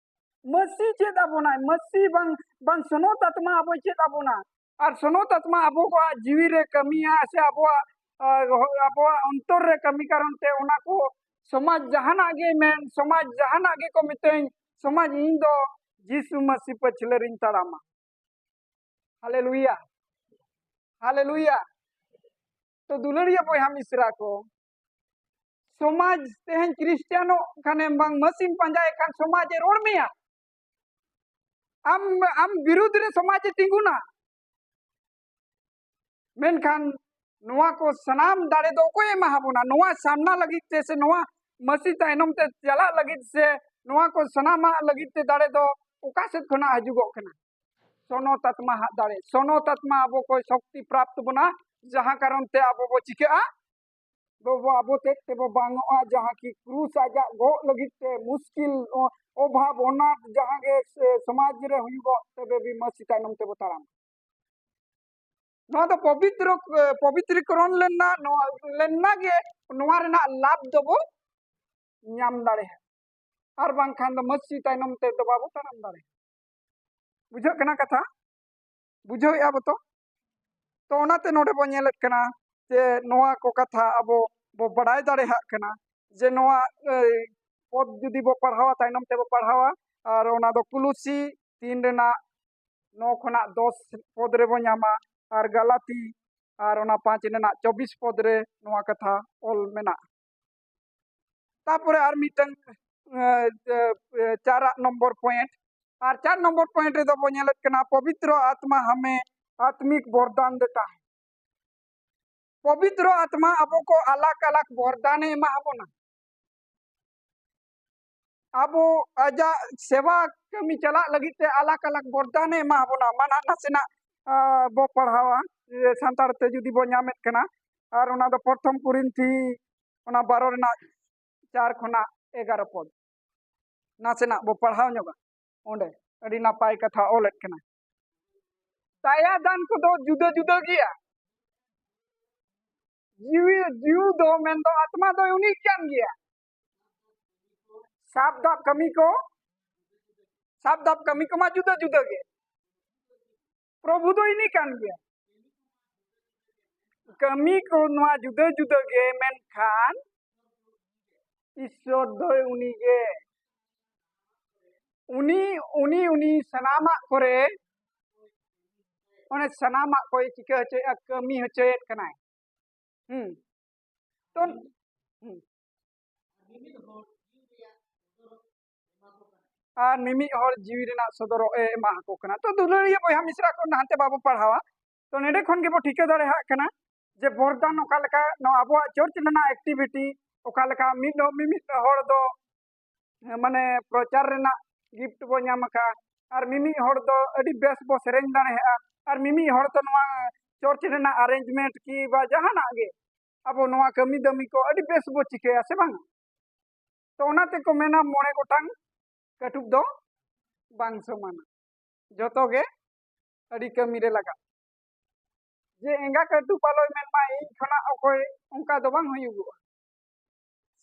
ᱢᱟᱹᱥᱤ ᱪᱮᱫ ᱟᱵᱚᱱᱟᱭ᱾ ᱢᱟᱹᱥᱤ ᱵᱟᱝ, ᱵᱟᱝ ᱥᱚᱱᱚᱛ ᱟᱛᱢᱟ ᱟᱵᱚᱭ ᱪᱮᱫ ᱟᱵᱚᱱᱟ᱾ ᱟᱨ ᱥᱚᱱᱚᱛ ᱟᱛᱢᱟ ᱟᱵᱚ ᱠᱚᱣᱟᱜ ᱡᱤᱣᱤ ᱨᱮ ᱠᱟᱹᱢᱤᱭᱟ ᱥᱮ ᱟᱵᱚᱣᱟᱜ, ᱟ, ᱟᱵᱚᱣᱟᱜ ᱚᱱᱛᱚᱨ ᱨᱮ ᱠᱟᱹᱢᱤ ᱠᱟᱨᱚᱱ ᱛᱮ ᱚᱱᱟ ᱠᱚ ᱥᱚᱢᱟᱡᱽ ᱡᱟᱦᱟᱱᱟᱜ ᱜᱮ ᱢᱮᱱ, ᱥᱚᱢᱟᱡᱽ ᱡᱟᱦᱟᱱᱟᱜ ᱜᱮᱠᱚ ᱢᱤᱛᱟᱹᱧ, ᱥᱚᱢᱟᱡᱽ ᱤᱧ ᱫᱚ ᱡᱤᱥᱩ ᱢᱟᱹᱥᱤ ᱯᱟᱹᱪᱷᱞᱟᱹ ᱨᱤᱧ ᱛᱟᱲᱟᱢᱟ᱾ ᱦᱟᱞᱮᱞᱩᱭᱟ, ᱦᱟᱞᱮᱞᱩᱭᱟ᱾ ᱛᱚ ᱫᱩᱞᱟᱹᱲᱤᱭᱟᱹ ᱵᱚᱭᱦᱟ ᱢᱤᱥᱨᱟ ᱠᱚ, ᱥᱚᱢᱟᱡᱽ ᱛᱮᱦᱮᱧ ᱠᱷᱨᱤᱥᱴᱤᱭᱟᱱᱚᱜ ᱠᱷᱟᱱᱮᱢ ᱵᱟᱝ ᱢᱟᱹᱥᱤᱢ ᱯᱟᱸᱡᱟᱭᱮᱫ ᱠᱷᱟᱱ ᱥᱚᱢᱟᱡᱽ ᱮ ᱨᱚᱲ ᱢᱮᱭᱟ, ᱟᱢ, ᱟᱢ ᱵᱤᱨᱩᱫᱽ ᱨᱮ ᱥᱚᱢᱟᱡᱽ ᱮ ᱛᱤᱸᱜᱩᱱᱟ᱾ ᱢᱮᱱᱠᱷᱟᱱ ᱱᱚᱣᱟ ᱠᱚ ᱥᱟᱱᱟᱢ ᱫᱟᱲᱮ ᱫᱚ ᱚᱠᱚᱭᱮ ᱮᱢᱟ ᱵᱚᱱᱟ? ᱱᱚᱣᱟ ᱥᱟᱢᱱᱟ ᱞᱟᱹᱜᱤᱫ ᱛᱮ ᱥᱮ ᱱᱚᱣᱟ ᱢᱟᱹᱥᱤ ᱛᱟᱭᱱᱚᱢ ᱛᱮ ᱪᱟᱞᱟᱜ ᱞᱟᱹᱜᱤᱫ ᱥᱮ ᱱᱚᱣᱟ ᱠᱚ ᱥᱟᱱᱟᱢᱟᱜ ᱞᱟᱹᱜᱤᱫ ᱛᱮ ᱫᱟᱲᱮ ᱫᱚ ᱚᱠᱟ ᱥᱮᱫ ᱠᱷᱚᱱᱟᱜ ᱦᱤᱡᱩᱜᱚᱜ ᱠᱟᱱᱟ? ᱥᱚᱱᱚᱛ ᱟᱛᱢᱟ ᱦᱟᱜ ᱫᱟᱲᱮ᱾ ᱥᱚᱱᱚᱛ ᱟᱛᱢᱟ ᱟᱵᱚ ᱠᱚ ᱥᱚᱠᱛᱤ ᱯᱨᱟᱯᱛ ᱵᱚᱱᱟ, ᱡᱟᱦᱟᱸ ᱠᱟᱨᱚᱱ ᱛᱮ ᱟᱵᱚ ᱵᱚ ᱪᱤᱠᱟᱹᱜᱼᱟ? ᱵᱟᱵᱚ ᱟᱵᱚ ᱛᱮᱫ ᱛᱮᱵᱚ ᱵᱟᱝᱚᱜᱼᱟ, ᱡᱟᱦᱟᱸ ᱠᱤ ᱠᱨᱩᱥ ᱟᱡᱟᱜ ᱜᱚᱜ ᱞᱟᱹᱜᱤᱫ ᱛᱮ ᱢᱩᱥᱠᱤᱞ, ᱚ-, ᱚᱵᱷᱟᱵ, ᱚᱱᱟᱴ ᱡᱟᱦᱟᱸ ᱜᱮ ᱥᱮ ᱥᱚᱢᱟᱡᱽ ᱨᱮ ᱦᱩᱭᱩᱜᱚᱜ, ᱛᱚᱵᱮ ᱵᱤ ᱢᱟᱹᱥᱤ ᱛᱟᱭᱱᱚᱢ ᱛᱮᱵᱚ ᱛᱟᱲᱟᱢ᱾ ᱱᱚᱣᱟ ᱫᱚ ᱯᱚᱵᱤᱛᱨᱚ, ᱯᱚᱵᱤᱛᱨᱤᱠᱚᱨᱚᱱ ᱞᱮᱱᱟ, ᱱᱚᱣᱟ ᱞᱮᱱᱟ ᱜᱮ ᱱᱚᱣᱟ ᱨᱮᱱᱟᱜ ᱞᱟᱵᱷ ᱫᱚᱵᱚ ᱧᱟᱢ ᱫᱟᱲᱮᱭᱟᱜᱼᱟ, ᱟᱨ ᱵᱟᱝᱠᱷᱟᱱ ᱫᱚ ᱢᱟᱹᱥᱤ ᱛᱟᱭᱱᱚᱢ ᱛᱮ ᱫᱚ ᱵᱟᱵᱚ ᱛᱟᱲᱟᱢ ᱫᱟᱲᱮᱭᱟᱜᱼᱟ᱾ ᱵᱩᱡᱷᱟᱹᱜ ᱠᱟᱱᱟ ᱠᱟᱛᱷᱟ? ᱵᱩᱡᱷᱟᱹᱣᱮᱫᱼᱟ ᱵᱚ ᱛᱚ? ᱛᱚ ᱚᱱᱟᱛᱮ ᱱᱚᱰᱮ ᱵᱚ ᱧᱮᱞᱮᱫ ᱠᱟᱱᱟ ᱡᱮ ᱱᱚᱣᱟ ᱠᱚ ᱠᱟᱛᱷᱟ ᱟᱵᱚ ᱵᱚ ᱵᱟᱲᱟᱭ ᱫᱟᱲᱮᱭᱟᱜ ᱠᱟᱱᱟ ᱡᱮ ᱱᱚᱣᱟ, ᱮ, ᱯᱚᱫ ᱡᱩᱫᱤ ᱵᱚ ᱯᱟᱲᱦᱟᱣᱟ, ᱛᱟᱭᱱᱚᱢ ᱛᱮᱵᱚ ᱯᱟᱲᱦᱟᱣᱟ, ᱟᱨ ᱚᱱᱟ ᱫᱚ ᱠᱩᱞᱩᱥᱤ ᱛᱤᱱ ᱨᱮᱱᱟᱜ ᱱᱚ ᱠᱷᱚᱱᱟᱜ ᱫᱚᱥ ᱯᱚᱫ ᱨᱮᱵᱚ ᱧᱟᱢᱟ, ᱟᱨ ᱜᱟᱞᱟᱛᱤ ᱟᱨ ᱚᱱᱟ ᱯᱟᱸᱪ ᱨᱮᱱᱟᱜ ᱪᱚᱵᱵᱤᱥ ᱯᱚᱫ ᱨᱮ ᱱᱚᱣᱟ ᱠᱟᱛᱷᱟ ᱚᱞ ᱢᱮᱱᱟᱜᱼᱟ᱾ ᱛᱟᱯᱚᱨᱮ ᱟᱨ ᱢᱤᱫᱴᱟᱝ, ᱮ, ᱮ, ᱮ, ᱪᱟᱨᱟᱜ ᱱᱚᱢᱵᱚᱨ ᱯᱚᱭᱮᱱᱴ᱾ ᱟᱨ ᱪᱟᱨ ᱱᱚᱢᱵᱚᱨ ᱯᱚᱭᱮᱱᱴ ᱨᱮᱫᱚ ᱵᱚ ᱧᱮᱞᱮᱫ ᱠᱟᱱᱟ, ᱯᱚᱵᱤᱛᱨᱚ ᱟᱛᱢᱟ ᱦᱟᱢᱮ ᱟᱛᱢᱤᱠ ᱵᱚᱨᱫᱟᱱ ᱫᱮᱛᱟ ᱦᱮ᱾ ᱯᱚᱵᱤᱛᱨᱚ ᱟᱛᱢᱟ ᱟᱵᱚ ᱠᱚ ᱟᱞᱟᱠ ᱟᱞᱟᱠ ᱵᱚᱨᱫᱟᱱᱮ ᱮᱢᱟ ᱵᱚᱱᱟ᱾ ᱟᱵᱚ ᱟᱡᱟᱜ ᱥᱮᱵᱟ ᱠᱟᱹᱢᱤ ᱪᱟᱞᱟᱜ ᱞᱟᱹᱜᱤᱫ ᱛᱮ ᱟᱞᱟᱠ ᱟᱞᱟᱠ ᱵᱚᱨᱫᱟᱱᱮ ᱮᱢᱟ ᱵᱚᱱᱟ᱾ ᱢᱟ ᱱᱟᱦᱟᱜ ᱱᱟᱥᱮᱱᱟᱜ, ᱟ, ᱵᱚ ᱯᱟᱲᱦᱟᱣᱟ, ᱮ, ᱥᱟᱱᱛᱟᱲ ᱛᱮ ᱡᱩᱫᱤ ᱵᱚ ᱧᱟᱢᱮᱫ ᱠᱟᱱᱟ᱾ ᱟᱨ ᱚᱱᱟ ᱫᱚ ᱯᱨᱚᱛᱷᱚᱢ ᱠᱚᱨᱤᱱᱛᱷᱤ, ᱚᱱᱟ ᱵᱟᱨᱚ ᱨᱮᱱᱟᱜ ᱪᱟᱨ ᱠᱷᱚᱱᱟᱜ ᱮᱜᱟᱨᱚ ᱯᱚᱫ᱾ ᱱᱟᱥᱮᱱᱟᱜ ᱵᱚ ᱯᱟᱲᱦᱟᱣ ᱧᱚᱜᱟ᱾ ᱚᱸᱰᱮ ᱟᱹᱰᱤ ᱱᱟᱯᱟᱭ ᱠᱟᱛᱷᱟ ᱚᱞᱮᱫ ᱠᱟᱱᱟ᱾ ᱫᱟᱭᱟ ᱫᱟᱱ ᱠᱚᱫᱚ ᱡᱩᱫᱟᱹ ᱡᱩᱫᱟᱹ ᱜᱮᱭᱟ᱾ ᱡᱤᱣᱤ, ᱡᱤᱣᱤ ᱫᱚ ᱢᱮᱱᱫᱚ ᱟᱛᱢᱟ ᱫᱚᱭ ᱩᱱᱤ ᱠᱟᱱ ᱜᱮᱭᱟ᱾ ᱥᱟᱵ ᱫᱟᱵ ᱠᱟᱹᱢᱤ ᱠᱚ, ᱥᱟᱵ ᱫᱟᱵ ᱠᱟᱹᱢᱤ ᱠᱚᱢᱟ ᱡᱩᱫᱟᱹ ᱡᱩᱫᱟᱹ ᱜᱮ᱾ ᱯᱨᱚᱵᱷᱩ ᱫᱚ ᱤᱱᱤ ᱠᱟᱱ ᱜᱮᱭᱟ᱾ ᱠᱟᱹᱢᱤ ᱠᱚ ᱱᱚᱣᱟ ᱡᱩᱫᱟᱹ ᱡᱩᱫᱟᱹ ᱜᱮ, ᱢᱮᱱᱠᱷᱟᱱ ᱤᱥᱥᱚᱨ ᱫᱚᱭ ᱩᱱᱤ ᱜᱮ᱾ ᱩᱱᱤ, ᱩᱱᱤ, ᱩᱱᱤ ᱥᱟᱱᱟᱢᱟᱜ ᱠᱚᱨᱮ, ᱚᱱᱮ ᱥᱟᱱᱟᱢᱟᱜ ᱠᱚᱭ ᱪᱤᱠᱟᱹ ᱦᱚᱪᱚᱭᱮᱫᱼᱟ, ᱠᱟᱹᱢᱤ ᱦᱚᱪᱚᱭᱮᱫ ᱠᱟᱱᱟᱭ᱾ ᱦᱩᱸ᱾ ᱛᱚ, ᱦᱩᱸ᱾ ᱟᱨ ᱢᱤᱢᱤᱫ ᱦᱚᱲ ᱡᱤᱣᱤ ᱨᱮᱱᱟᱜ ᱥᱚᱫᱚᱨᱚᱜ ᱮ ᱮᱢᱟ ᱟᱠᱚ ᱠᱟᱱᱟ᱾ ᱛᱚ, ᱫᱩᱞᱟᱹᱲᱤᱭᱟᱹ ᱵᱚᱭᱦᱟ ᱢᱤᱥᱨᱟ ᱠᱚ, ᱱᱟᱦᱟᱱᱛᱮ ᱵᱟᱵᱚ ᱯᱟᱲᱦᱟᱣᱟ᱾ ᱛᱚ, ᱱᱚᱰᱮ ᱠᱷᱚᱱ ᱜᱮᱵᱚ ᱴᱷᱤᱠᱟᱹ ᱫᱟᱲᱮᱭᱟᱜ ᱠᱟᱱᱟ ᱡᱮ ᱵᱚᱨᱫᱟᱱ ᱚᱠᱟ ᱞᱮᱠᱟ ᱱᱚᱣᱟ ᱟᱵᱚᱣᱟᱜ ᱪᱟᱨᱪ ᱨᱮᱱᱟᱜ ᱮᱠᱴᱤᱵᱷᱤᱴᱤ ᱚᱠᱟ ᱞᱮᱠᱟ ᱢᱤᱫ, ᱢᱤᱢᱤᱫ ᱦᱚᱲ ᱫᱚ, ᱢᱟᱱᱮ, ᱯᱨᱚᱪᱟᱨ ᱨᱮᱱᱟᱜ ᱜᱤᱯᱷᱴ ᱵᱚ ᱧᱟᱢ ᱟᱠᱟᱫᱼᱟ, ᱟᱨ ᱢᱤᱢᱤᱫ ᱦᱚᱲ ᱫᱚ ᱟᱹᱰᱤ ᱵᱮᱥ ᱵᱚ ᱥᱮᱨᱮᱧ ᱫᱟᱲᱮᱭᱟᱜᱼᱟ, ᱟᱨ ᱢᱤᱢᱤᱫ ᱦᱚᱲ ᱫᱚ ᱱᱚᱣᱟ ᱪᱟᱨᱪ ᱨᱮᱱᱟᱜ ᱟᱨᱮᱧᱡᱽᱢᱮᱱᱴ ᱠᱤ ᱵᱟ ᱡᱟᱦᱟᱱᱟᱜ ᱜᱮ, ᱟᱵᱚ ᱱᱚᱣᱟ ᱠᱟᱹᱢᱤ ᱫᱟᱹᱢᱤ ᱠᱚ ᱟᱹᱰᱤ ᱵᱮᱥ ᱵᱚ ᱪᱤᱠᱟᱹᱭᱟ, ᱥᱮ ᱵᱟᱝ? ᱛᱚ ᱚᱱᱟ ᱛᱮᱠᱚ ᱢᱮᱱᱟ ᱢᱚᱬᱮ ᱜᱚᱴᱟᱝ ᱠᱟᱹᱴᱩᱵ ᱫᱚ ᱵᱟᱝ ᱥᱚᱢᱟᱱᱟ, ᱡᱚᱛᱚ ᱜᱮ ᱟᱹᱰᱤ ᱠᱟᱹᱢᱤ ᱨᱮ ᱞᱟᱜᱟᱜ᱾ ᱡᱮ ᱮᱸᱜᱟ ᱠᱟᱹᱴᱩᱵ ᱟᱞᱚᱭ ᱢᱮᱱ ᱢᱟ ᱤᱧ ᱠᱷᱚᱱᱟᱜ ᱚᱠᱚᱭ, ᱚᱱᱠᱟ ᱫᱚ ᱵᱟᱝ ᱦᱩᱭᱩᱜᱚᱜᱼᱟ᱾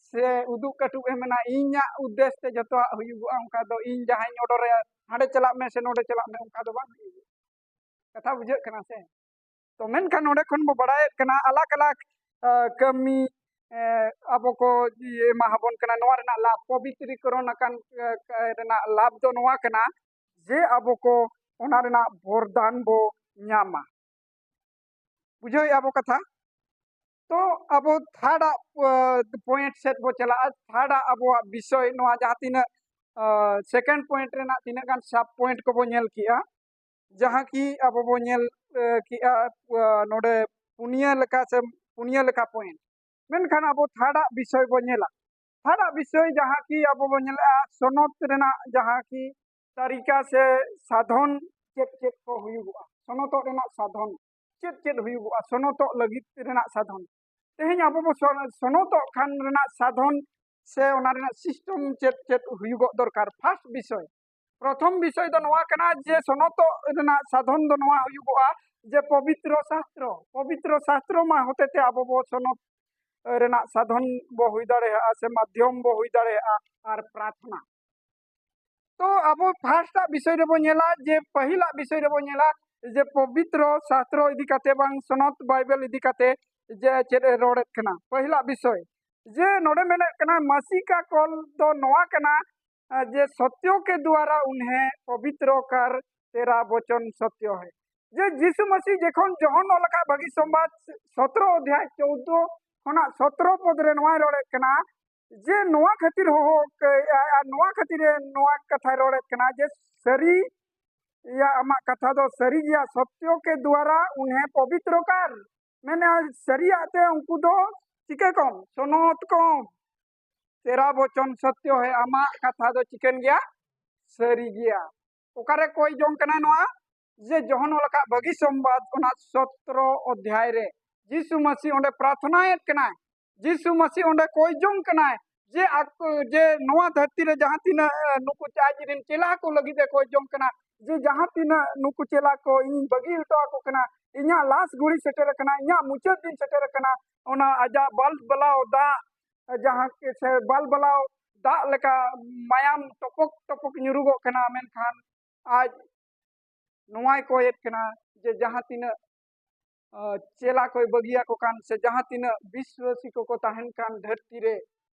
ᱥᱮ ᱩᱫᱩᱜ ᱠᱟᱹᱴᱩᱵ ᱮ ᱢᱮᱱᱟ ᱤᱧᱟᱹᱜ ᱩᱫᱽᱫᱮᱥ ᱛᱮ ᱡᱚᱛᱚᱣᱟᱜ ᱦᱩᱭᱩᱜᱚᱜᱼᱟ, ᱚᱱᱠᱟ ᱫᱚ ᱤᱧ ᱡᱟᱦᱟᱸᱧ ᱚᱰᱚᱨᱮ ᱦᱟᱸᱰᱮ ᱪᱟᱞᱟᱜ ᱢᱮ ᱥᱮ ᱱᱚᱰᱮ ᱪᱟᱞᱟᱜ ᱢᱮ, ᱚᱱᱠᱟ ᱫᱚ ᱵᱟᱝ ᱦᱩᱭᱩᱜᱚᱜᱼᱟ᱾ ᱠᱟᱛᱷᱟ ᱵᱩᱡᱷᱟᱹᱜ ᱠᱟᱱᱟ ᱥᱮ? ᱛᱚ ᱢᱮᱱᱠᱷᱟᱱ ᱱᱚᱰᱮ ᱠᱷᱚᱱ ᱵᱚ ᱵᱟᱲᱟᱭᱮᱫ ᱠᱟᱱᱟ ᱟᱞᱟᱜᱽ ᱟᱞᱟᱜᱽ ᱠᱟᱹᱢᱤ ᱟᱵᱚ ᱠᱚ ᱮᱢᱟ ᱟᱵᱚᱱ ᱠᱟᱱᱟ᱾ ᱱᱚᱣᱟ ᱨᱮᱱᱟᱜ ᱞᱟᱵᱷ, ᱯᱚᱵᱤᱛᱨᱤᱠᱚᱨᱚᱱ ᱟᱠᱟᱱ ᱨᱮᱱᱟᱜ ᱞᱟᱵᱷ ᱫᱚ ᱱᱚᱣᱟ ᱠᱟᱱᱟ ᱡᱮ ᱟᱵᱚ ᱠᱚ ᱚᱱᱟ ᱨᱮᱱᱟᱜ ᱵᱚᱨᱫᱟᱱ ᱵᱚ ᱧᱟᱢᱟ᱾ ᱵᱩᱡᱷᱟᱹᱣᱮᱫᱼᱟ ᱵᱚ ᱠᱟᱛᱷᱟ? ᱛᱚ ᱟᱵᱚ ᱛᱷᱟᱨᱰ ᱟᱜ ᱯᱚᱭᱮᱱᱴ ᱥᱮᱫ ᱵᱚ ᱪᱟᱞᱟᱜᱼᱟ᱾ ᱛᱷᱟᱨᱰ ᱟᱜ ᱟᱵᱚᱣᱟᱜ ᱵᱤᱥᱚᱭ, ᱱᱚᱣᱟ ᱡᱟᱦᱟᱸ ᱛᱤᱱᱟᱹᱜ ᱥᱮᱠᱮᱱᱰ ᱯᱚᱭᱮᱱᱴ ᱨᱮᱱᱟᱜ ᱛᱤᱱᱟᱹᱜ ᱜᱟᱱ ᱥᱟᱵ ᱯᱚᱭᱮᱱᱴ ᱠᱚᱵᱚ ᱧᱮᱞ ᱠᱮᱜᱼᱟ, ᱡᱟᱦᱟᱸ ᱠᱤ ᱟᱵᱚ ᱵᱚ ᱧᱮᱞ ᱠᱮᱜᱼᱟ ᱱᱚᱰᱮ ᱯᱩᱱᱭᱟᱹ ᱞᱮᱠᱟ ᱥᱮ ᱯᱩᱱᱭᱟᱹ ᱞᱮᱠᱟ ᱯᱚᱭᱮᱱᱴ᱾ ᱢᱮᱱᱠᱷᱟᱱ ᱟᱵᱚ ᱛᱷᱟᱨᱰ ᱟᱜ ᱵᱤᱥᱚᱭ ᱵᱚ ᱧᱮᱞᱟ᱾ ᱛᱷᱟᱨᱰ ᱟᱜ ᱵᱤᱥᱚᱭ ᱡᱟᱦᱟᱸ ᱠᱤ ᱟᱵᱚ ᱵᱚ ᱧᱮᱞᱮᱜᱼᱟ ᱥᱚᱱᱚᱛ ᱨᱮᱱᱟᱜ ᱡᱟᱦᱟᱸ ᱠᱤ ᱛᱟᱹᱨᱤᱠᱟ ᱥᱮ ᱥᱟᱫᱷᱚᱱ ᱪᱮᱫ ᱪᱮᱫ ᱠᱚ ᱦᱩᱭᱩᱜᱚᱜᱼᱟ, ᱥᱚᱱᱚᱛᱚᱜ ᱨᱮᱱᱟᱜ ᱥᱟᱫᱷᱚᱱ ᱪᱮᱫ ᱪᱮᱫ ᱦᱩᱭᱩᱜᱚᱜᱼᱟ, ᱥᱚᱱᱚᱛᱚᱜ ᱞᱟᱹᱜᱤᱫ ᱨᱮᱱᱟᱜ ᱥᱟᱫᱷᱚᱱ᱾ ᱛᱮᱦᱮᱧ ᱟᱵᱚ ᱵᱚ ᱥᱚ-, ᱥᱚᱱᱚᱛᱚᱜ ᱠᱷᱟᱱ ᱨᱮᱱᱟᱜ ᱥᱟᱫᱷᱚᱱ ᱥᱮ ᱚᱱᱟ ᱨᱮᱱᱟᱜ ᱥᱤᱥᱴᱮᱢ ᱪᱮᱫ ᱪᱮᱫ ᱦᱩᱭᱩᱜᱚᱜ ᱫᱚᱨᱠᱟᱨ᱾ ᱯᱷᱟᱥᱴ ᱵᱤᱥᱚᱭ, ᱯᱨᱚᱛᱷᱚᱢ ᱵᱤᱥᱚᱭ ᱫᱚ ᱱᱚᱣᱟ ᱠᱟᱱᱟ ᱡᱮ ᱥᱚᱱᱚᱛᱚᱜ ᱨᱮᱱᱟᱜ ᱥᱟᱫᱷᱚᱱ ᱫᱚ ᱱᱚᱣᱟ ᱦᱩᱭᱩᱜᱚᱜᱼᱟ ᱡᱮ ᱯᱚᱵᱤᱛᱨᱚ ᱥᱟᱥᱛᱨᱚ, ᱯᱚᱵᱤᱛᱨᱚ ᱥᱟᱥᱛᱨᱚ ᱢᱟ ᱦᱚᱛᱮᱛᱮ ᱟᱵᱚ ᱵᱚ ᱥᱚᱱᱚᱛ ᱨᱮᱱᱟᱜ ᱥᱟᱫᱷᱚᱱ ᱵᱚ ᱦᱩᱭ ᱫᱟᱲᱮᱭᱟᱜᱼᱟ ᱥᱮ ᱢᱟᱫᱽᱫᱷᱚᱢ ᱵᱚ ᱦᱩᱭ ᱫᱟᱲᱮᱭᱟᱜᱼᱟ, ᱟᱨ ᱯᱨᱟᱨᱛᱷᱚᱱᱟ᱾ ᱛᱚ ᱟᱵᱚ ᱯᱷᱟᱥᱴᱟᱜ ᱵᱤᱥᱚᱭ ᱨᱮᱵᱚ ᱧᱮᱞᱟ ᱡᱮ ᱯᱟᱹᱦᱤᱞᱟᱜ ᱵᱤᱥᱚᱭ ᱨᱮᱵᱚ ᱧᱮᱞᱟ ᱡᱮ ᱯᱚᱵᱤᱛᱨᱚ ᱥᱟᱥᱛᱨᱚ ᱤᱫᱤ ᱠᱟᱛᱮ ᱵᱟᱝ ᱥᱚᱱᱚᱛ ᱵᱟᱭᱵᱮᱞ ᱤᱫᱤ ᱠᱟᱛᱮ ᱡᱮ ᱪᱮᱫ ᱮ ᱨᱚᱲᱮᱫ ᱠᱟᱱᱟ᱾ ᱯᱟᱹᱦᱤᱞᱟᱜ ᱵᱤᱥᱚᱭ ᱡᱮ ᱱᱚᱰᱮ ᱢᱮᱱᱮᱫ ᱠᱟᱱᱟ ᱢᱟᱥᱤᱠᱟ ᱠᱚᱞ ᱫᱚ ᱱᱚᱣᱟ ᱠᱟᱱᱟ, ᱡᱮ ᱥᱚᱛᱭᱚ ᱠᱮ ᱫᱣᱟᱨᱟ ᱩᱱᱦᱮ ᱯᱚᱵᱤᱛᱨᱚ ᱠᱟᱨ ᱛᱮᱨᱟ ᱵᱚᱪᱚᱱ ᱥᱚᱛᱭᱚ ᱦᱮ᱾ ᱡᱮ ᱡᱤᱥᱩ ᱢᱟᱥᱤ ᱡᱚᱠᱷᱚᱱ ᱡᱚᱦᱚᱱ ᱚᱞ ᱟᱠᱟᱫ ᱵᱷᱟᱹᱜᱤ ᱥᱚᱢᱵᱟᱫ ᱥᱚᱛᱨᱚ ᱚᱫᱷᱭᱟᱭ ᱪᱳᱫᱽᱫᱳ ᱠᱷᱚᱱᱟᱜ ᱥᱚᱛᱨᱚ ᱯᱚᱫ ᱨᱮ ᱱᱚᱣᱟᱭ ᱨᱚᱲᱮᱫ ᱠᱟᱱᱟ ᱡᱮ ᱱᱚᱣᱟ ᱠᱷᱟᱹᱛᱤᱨ ᱦᱚᱦᱚ ᱠᱟᱹᱭᱟ ᱟᱨ ᱱᱚᱣᱟ ᱠᱷᱟᱹᱛᱤᱨ ᱱᱚᱣᱟ ᱠᱟᱛᱷᱟᱭ ᱨᱚᱲᱮᱫ ᱠᱟᱱᱟ ᱡᱮ ᱥᱟᱹᱨᱤ ᱭᱟ ᱟᱢᱟᱜ ᱠᱟᱛᱷᱟ ᱫᱚ ᱥᱟᱹᱨᱤ ᱜᱮᱭᱟ, ᱥᱚᱛᱭᱚ ᱠᱮ ᱫᱣᱟᱨᱟ ᱩᱱᱦᱮ ᱯᱚᱵᱤᱛᱨᱚ ᱠᱟᱨ, ᱢᱮᱱᱟ ᱥᱟᱹᱨᱤᱭᱟᱜ ᱛᱮ ᱩᱱᱠᱩ ᱫᱚ ᱪᱤᱠᱟᱹ ᱠᱚᱢ, ᱥᱚᱱᱚᱛ ᱠᱚᱢ᱾ ᱛᱮᱨᱟ ᱵᱚᱪᱚᱱ ᱥᱚᱛᱭᱚ ᱦᱮ, ᱟᱢᱟᱜ ᱠᱟᱛᱷᱟ ᱫᱚ ᱪᱤᱠᱟᱹᱱ ᱜᱮᱭᱟ, ᱥᱟᱹᱨᱤ ᱜᱮᱭᱟ᱾ ᱚᱠᱟᱨᱮ ᱠᱚᱭ ᱡᱚᱝ ᱠᱟᱱᱟ ᱱᱚᱣᱟ ᱡᱮ ᱡᱚᱦᱚᱱ ᱚᱞ ᱟᱠᱟᱫ ᱵᱷᱟᱹᱜᱤ ᱥᱚᱢᱵᱟᱫ ᱚᱱᱟ ᱥᱚᱛᱨᱚ ᱚᱫᱷᱭᱟᱭ ᱨᱮ ᱡᱤᱥᱩ ᱢᱟᱹᱥᱤ ᱚᱸᱰᱮ ᱯᱨᱟᱨᱛᱷᱚᱱᱟᱭᱮᱫ ᱠᱟᱱᱟᱭ, ᱡᱤᱥᱩ ᱢᱟᱹᱥᱤ ᱚᱸᱰᱮ ᱠᱚᱭ ᱡᱚᱝ ᱠᱟᱱᱟᱭ ᱡᱮ ᱟᱠᱚ, ᱡᱮ ᱱᱚᱣᱟ ᱫᱷᱟᱹᱨᱛᱤ ᱨᱮ ᱡᱟᱦᱟᱸ ᱛᱤᱱᱟᱹᱜ ᱱᱩᱠᱩ ᱟᱡ ᱨᱮᱱ ᱪᱮᱞᱟ ᱠᱚ ᱞᱟᱹᱜᱤᱫ ᱮ ᱠᱚᱭ ᱡᱚᱝ ᱠᱟᱱᱟ, ᱡᱮ ᱡᱟᱦᱟᱸ ᱛᱤᱱᱟᱹᱜ ᱱᱩᱠᱩ ᱪᱮᱞᱟ ᱠᱚ ᱤᱧ ᱵᱟᱹᱜᱤ ᱦᱚᱴᱚ ᱟᱠᱚ ᱠᱟᱱᱟ, ᱤᱧᱟᱹᱜ ᱞᱟᱥ ᱜᱷᱩᱲᱤ ᱥᱮᱴᱮᱨ ᱟᱠᱟᱱᱟ, ᱤᱧᱟᱹᱜ ᱢᱩᱪᱟᱹᱫ ᱫᱤᱱ ᱥᱮᱴᱮᱨ ᱟᱠᱟᱱᱟ, ᱚᱱᱟ ᱟᱡᱟᱜ ᱵᱟᱞ ᱵᱟᱞᱟᱣ ᱫᱟᱜ ᱡᱟᱦᱟᱸ ᱥᱮ ᱵᱟᱞ ᱵᱟᱞᱟᱣ ᱫᱟᱜ ᱞᱮᱠᱟ ᱢᱟᱭᱟᱢ ᱴᱚᱯᱚᱠ ᱴᱚᱯᱚᱠ ᱧᱩᱨᱩᱜᱚᱜ ᱠᱟᱱᱟ, ᱢᱮᱱᱠᱷᱟᱱ ᱟᱡ ᱱᱚᱣᱟᱭ ᱠᱚᱭᱮᱫ ᱠᱟᱱᱟ ᱡᱮ ᱡᱟᱦᱟᱸ ᱛᱤᱱᱟᱹᱜ ᱪᱮᱞᱟ ᱠᱚᱭ ᱵᱟᱹᱜᱤᱭᱟᱠᱚ ᱠᱟᱱ ᱥᱮ ᱡᱟᱦᱟᱸ ᱛᱤᱱᱟᱹᱜ ᱵᱤᱥᱣᱟᱹᱥᱤ ᱠᱚᱠᱚ ᱛᱟᱦᱮᱱ ᱠᱟᱱ ᱫᱷᱟᱹᱨᱛᱤ ᱨᱮ,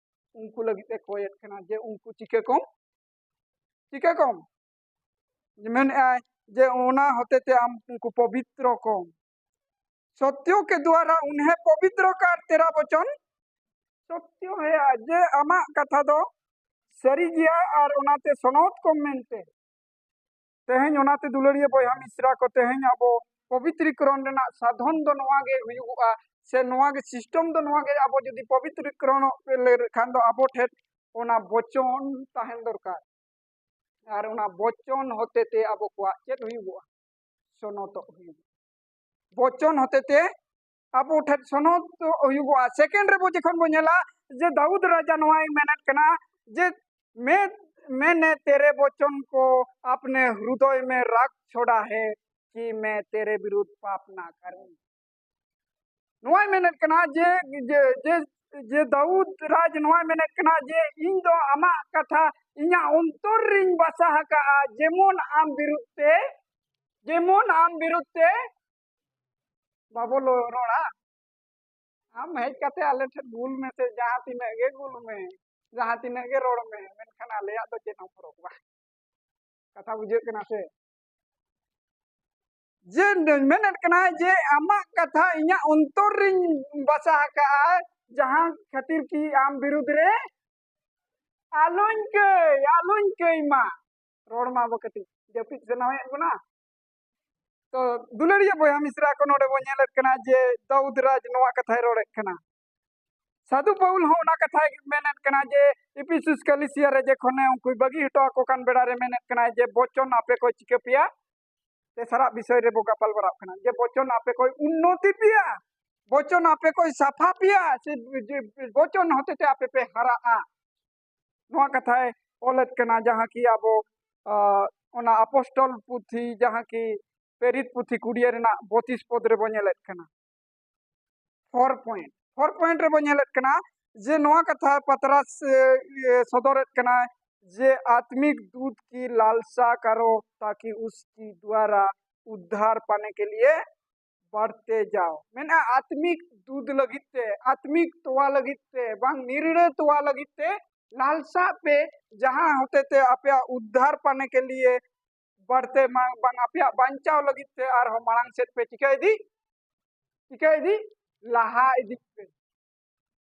ᱩᱱᱠᱩ ᱞᱟᱹᱜᱤᱫ ᱮ ᱠᱚᱭᱮᱫ ᱠᱟᱱᱟ ᱡᱮ ᱩᱱᱠᱩ ᱪᱤᱠᱟᱹ ᱠᱚᱢ, ᱪᱤᱠᱟᱹ ᱠᱚᱢ᱾ ᱢᱮᱱᱮᱫᱼᱟᱭ ᱡᱮ ᱚᱱᱟ ᱦᱚᱛᱮ ᱛᱮ ᱟᱢ ᱩᱱᱠᱩ ᱯᱚᱵᱤᱛᱨᱚ ᱠᱚᱢ᱾ ᱥᱚᱛᱭᱚ ᱠᱮ ᱫᱩᱣᱟᱨᱟ ᱩᱱᱦᱮ ᱯᱚᱵᱤᱛᱨᱚ ᱠᱟᱨ ᱛᱮᱨᱟ ᱵᱚᱪᱚᱱ ᱥᱚᱛᱭᱚ ᱦᱮᱭᱟ, ᱡᱮ ᱟᱢᱟᱜ ᱠᱟᱛᱷᱟ ᱫᱚ ᱥᱟᱹᱨᱤ ᱜᱮᱭᱟ ᱟᱨ ᱚᱱᱟᱛᱮ ᱥᱚᱱᱚᱛ ᱠᱚᱢ ᱢᱮᱱᱛᱮ᱾ ᱛᱮᱦᱮᱧ ᱚᱱᱟᱛᱮ ᱫᱩᱞᱟᱹᱲᱤᱭᱟᱹ ᱵᱚᱭᱦᱟ ᱢᱤᱥᱨᱟ ᱠᱚ, ᱛᱮᱦᱮᱧ ᱟᱵᱚ ᱯᱚᱵᱤᱛᱨᱤᱠᱚᱨᱚᱱ ᱨᱮᱱᱟᱜ ᱥᱟᱫᱷᱚᱱ ᱫᱚ ᱱᱚᱣᱟ ᱜᱮ ᱦᱩᱭᱩᱜᱚᱜᱼᱟ, ᱥᱮ ᱱᱚᱣᱟ ᱜᱮ ᱥᱤᱥᱴᱚᱢ ᱫᱚ ᱱᱚᱣᱟ ᱜᱮ, ᱟᱵᱚ ᱡᱩᱫᱤ ᱯᱚᱵᱤᱛᱨᱤᱠᱚᱨᱚᱱᱚᱜ ᱞᱮᱠᱷᱟᱱ ᱫᱚ ᱟᱵᱚ ᱴᱷᱮᱱ ᱚᱱᱟ ᱵᱚᱪᱚᱱ ᱛᱟᱦᱮᱱ ᱫᱚᱨᱠᱟᱨ᱾ ᱟᱨ ᱚᱱᱟ ᱵᱚᱪᱚᱱ ᱦᱚᱛᱮ ᱛᱮ ᱟᱵᱚ ᱠᱚᱣᱟᱜ ᱪᱮᱫ ᱦᱩᱭᱩᱜᱚᱜᱼᱟ? ᱥᱚᱱᱚᱛᱚᱜ ᱦᱩᱭᱩᱜᱚᱜᱼᱟ᱾ ᱵᱚᱪᱚᱱ ᱦᱚᱛᱮ ᱛᱮ ᱟᱵᱚ ᱴᱷᱮᱱ ᱥᱚᱱᱚᱛ ᱦᱩᱭᱩᱜᱚᱜᱼᱟ᱾ ᱥᱮᱠᱮᱱᱰ ᱨᱮ ᱡᱚᱠᱷᱚᱱ ᱵᱚ ᱧᱮᱞᱟ ᱡᱮ ᱫᱟᱣᱩᱫ ᱨᱟᱡᱟ ᱱᱚᱣᱟᱭ ᱢᱮᱱᱮᱫ ᱠᱟᱱᱟ ᱡᱮ ᱢᱮ ᱢᱮᱱᱮ ᱛᱮᱨᱮ ᱵᱚᱪᱚᱱ ᱠᱚ ᱟᱯᱱᱮ ᱦᱨᱩᱫᱚᱭ ᱢᱮ ᱨᱟᱜ ᱪᱷᱚᱰᱟ ᱦᱮ ᱠᱤ ᱢᱮ ᱛᱮᱨᱮ ᱵᱤᱨᱩᱫᱷ ᱯᱟᱯ ᱱᱟ ᱠᱟᱨᱩᱸ᱾ ᱱᱚᱣᱟᱭ ᱢᱮᱱᱮᱫ ᱠᱟᱱᱟ ᱡᱮ ᱡᱮ ᱡᱮ ᱡᱮ ᱫᱟᱣᱩᱫ ᱨᱟᱡᱽ ᱱᱚᱣᱟᱭ ᱢᱮᱱᱮᱫ ᱠᱟᱱᱟ ᱡᱮ ᱤᱧ ᱫᱚ ᱟᱢᱟᱜ ᱠᱟᱛᱷᱟ ᱤᱧᱟᱹᱜ ᱚᱱᱛᱚᱨ ᱨᱤᱧ ᱵᱟᱥᱟ ᱟᱠᱟᱜᱼᱟ, ᱡᱮᱢᱚᱱ ᱟᱢ ᱵᱤᱨᱩᱫᱷ ᱛᱮ, ᱡᱮᱢᱚᱱ ᱟᱢ ᱵᱤᱨᱩᱫᱷ ᱛᱮ ᱵᱟᱵᱚ ᱞᱚ- ᱨᱚᱲᱟ᱾ ᱟᱢ ᱦᱮᱡ ᱠᱟᱛᱮ ᱟᱞᱮ ᱴᱷᱮᱱ ᱜᱩᱞ ᱢᱮᱥᱮ, ᱡᱟᱦᱟᱸ ᱛᱤᱱᱟᱹᱜ ᱜᱮ ᱜᱩᱞ ᱢᱮ, ᱡᱟᱦᱟᱸ ᱛᱤᱱᱟᱹᱜ ᱜᱮ ᱨᱚᱲ ᱢᱮ, ᱢᱮᱱᱠᱷᱟᱱ ᱟᱞᱮᱭᱟᱜ ᱫᱚ ᱪᱮᱫ ᱦᱚᱸ ᱯᱷᱚᱨᱚᱠ ᱵᱟᱝ᱾ ᱠᱟᱛᱷᱟ ᱵᱩᱡᱷᱟᱹᱜ ᱠᱟᱱᱟ ᱥᱮ? ᱡᱮ ᱢᱮᱱᱮᱫ ᱠᱟᱱᱟᱭ ᱡᱮ ᱟᱢᱟᱜ ᱠᱟᱛᱷᱟ ᱤᱧᱟᱹᱜ ᱚᱱᱛᱚᱨ ᱨᱤᱧ ᱵᱟᱥᱟ ᱟᱠᱟᱜᱼᱟ, ᱡᱟᱦᱟᱸ ᱠᱷᱟᱹᱛᱤᱨ ᱠᱤ ᱟᱢ ᱵᱤᱨᱩᱫᱽ ᱨᱮ ᱟᱞᱚᱧ ᱠᱟᱹᱭ, ᱟᱞᱚᱧ ᱠᱟᱹᱭ ᱢᱟ᱾ ᱨᱚᱲ ᱢᱟ ᱵᱚ ᱠᱟᱹᱴᱤᱡ ᱡᱟᱹᱯᱤᱫ ᱥᱟᱱᱟᱭᱮᱫ ᱵᱚᱱᱟ᱾ ᱛᱚ ᱫᱩᱞᱟᱹᱲᱤᱭᱟᱹ ᱵᱚᱭᱦᱟ ᱢᱤᱥᱨᱟ ᱠᱚ, ᱱᱚᱰᱮ ᱵᱚ ᱧᱮᱞᱮᱫ ᱠᱟᱱᱟ ᱡᱮ ᱫᱟᱣᱩᱫ ᱨᱟᱡᱽ ᱱᱚᱣᱟ ᱠᱟᱛᱷᱟᱭ ᱨᱚᱲᱮᱫ ᱠᱟᱱᱟ᱾ ᱥᱟᱹᱫᱷᱩ ᱯᱟᱹᱣᱩᱞ ᱦᱚᱸ ᱚᱱᱟ ᱠᱟᱛᱷᱟᱭ ᱢᱮᱱᱮᱫ ᱠᱟᱱᱟ ᱡᱮ ᱤᱯᱤᱥᱩᱥ ᱠᱟᱞᱤᱥᱤᱭᱟ ᱨᱮ ᱡᱚᱠᱷᱚᱱᱮ ᱩᱱᱠᱩᱭ ᱵᱟᱹᱜᱤ ᱦᱚᱴᱚ ᱟᱠᱚ ᱠᱟᱱ ᱵᱮᱲᱟ ᱨᱮ ᱢᱮᱱᱮᱫ ᱠᱟᱱᱟᱭ ᱡᱮ ᱵᱚᱪᱚᱱ ᱟᱯᱮ ᱠᱚ ᱪᱤᱠᱟᱹ ᱯᱮᱭᱟ, ᱛᱮᱥᱟᱨᱟᱜ ᱵᱤᱥᱚᱭ ᱨᱮᱵᱚ ᱜᱟᱯᱟᱞ ᱢᱟᱨᱟᱣ ᱠᱟᱱᱟ ᱡᱮ ᱵᱚᱪᱚᱱ ᱟᱯᱮ ᱠᱚᱭ ᱩᱱᱱᱚᱛᱤ ᱯᱮᱭᱟ᱾ ᱵᱚᱪᱚᱱ ᱟᱯᱮ ᱠᱚᱭ ᱥᱟᱯᱷᱟ ᱯᱮᱭᱟ, ᱥᱮ ᱵᱚᱪᱚᱱ ᱦᱚᱛᱮᱛᱮ ᱟᱯᱮ ᱯᱮ ᱦᱟᱨᱟᱜᱼᱟ᱾ ᱱᱚᱣᱟ ᱠᱟᱛᱷᱟᱭ ᱚᱞᱮᱫ ᱠᱟᱱᱟ, ᱡᱟᱦᱟᱸ ᱠᱤ ᱟᱵᱚ ᱟᱸ, ᱚᱱᱟ ᱟᱯᱚᱥᱴᱚᱞ ᱯᱩᱛᱷᱤ, ᱡᱟᱦᱟᱸ ᱠᱤ ᱯᱮᱨᱤᱛ ᱯᱩᱛᱷᱤ ᱠᱩᱲᱤᱭᱟᱹ ᱨᱮᱱᱟᱜ ᱵᱚᱛᱤᱥ ᱯᱚᱫ ᱨᱮᱵᱚ ᱧᱮᱞᱮᱫ ᱠᱟᱱᱟ᱾ ᱯᱷᱳᱨ ᱯᱚᱭᱮᱱᱴ, ᱯᱷᱳᱨ ᱯᱚᱭᱮᱱᱴ ᱨᱮᱵᱚ ᱧᱮᱞᱮᱫ ᱠᱟᱱᱟ ᱡᱮ ᱱᱚᱣᱟ ᱠᱟᱛᱷᱟ ᱯᱟᱛᱨᱟᱥ, ᱮ, ᱤᱭᱟᱹ, ᱥᱚᱫᱚᱨᱮᱫ ᱠᱟᱱᱟᱭ ᱡᱮ ᱟᱛᱢᱤᱠ ᱫᱩᱫᱷ ᱠᱤ ᱞᱟᱞᱥᱟ ᱠᱟᱨᱚ ᱛᱟᱠᱤ ᱩᱥᱠᱤ ᱫᱣᱟᱨᱟ ᱩᱫᱽᱫᱷᱟᱨ ᱯᱟᱱᱮ ᱠᱮ ᱞᱤᱭᱮ ᱵᱟᱲᱛᱮ ᱡᱟᱣ᱾ ᱢᱮᱱᱟ ᱟᱛᱢᱤᱠ ᱫᱩᱫᱷ ᱞᱟᱹᱜᱤᱫ ᱛᱮ, ᱟᱛᱢᱤᱠ ᱛᱚᱣᱟ ᱞᱟᱹᱜᱤᱫ ᱛᱮ, ᱵᱟᱝ ᱱᱤᱨᱲᱟᱹ ᱛᱚᱣᱟ ᱞᱟᱹᱜᱤᱫ ᱛᱮ ᱞᱟᱞᱥᱟᱜ ᱯᱮ, ᱡᱟᱦᱟᱸ ᱦᱚᱛᱮᱛᱮ ᱟᱯᱮᱭᱟᱜ ᱩᱫᱽᱫᱷᱟᱨ ᱯᱟᱱᱮ ᱠᱮ ᱞᱤᱭᱮ ᱵᱟᱲᱛᱮ ᱢᱟ-, ᱵᱟᱝ ᱟᱯᱮᱭᱟᱜ ᱵᱟᱧᱪᱟᱣ ᱞᱟᱹᱜᱤᱫ ᱛᱮ ᱟᱨᱦᱚᱸ ᱢᱟᱲᱟᱝ ᱥᱮᱫ ᱯᱮ ᱪᱤᱠᱟᱹ ᱤᱫᱤ, ᱪᱤᱠᱟᱹ ᱤᱫᱤ, ᱞᱟᱦᱟ ᱤᱫᱤᱜ ᱯᱮ᱾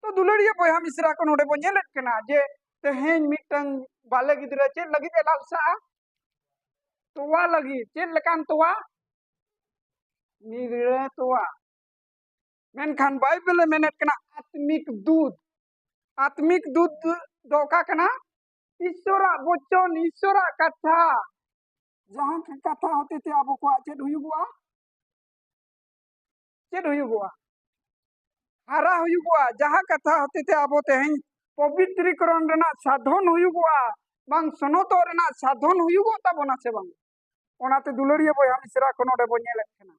ᱛᱚ ᱫᱩᱞᱟᱹᱲᱤᱭᱟᱹ ᱵᱚᱭᱦᱟ ᱢᱤᱥᱨᱟ ᱠᱚ, ᱱᱚᱰᱮ ᱵᱚ ᱧᱮᱞᱮᱫ ᱠᱟᱱᱟ ᱡᱮ ᱛᱮᱦᱮᱧ ᱢᱤᱫᱴᱟᱝ ᱵᱟᱞᱮ ᱜᱤᱫᱽᱨᱟᱹ ᱪᱮᱫ ᱞᱟᱹᱜᱤᱫ ᱮ ᱞᱟᱞᱥᱟᱜᱼᱟ? ᱛᱚᱣᱟ ᱞᱟᱹᱜᱤᱫ᱾ ᱪᱮᱫ ᱞᱮᱠᱟᱱ ᱛᱚᱣᱟ? ᱱᱤᱨᱲᱟᱹ ᱛᱚᱣᱟ᱾ ᱢᱮᱱᱠᱷᱟᱱ ᱵᱟᱭᱵᱮᱞ ᱮ ᱢᱮᱱᱮᱫ ᱠᱟᱱᱟ ᱟᱛᱢᱤᱠ ᱫᱩᱫᱷ᱾ ᱟᱛᱢᱤᱠ ᱫᱩᱫᱷ ᱫᱚ ᱚᱠᱟ ᱠᱟᱱᱟ? ᱤᱥᱥᱚᱨᱟᱜ ᱵᱚᱪᱚᱱ, ᱤᱥᱥᱚᱨᱟᱜ ᱠᱟᱛᱷᱟ᱾ ᱡᱟᱦᱟᱸ ᱠᱟᱛᱷᱟ ᱦᱚᱛᱮᱛᱮ ᱟᱵᱚ ᱠᱚᱣᱟᱜ ᱪᱮᱫ ᱦᱩᱭᱩᱜᱚᱜᱼᱟ? ᱪᱮᱫ ᱦᱩᱭᱩᱜᱚᱜᱼᱟ? ᱦᱟᱨᱟ ᱦᱩᱭᱩᱜᱚᱜᱼᱟ᱾ ᱡᱟᱦᱟᱸ ᱠᱟᱛᱷᱟ ᱦᱚᱛᱮᱛᱮ ᱟᱵᱚ ᱛᱮᱦᱮᱧ ᱯᱚᱵᱤᱛᱨᱤᱠᱚᱨᱚᱱ ᱨᱮᱱᱟᱜ ᱥᱟᱫᱷᱚᱱ ᱦᱩᱭᱩᱜᱚᱜᱼᱟ, ᱵᱟᱝ ᱥᱚᱱᱚᱛᱚᱜ ᱨᱮᱱᱟᱜ ᱥᱟᱫᱷᱚᱱ ᱦᱩᱭᱩᱜᱚᱜ ᱛᱟᱵᱚᱱᱟ ᱥᱮ ᱵᱟᱝ? ᱚᱱᱟᱛᱮ ᱫᱩᱞᱟᱹᱲᱤᱭᱟᱹ ᱵᱚᱭᱦᱟ ᱢᱤᱥᱨᱟ ᱠᱚ, ᱱᱚᱰᱮ ᱵᱚ ᱧᱮᱞᱮᱫ ᱠᱟᱱᱟ,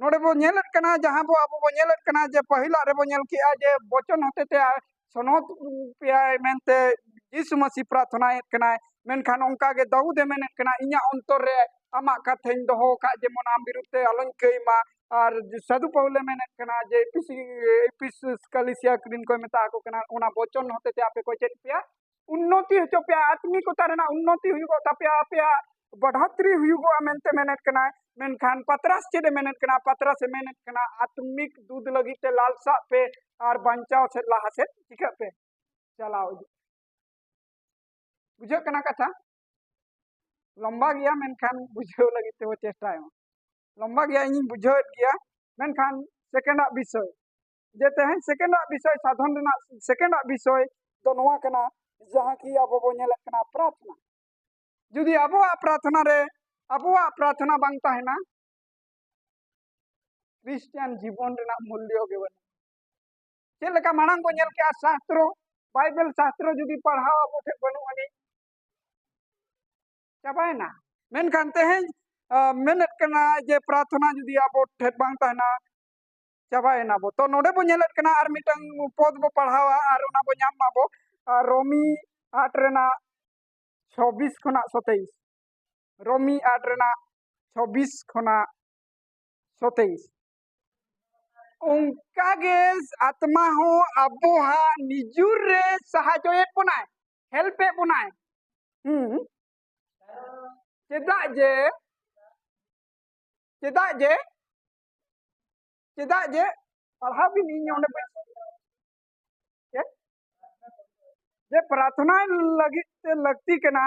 ᱱᱚᱰᱮ ᱵᱚ ᱧᱮᱞᱮᱫ ᱠᱟᱱᱟ, ᱡᱟᱦᱟᱸ ᱵᱚ ᱟᱵᱚ ᱵᱚ ᱧᱮᱞᱮᱫ ᱠᱟᱱᱟ ᱡᱮ ᱯᱟᱹᱦᱤᱞᱟᱜ ᱨᱮᱵᱚ ᱧᱮᱞ ᱠᱮᱜᱼᱟ ᱡᱮ ᱵᱚᱪᱚᱱ ᱦᱚᱛᱮᱛᱮ ᱥᱚᱱᱚᱛ ᱯᱮᱭᱟᱭ ᱢᱮᱱᱛᱮ ᱡᱤᱥᱩ ᱢᱟᱹᱥᱤ ᱯᱨᱟᱨᱛᱷᱚᱱᱟᱭᱮᱫ ᱠᱟᱱᱟᱭ᱾ ᱢᱮᱱᱠᱷᱟᱱ ᱚᱱᱠᱟ ᱜᱮ ᱫᱟᱣᱩᱫ ᱮ ᱢᱮᱱᱮᱫ ᱠᱟᱱᱟ, "ᱤᱧᱟᱹᱜ ᱚᱱᱛᱚᱨ ᱨᱮ ᱟᱢᱟᱜ ᱠᱟᱛᱷᱟᱧ ᱫᱚᱦᱚ ᱟᱠᱟᱫ, ᱡᱮᱢᱚᱱ ᱟᱢ ᱵᱤᱨᱩᱫᱷ ᱛᱮ ᱟᱞᱚᱧ ᱠᱟᱹᱭ ᱢᱟ᱾" ᱟᱨ ᱥᱟᱹᱫᱷᱩ ᱯᱟᱹᱣᱩᱞᱮ ᱢᱮᱱᱮᱫ ᱠᱟᱱᱟ ᱡᱮ ᱮᱯᱤᱥ-, ᱮᱯᱤᱥ ᱠᱟᱞᱤᱥᱤᱭᱟ ᱨᱤᱱ ᱠᱚᱭ ᱢᱮᱛᱟ ᱟᱠᱚ ᱠᱟᱱᱟ, "ᱚᱱᱟ ᱵᱚᱪᱚᱱ ᱦᱚᱛᱮᱛᱮ ᱟᱯᱮ ᱠᱚ ᱪᱮᱫ ᱯᱮᱭᱟ? ᱩᱱᱱᱚᱛᱤ ᱦᱚᱪᱚ ᱯᱮᱭᱟ, ᱟᱛᱢᱤᱠᱚᱛᱟ ᱨᱮᱱᱟᱜ ᱩᱱᱱᱚᱛᱤ ᱦᱩᱭᱩᱜᱚᱜ ᱛᱟᱯᱮᱭᱟ, ᱟᱯᱮᱭᱟᱜ ᱵᱟᱰᱷᱟᱛᱨᱤ ᱦᱩᱭᱩᱜᱚᱜᱼᱟ" ᱢᱮᱱᱛᱮ ᱢᱮᱱᱮᱫ ᱠᱟᱱᱟᱭ᱾ ᱢᱮᱱᱠᱷᱟᱱ ᱯᱟᱛᱨᱟᱥ ᱪᱮᱫ ᱮ ᱢᱮᱱᱮᱫ ᱠᱟᱱᱟ? ᱯᱟᱛᱨᱟᱥ ᱮ ᱢᱮᱱᱮᱫ ᱠᱟᱱᱟ, "ᱟᱛᱢᱤᱠ ᱫᱩᱫᱷ ᱞᱟᱹᱜᱤᱫ ᱛᱮ ᱞᱟᱞᱥᱟᱜ ᱯᱮ ᱟᱨ ᱵᱟᱧᱪᱟᱣ ᱥᱮᱫ ᱞᱟᱦᱟ ᱥᱮᱫ ᱪᱤᱠᱟᱹᱜ ᱯᱮ, ᱪᱟᱞᱟᱣ ᱤᱫᱤᱜ ᱯᱮ᱾" ᱵᱩᱡᱷᱟᱹᱜ ᱠᱟᱱᱟ ᱠᱟᱛᱷᱟ? ᱞᱚᱢᱵᱟ ᱜᱮᱭᱟ, ᱢᱮᱱᱠᱷᱟᱱ ᱵᱩᱡᱷᱟᱹᱣ ᱞᱟᱹᱜᱤᱫ ᱛᱮᱵᱚ ᱪᱮᱥᱴᱟᱭ ᱢᱟ᱾ ᱞᱚᱢᱵᱟ ᱜᱮᱭᱟ, ᱤᱧᱤᱧ ᱵᱩᱡᱷᱟᱹᱣᱮᱫ ᱜᱮᱭᱟ, ᱢᱮᱱᱠᱷᱟᱱ ᱥᱮᱠᱮᱱᱰᱟᱜ ᱵᱤᱥᱚᱭ, ᱡᱮ ᱛᱮᱦᱮᱧ ᱥᱮᱠᱮᱱᱰᱟᱜ ᱵᱤᱥᱚᱭ, ᱥᱟᱫᱷᱚᱱ ᱨᱮᱱᱟᱜ ᱥᱮᱠᱮᱱᱰᱟᱜ ᱵᱤᱥᱚᱭ ᱫᱚ ᱱᱚᱣᱟ ᱠᱟᱱᱟ, ᱡᱟᱦᱟᱸ ᱠᱤ ᱟᱵᱚ ᱵᱚ ᱧᱮᱞᱮᱫ ᱠᱟᱱᱟ ᱯᱨᱟᱨᱛᱷᱱᱟ᱾ ᱡᱩᱫᱤ ᱟᱵᱚᱣᱟᱜ ᱯᱨᱟᱨᱛᱷᱱᱟ ᱨᱮ, ᱟᱵᱚᱣᱟᱜ ᱯᱨᱟᱨᱛᱷᱱᱟ ᱵᱟᱝ ᱛᱟᱦᱮᱱᱟ, ᱠᱷᱨᱤᱥᱴᱟᱱ ᱡᱤᱵᱚᱱ ᱨᱮᱱᱟᱜ ᱢᱩᱞᱞᱚ ᱜᱮ ᱵᱟᱹᱱᱩᱜᱼᱟ᱾ ᱪᱮᱫ ᱞᱮᱠᱟ ᱢᱟᱲᱟᱝ ᱵᱚ ᱧᱮᱞ ᱠᱮᱜᱼᱟ, ᱥᱟᱥᱛᱨᱚ, ᱵᱟᱭᱵᱮᱞ ᱥᱟᱥᱛᱨᱚ ᱡᱩᱫᱤ ᱯᱟᱲᱦᱟᱣ ᱟᱵᱚ ᱴᱷᱮᱱ ᱵᱟᱹᱱᱩᱜ ᱟᱹᱱᱤᱡ, ᱪᱟᱵᱟᱭᱮᱱᱟ᱾ ᱢᱮᱱᱠᱷᱟᱱ ᱛᱮᱦᱮᱧ, ᱟ, ᱢᱮᱱᱮᱫ ᱠᱟᱱᱟ ᱡᱮ ᱯᱨᱟᱨᱛᱷᱚᱱᱟ ᱡᱩᱫᱤ ᱟᱵᱚ ᱴᱷᱮᱱ ᱵᱟᱝ ᱛᱟᱦᱮᱱᱟ, ᱪᱟᱵᱟᱭᱮᱱᱟ ᱵᱚ᱾ ᱛᱚ ᱱᱚᱰᱮ ᱵᱚ ᱧᱮᱞᱮᱫ ᱠᱟᱱᱟ, ᱟᱨ ᱢᱤᱫᱴᱟᱝ ᱯᱚᱫ ᱵᱚ ᱯᱟᱲᱦᱟᱣᱟ ᱟᱨ ᱚᱱᱟ ᱵᱚ ᱧᱟᱢ ᱢᱟᱵᱚ, ᱟ, ᱨᱳᱢᱤ ᱟᱴ ᱨᱮᱱᱟᱜ ᱪᱷᱚᱵᱵᱤᱥ ᱠᱷᱚᱱᱟᱜ ᱥᱚᱛᱮᱭᱤᱥ᱾ ᱨᱳᱢᱤ ᱟᱴ ᱨᱮᱱᱟᱜ ᱪᱷᱚᱵᱵᱤᱥ ᱠᱷᱚᱱᱟᱜ ᱥᱚᱛᱮᱭᱤᱥ᱾ ᱚᱱᱠᱟᱜᱮ ᱟᱛᱢᱟ ᱦᱚᱸ ᱟᱵᱚᱣᱟᱜ ᱱᱤᱡᱩᱨ ᱨᱮ ᱥᱟᱦᱟᱡᱚᱭᱮᱫ ᱵᱚᱱᱟᱭ, ᱦᱮᱞᱯᱮᱫ ᱵᱚᱱᱟᱭ᱾ ᱦᱩᱸ᱾ ᱪᱮᱫᱟᱜ ᱡᱮ, ᱪᱮᱫᱟᱜ ᱡᱮ, ᱪᱮᱫᱟᱜ ᱡᱮ, ᱯᱟᱲᱦᱟᱣ ᱵᱤᱱ, ᱤᱧ ᱚᱸᱰᱮ ᱵᱟᱹᱧ, ᱪᱮᱫ? ᱡᱮ ᱯᱨᱟᱨᱛᱷᱚᱱᱟ ᱞᱟᱹᱜᱤᱫ ᱛᱮ ᱞᱟᱹᱠᱛᱤ ᱠᱟᱱᱟ,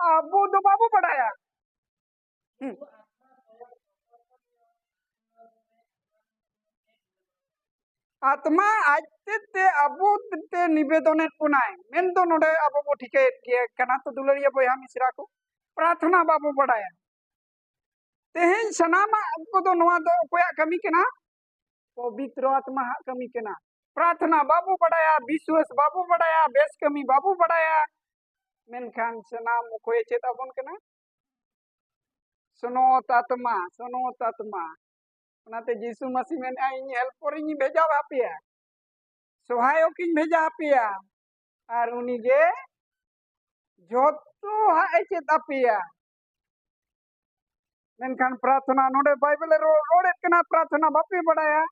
ᱟᱵᱚ ᱫᱚ ᱵᱟᱵᱚ ᱵᱟᱰᱟᱭᱟ᱾ ᱦᱩᱸ᱾ ᱟᱛᱢᱟ ᱟᱡ ᱛᱮ ᱛᱮ ᱟᱵᱚ ᱛᱮ ᱱᱤᱵᱮᱫᱚᱱᱮᱫ ᱵᱚᱱᱟᱭ, ᱢᱮᱱᱫᱚ ᱱᱚᱰᱮ ᱟᱵᱚ ᱵᱚ ᱴᱷᱤᱠᱟᱹᱭᱮᱫ ᱜᱮᱭᱟ ᱠᱟᱱᱟ᱾ ᱛᱚ ᱫᱩᱞᱟᱹᱲᱤᱭᱟᱹ ᱵᱚᱭᱦᱟ ᱢᱤᱥᱨᱟ ᱠᱚ, ᱯᱨᱟᱨᱛᱷᱚᱱᱟ ᱵᱟᱵᱚ ᱵᱟᱰᱟᱭᱟ᱾ ᱛᱮᱦᱮᱧ ᱥᱟᱱᱟᱢᱟᱜ ᱠᱚᱫᱚ ᱱᱚᱣᱟ ᱫᱚ ᱚᱠᱚᱭᱟᱜ ᱠᱟᱹᱢᱤ ᱠᱟᱱᱟ? ᱯᱚᱵᱤᱛᱨᱚ ᱟᱛᱢᱟ ᱦᱟᱜ ᱠᱟᱹᱢᱤ ᱠᱟᱱᱟ᱾ ᱯᱨᱟᱨᱛᱷᱚᱱᱟ ᱵᱟᱵᱚ ᱵᱟᱰᱟᱭᱟ, ᱵᱤᱥᱣᱟᱥ ᱵᱟᱵᱚ ᱵᱟᱰᱟᱭᱟ, ᱵᱮᱥ ᱠᱟᱹᱢᱤ ᱵᱟᱵᱚ ᱵᱟᱰᱟᱭᱟ, ᱢᱮᱱᱠᱷᱟᱱ ᱥᱟᱱᱟᱢ ᱚᱠᱚᱭᱮ ᱪᱮᱫ ᱟᱵᱚᱱ ᱠᱟᱱᱟ? ᱥᱚᱱᱚᱛ ᱟᱛᱢᱟ, ᱥᱚᱱᱚᱛ ᱟᱛᱢᱟ᱾ ᱚᱱᱟᱛᱮ ᱡᱤᱥᱩ ᱢᱟᱹᱥᱤ ᱢᱮᱱᱮᱫᱼᱟ, "ᱤᱧ ᱦᱮᱞᱯᱚᱨ ᱤᱧ ᱵᱷᱮᱡᱟ ᱟᱯᱮᱭᱟ, ᱥᱚᱦᱟᱭᱚᱠ ᱤᱧ ᱵᱷᱮᱡᱟ ᱟᱯᱮᱭᱟ, ᱟᱨ ᱩᱱᱤ ᱜᱮ ᱡᱷᱚᱛᱚ ᱦᱟᱸᱜ ᱮ ᱪᱮᱫ ᱟᱯᱮᱭᱟ᱾" ᱢᱮᱱᱠᱷᱟᱱ ᱯᱨᱟᱨᱛᱷᱚᱱᱟ, ᱱᱚᱰᱮ ᱵᱟᱭᱵᱮᱞ ᱮ ᱨᱚ-, ᱨᱚᱲᱮᱫ ᱠᱟᱱᱟ, ᱯᱨᱟᱨᱛᱷᱚᱱᱟ ᱵᱟᱯᱮ ᱵᱟᱲᱟᱭᱟ᱾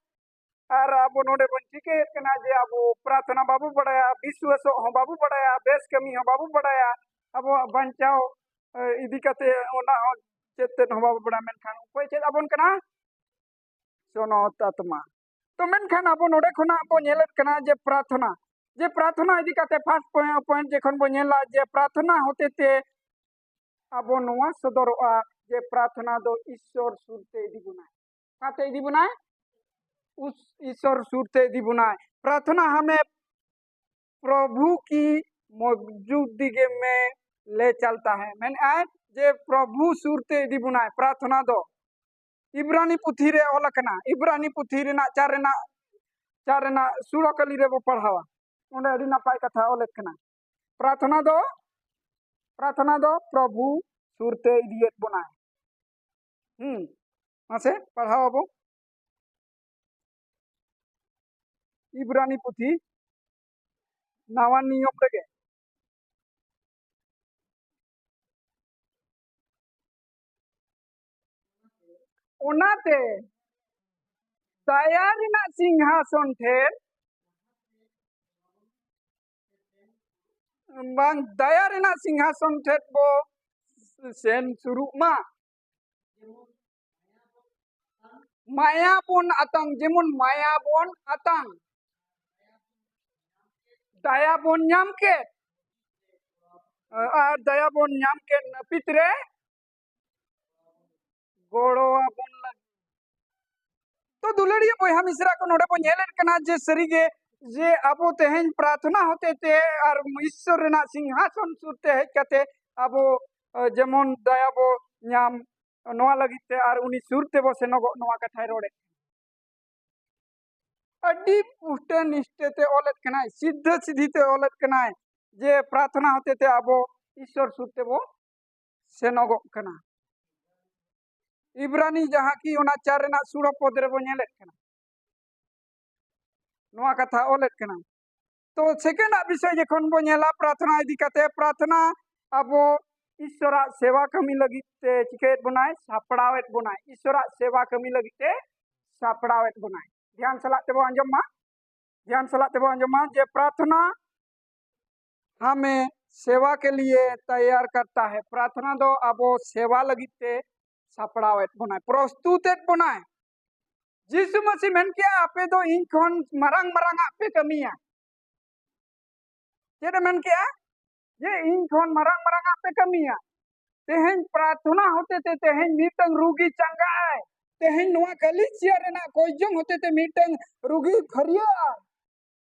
ᱟᱨ ᱟᱵᱚ ᱱᱚᱰᱮ ᱵᱚᱱ ᱴᱷᱤᱠᱟᱹᱭᱮᱫ ᱠᱟᱱᱟ ᱡᱮ ᱟᱵᱚ ᱯᱨᱟᱨᱛᱷᱚᱱᱟ ᱵᱟᱵᱚ ᱵᱟᱲᱟᱭᱟ, ᱵᱤᱥᱣᱟᱥᱚᱜ ᱦᱚᱸ ᱵᱟᱵᱚ ᱵᱟᱲᱟᱭᱟ, ᱵᱮᱥ ᱠᱟᱹᱢᱤ ᱦᱚᱸ ᱵᱟᱵᱚ ᱵᱟᱲᱟᱭᱟ, ᱟᱵᱚᱣᱟᱜ ᱵᱟᱧᱪᱟᱣ, ᱮ, ᱤᱫᱤ ᱠᱟᱛᱮ ᱚᱱᱟ ᱦᱚᱸ ᱪᱮᱫ ᱛᱮᱫ ᱦᱚᱸ ᱵᱟᱵᱚ ᱵᱟᱲᱟᱭᱟ᱾ ᱢᱮᱱᱠᱷᱟᱱ ᱚᱠᱚᱭ ᱪᱮᱫ ᱟᱵᱚᱱ ᱠᱟᱱᱟ? ᱥᱚᱱᱚᱛ ᱟᱛᱢᱟ᱾ ᱛᱚ ᱢᱮᱱᱠᱷᱟᱱ ᱟᱵᱚ ᱱᱚᱰᱮ ᱠᱷᱚᱱᱟᱜ ᱵᱚ ᱧᱮᱞᱮᱫ ᱠᱟᱱᱟ ᱡᱮ ᱯᱨᱟᱨᱛᱷᱚᱱᱟ, ᱡᱮ ᱯᱨᱟᱨᱛᱷᱚᱱᱟ ᱤᱫᱤ ᱠᱟᱛᱮ first point, point ᱡᱚᱠᱷᱚᱱ ᱵᱚ ᱧᱮᱞᱟ, ᱡᱮ ᱯᱨᱟᱨᱛᱷᱚᱱᱟ ᱦᱚᱛᱮ ᱛᱮ ᱟᱵᱚ ᱱᱚᱣᱟ ᱥᱚᱫᱚᱨᱚᱜᱼᱟ ᱡᱮ ᱯᱨᱟᱨᱛᱷᱚᱱᱟ ᱫᱚ ᱤᱥᱥᱚᱨ ᱥᱩᱨ ᱛᱮ ᱤᱫᱤ ᱵᱚᱱᱟᱭ᱾ ᱚᱠᱟᱛᱮ ᱤᱫᱤ ᱵᱚᱱᱟᱭ? ᱩᱥ-, ᱤᱥᱥᱚᱨ ᱥᱩᱨ ᱛᱮ ᱤᱫᱤ ᱵᱚᱱᱟᱭ᱾ ᱯᱨᱟᱨᱛᱷᱚᱱᱟ ᱦᱟᱢᱮ ᱯᱨᱚᱵᱷᱩ ᱠᱤ ᱢᱚᱡᱩᱫᱤᱜᱤ ᱢᱮ ᱞᱮ ᱪᱟᱞᱛᱟ ᱦᱮ, ᱢᱮᱱᱮᱫᱼᱟᱭ ᱡᱮ ᱯᱨᱚᱵᱷᱩ ᱥᱩᱨ ᱛᱮ ᱤᱫᱤ ᱵᱚᱱᱟᱭ ᱯᱨᱟᱨᱛᱷᱚᱱᱟ ᱫᱚ᱾ ᱤᱵᱽᱨᱟᱱᱤ ᱯᱩᱛᱷᱤ ᱨᱮ ᱚᱞ ᱟᱠᱟᱱᱟ, ᱤᱵᱽᱨᱟᱱᱤ ᱯᱩᱛᱷᱤ ᱨᱮᱱᱟᱜ ᱪᱟᱨ ᱨᱮᱱᱟᱜ ᱪᱟᱨ ᱨᱮᱱᱟᱜ ᱥᱩᱲᱚ ᱠᱟᱹᱞᱤ ᱨᱮᱵᱚ ᱯᱟᱲᱦᱟᱣᱟ᱾ ᱚᱸᱰᱮ ᱟᱹᱰᱤ ᱱᱟᱯᱟᱭ ᱠᱟᱛᱷᱟ ᱚᱞᱮᱫ ᱠᱟᱱᱟ᱾ ᱯᱨᱟᱨᱛᱷᱚᱱᱟ ᱫᱚ ᱯᱨᱟᱨᱛᱷᱚᱱᱟ ᱫᱚ ᱯᱨᱚᱵᱷᱩ ᱥᱩᱨᱛᱮ ᱤᱫᱤᱭᱮᱫ ᱵᱚᱱᱟᱭ᱾ ᱦᱩᱸ, ᱢᱟᱥᱮ ᱯᱟᱲᱦᱟᱣ ᱟᱵᱚ᱾ ᱤᱵᱽᱨᱟᱱᱤ ᱯᱩᱛᱷᱤ ᱱᱟᱣᱟ ᱱᱤᱭᱚᱢ ᱨᱮᱜᱮ᱾ ᱚᱱᱟᱛᱮ ᱫᱟᱭᱟ ᱨᱮᱱᱟᱜ ᱥᱤᱝᱦᱟᱥᱚᱱ ᱴᱷᱮᱱ, ᱵᱟᱝ, ᱫᱟᱭᱟ ᱨᱮᱱᱟᱜ ᱥᱤᱝᱦᱟᱥᱚᱱ ᱴᱷᱮᱱ ᱵᱚ ᱥᱮᱱ ᱥᱩᱨᱩᱜ ᱢᱟ᱾ ᱢᱟᱭᱟ ᱵᱚᱱ ᱟᱛᱟᱝ, ᱡᱮᱢᱚᱱ ᱢᱟᱭᱟ ᱵᱚᱱ ᱟᱛᱟᱝ, ᱫᱟᱭᱟ ᱵᱚᱱ ᱧᱟᱢ ᱠᱮᱫ, ᱟᱨ ᱫᱟᱭᱟ ᱵᱚᱱ ᱧᱟᱢ ᱠᱮᱫ ᱱᱟᱹᱯᱤᱛ ᱨᱮ ᱜᱚᱲᱚ ᱟᱵᱚᱱ ᱞᱟᱹᱜᱤᱫ᱾ ᱛᱚ ᱫᱩᱞᱟᱹᱲᱤᱭᱟᱹ ᱵᱚᱭᱦᱟ ᱢᱤᱥᱨᱟ ᱠᱚ, ᱱᱚᱰᱮ ᱵᱚᱱ ᱧᱮᱞᱮᱫ ᱠᱟᱱᱟ ᱡᱮ ᱥᱟᱹᱨᱤᱜᱮ ᱡᱮ ᱟᱵᱚ ᱛᱮᱦᱮᱧ ᱯᱨᱟᱨᱛᱷᱚᱱᱟ ᱦᱚᱛᱮᱛᱮ ᱟᱨ ᱤᱥᱥᱚᱨ ᱨᱮᱱᱟᱜ ᱥᱤᱝᱦᱟᱥᱚᱱ ᱥᱩᱨ ᱛᱮ ᱦᱮᱡ ᱠᱟᱛᱮ ᱟᱵᱚ, ᱮ, ᱡᱮᱢᱚᱱ ᱫᱟᱭᱟ ᱵᱚ ᱧᱟᱢ, ᱱᱚᱣᱟ ᱞᱟᱹᱜᱤᱫ ᱛᱮ ᱟᱨ ᱩᱱᱤ ᱥᱩᱨ ᱛᱮᱵᱚ ᱥᱮᱱᱚᱜᱚᱜ, ᱱᱚᱣᱟ ᱠᱟᱛᱷᱟᱭ ᱨᱚᱲᱮᱫ᱾ ᱟᱹᱰᱤ ᱯᱩᱥᱴᱟᱹ ᱱᱤᱥᱴᱟᱹ ᱛᱮ ᱚᱞᱮᱫ ᱠᱟᱱᱟᱭ, ᱥᱤᱫᱷᱟᱹ ᱥᱤᱫᱷᱤ ᱛᱮ ᱚᱞᱮᱫ ᱠᱟᱱᱟᱭ ᱡᱮ ᱯᱨᱟᱨᱛᱷᱚᱱᱟ ᱦᱚᱛᱮᱛᱮ ᱟᱵᱚ ᱤᱥᱥᱚᱨ ᱥᱩᱨ ᱛᱮᱵᱚ ᱥᱮᱱᱚᱜᱚᱜ ᱠᱟᱱᱟ᱾ ᱤᱵᱽᱨᱟᱱᱤ ᱡᱟᱦᱟᱸ ᱠᱤ ᱚᱱᱟ ᱪᱟᱨ ᱨᱮᱱᱟᱜ ᱥᱩᱲᱚ ᱯᱚᱫ ᱨᱮᱵᱚ ᱧᱮᱞᱮᱫ ᱠᱟᱱᱟ, ᱱᱚᱣᱟ ᱠᱟᱛᱷᱟ ᱚᱞᱮᱫ ᱠᱟᱱᱟ᱾ ᱛᱚ ᱥᱮᱠᱮᱱᱰ ᱟᱜ ᱵᱤᱥᱚᱭ ᱡᱚᱠᱷᱚᱱ ᱵᱚ ᱧᱮᱞᱟ ᱯᱨᱟᱨᱛᱷᱚᱱᱟ ᱤᱫᱤ ᱠᱟᱛᱮ, ᱯᱨᱟᱨᱛᱷᱚᱱᱟ ᱟᱵᱚ ᱤᱥᱥᱚᱨᱟᱜ ᱥᱮᱵᱟ ᱠᱟᱹᱢᱤ ᱞᱟᱹᱜᱤᱫ ᱛᱮ ᱪᱤᱠᱟᱹᱭᱮᱫ ᱵᱚᱱᱟᱭ? ᱥᱟᱯᱲᱟᱣᱮᱫ ᱵᱚᱱᱟᱭ᱾ ᱤᱥᱥᱚᱨᱟᱜ ᱥᱮᱵᱟ ᱠᱟᱹᱢᱤ ᱞᱟᱹᱜᱤᱫ ᱛᱮ ᱥᱟᱯᱲᱟᱣᱮᱫ ᱵᱚᱱᱟᱭ᱾ ᱫᱷᱮᱭᱟᱱ ᱥᱟᱞᱟᱜ ᱛᱮᱵᱚ ᱟᱸᱡᱚᱢ ᱢᱟ, ᱫᱷᱮᱭᱟᱱ ᱥᱟᱞᱟᱜ ᱛᱮᱵᱚ ᱟᱸᱡᱚᱢ ᱢᱟ ᱡᱮ ᱯᱨᱟᱨᱛᱷᱚᱱᱟ ᱦᱟᱢᱮ ᱥᱮᱵᱟ ᱠᱮ ᱞᱤᱭᱮ ᱛᱟᱭᱟᱨ ᱠᱟᱨᱛᱟ ᱦᱮ᱾ ᱯᱨᱟᱨᱛᱷᱚᱱᱟ ᱫᱚ ᱟᱵᱚ ᱥᱮᱵᱟ ᱞᱟᱹᱜᱤᱫ ᱛᱮ ᱥᱟᱯᱲᱟᱣᱮᱫ ᱵᱚᱱᱟᱭ, ᱯᱨᱚᱥᱛᱩᱛᱮᱫ ᱵᱚᱱᱟᱭ᱾ ᱡᱤᱥᱩ ᱢᱟᱹᱥᱤ ᱢᱮᱱ ᱠᱮᱜᱼᱟ, "ᱟᱯᱮ ᱫᱚ ᱤᱧ ᱠᱷᱚᱱ ᱢᱟᱨᱟᱝ ᱢᱟᱨᱟᱝ ᱟᱜ ᱯᱮ ᱠᱟᱹᱢᱤᱭᱟ᱾" ᱪᱮᱫ ᱮ ᱢᱮᱱ ᱠᱮᱜᱼᱟ? ᱡᱮ ᱤᱧ ᱠᱷᱚᱱ ᱢᱟᱨᱟᱝ ᱢᱟᱨᱟᱝ ᱟᱜ ᱯᱮ ᱠᱟᱹᱢᱤᱭᱟ᱾ ᱛᱮᱦᱮᱧ ᱯᱨᱟᱨᱛᱷᱚᱱᱟ ᱦᱚᱛᱮ ᱛᱮ ᱛᱮᱦᱮᱧ ᱢᱤᱫᱴᱟᱝ ᱨᱩᱜᱤ ᱪᱟᱸᱜᱟᱜ ᱟᱭ᱾ ᱛᱮᱦᱮᱧ ᱱᱚᱣᱟ ᱠᱟᱹᱞᱤᱥᱤᱭᱟ ᱨᱮᱱᱟᱜ ᱠᱚᱭᱡᱚᱝ ᱦᱚᱛᱮ ᱛᱮ ᱢᱤᱫᱴᱟᱝ ᱨᱩᱜᱤ ᱯᱷᱟᱹᱨᱭᱟᱹᱜ ᱟᱭ᱾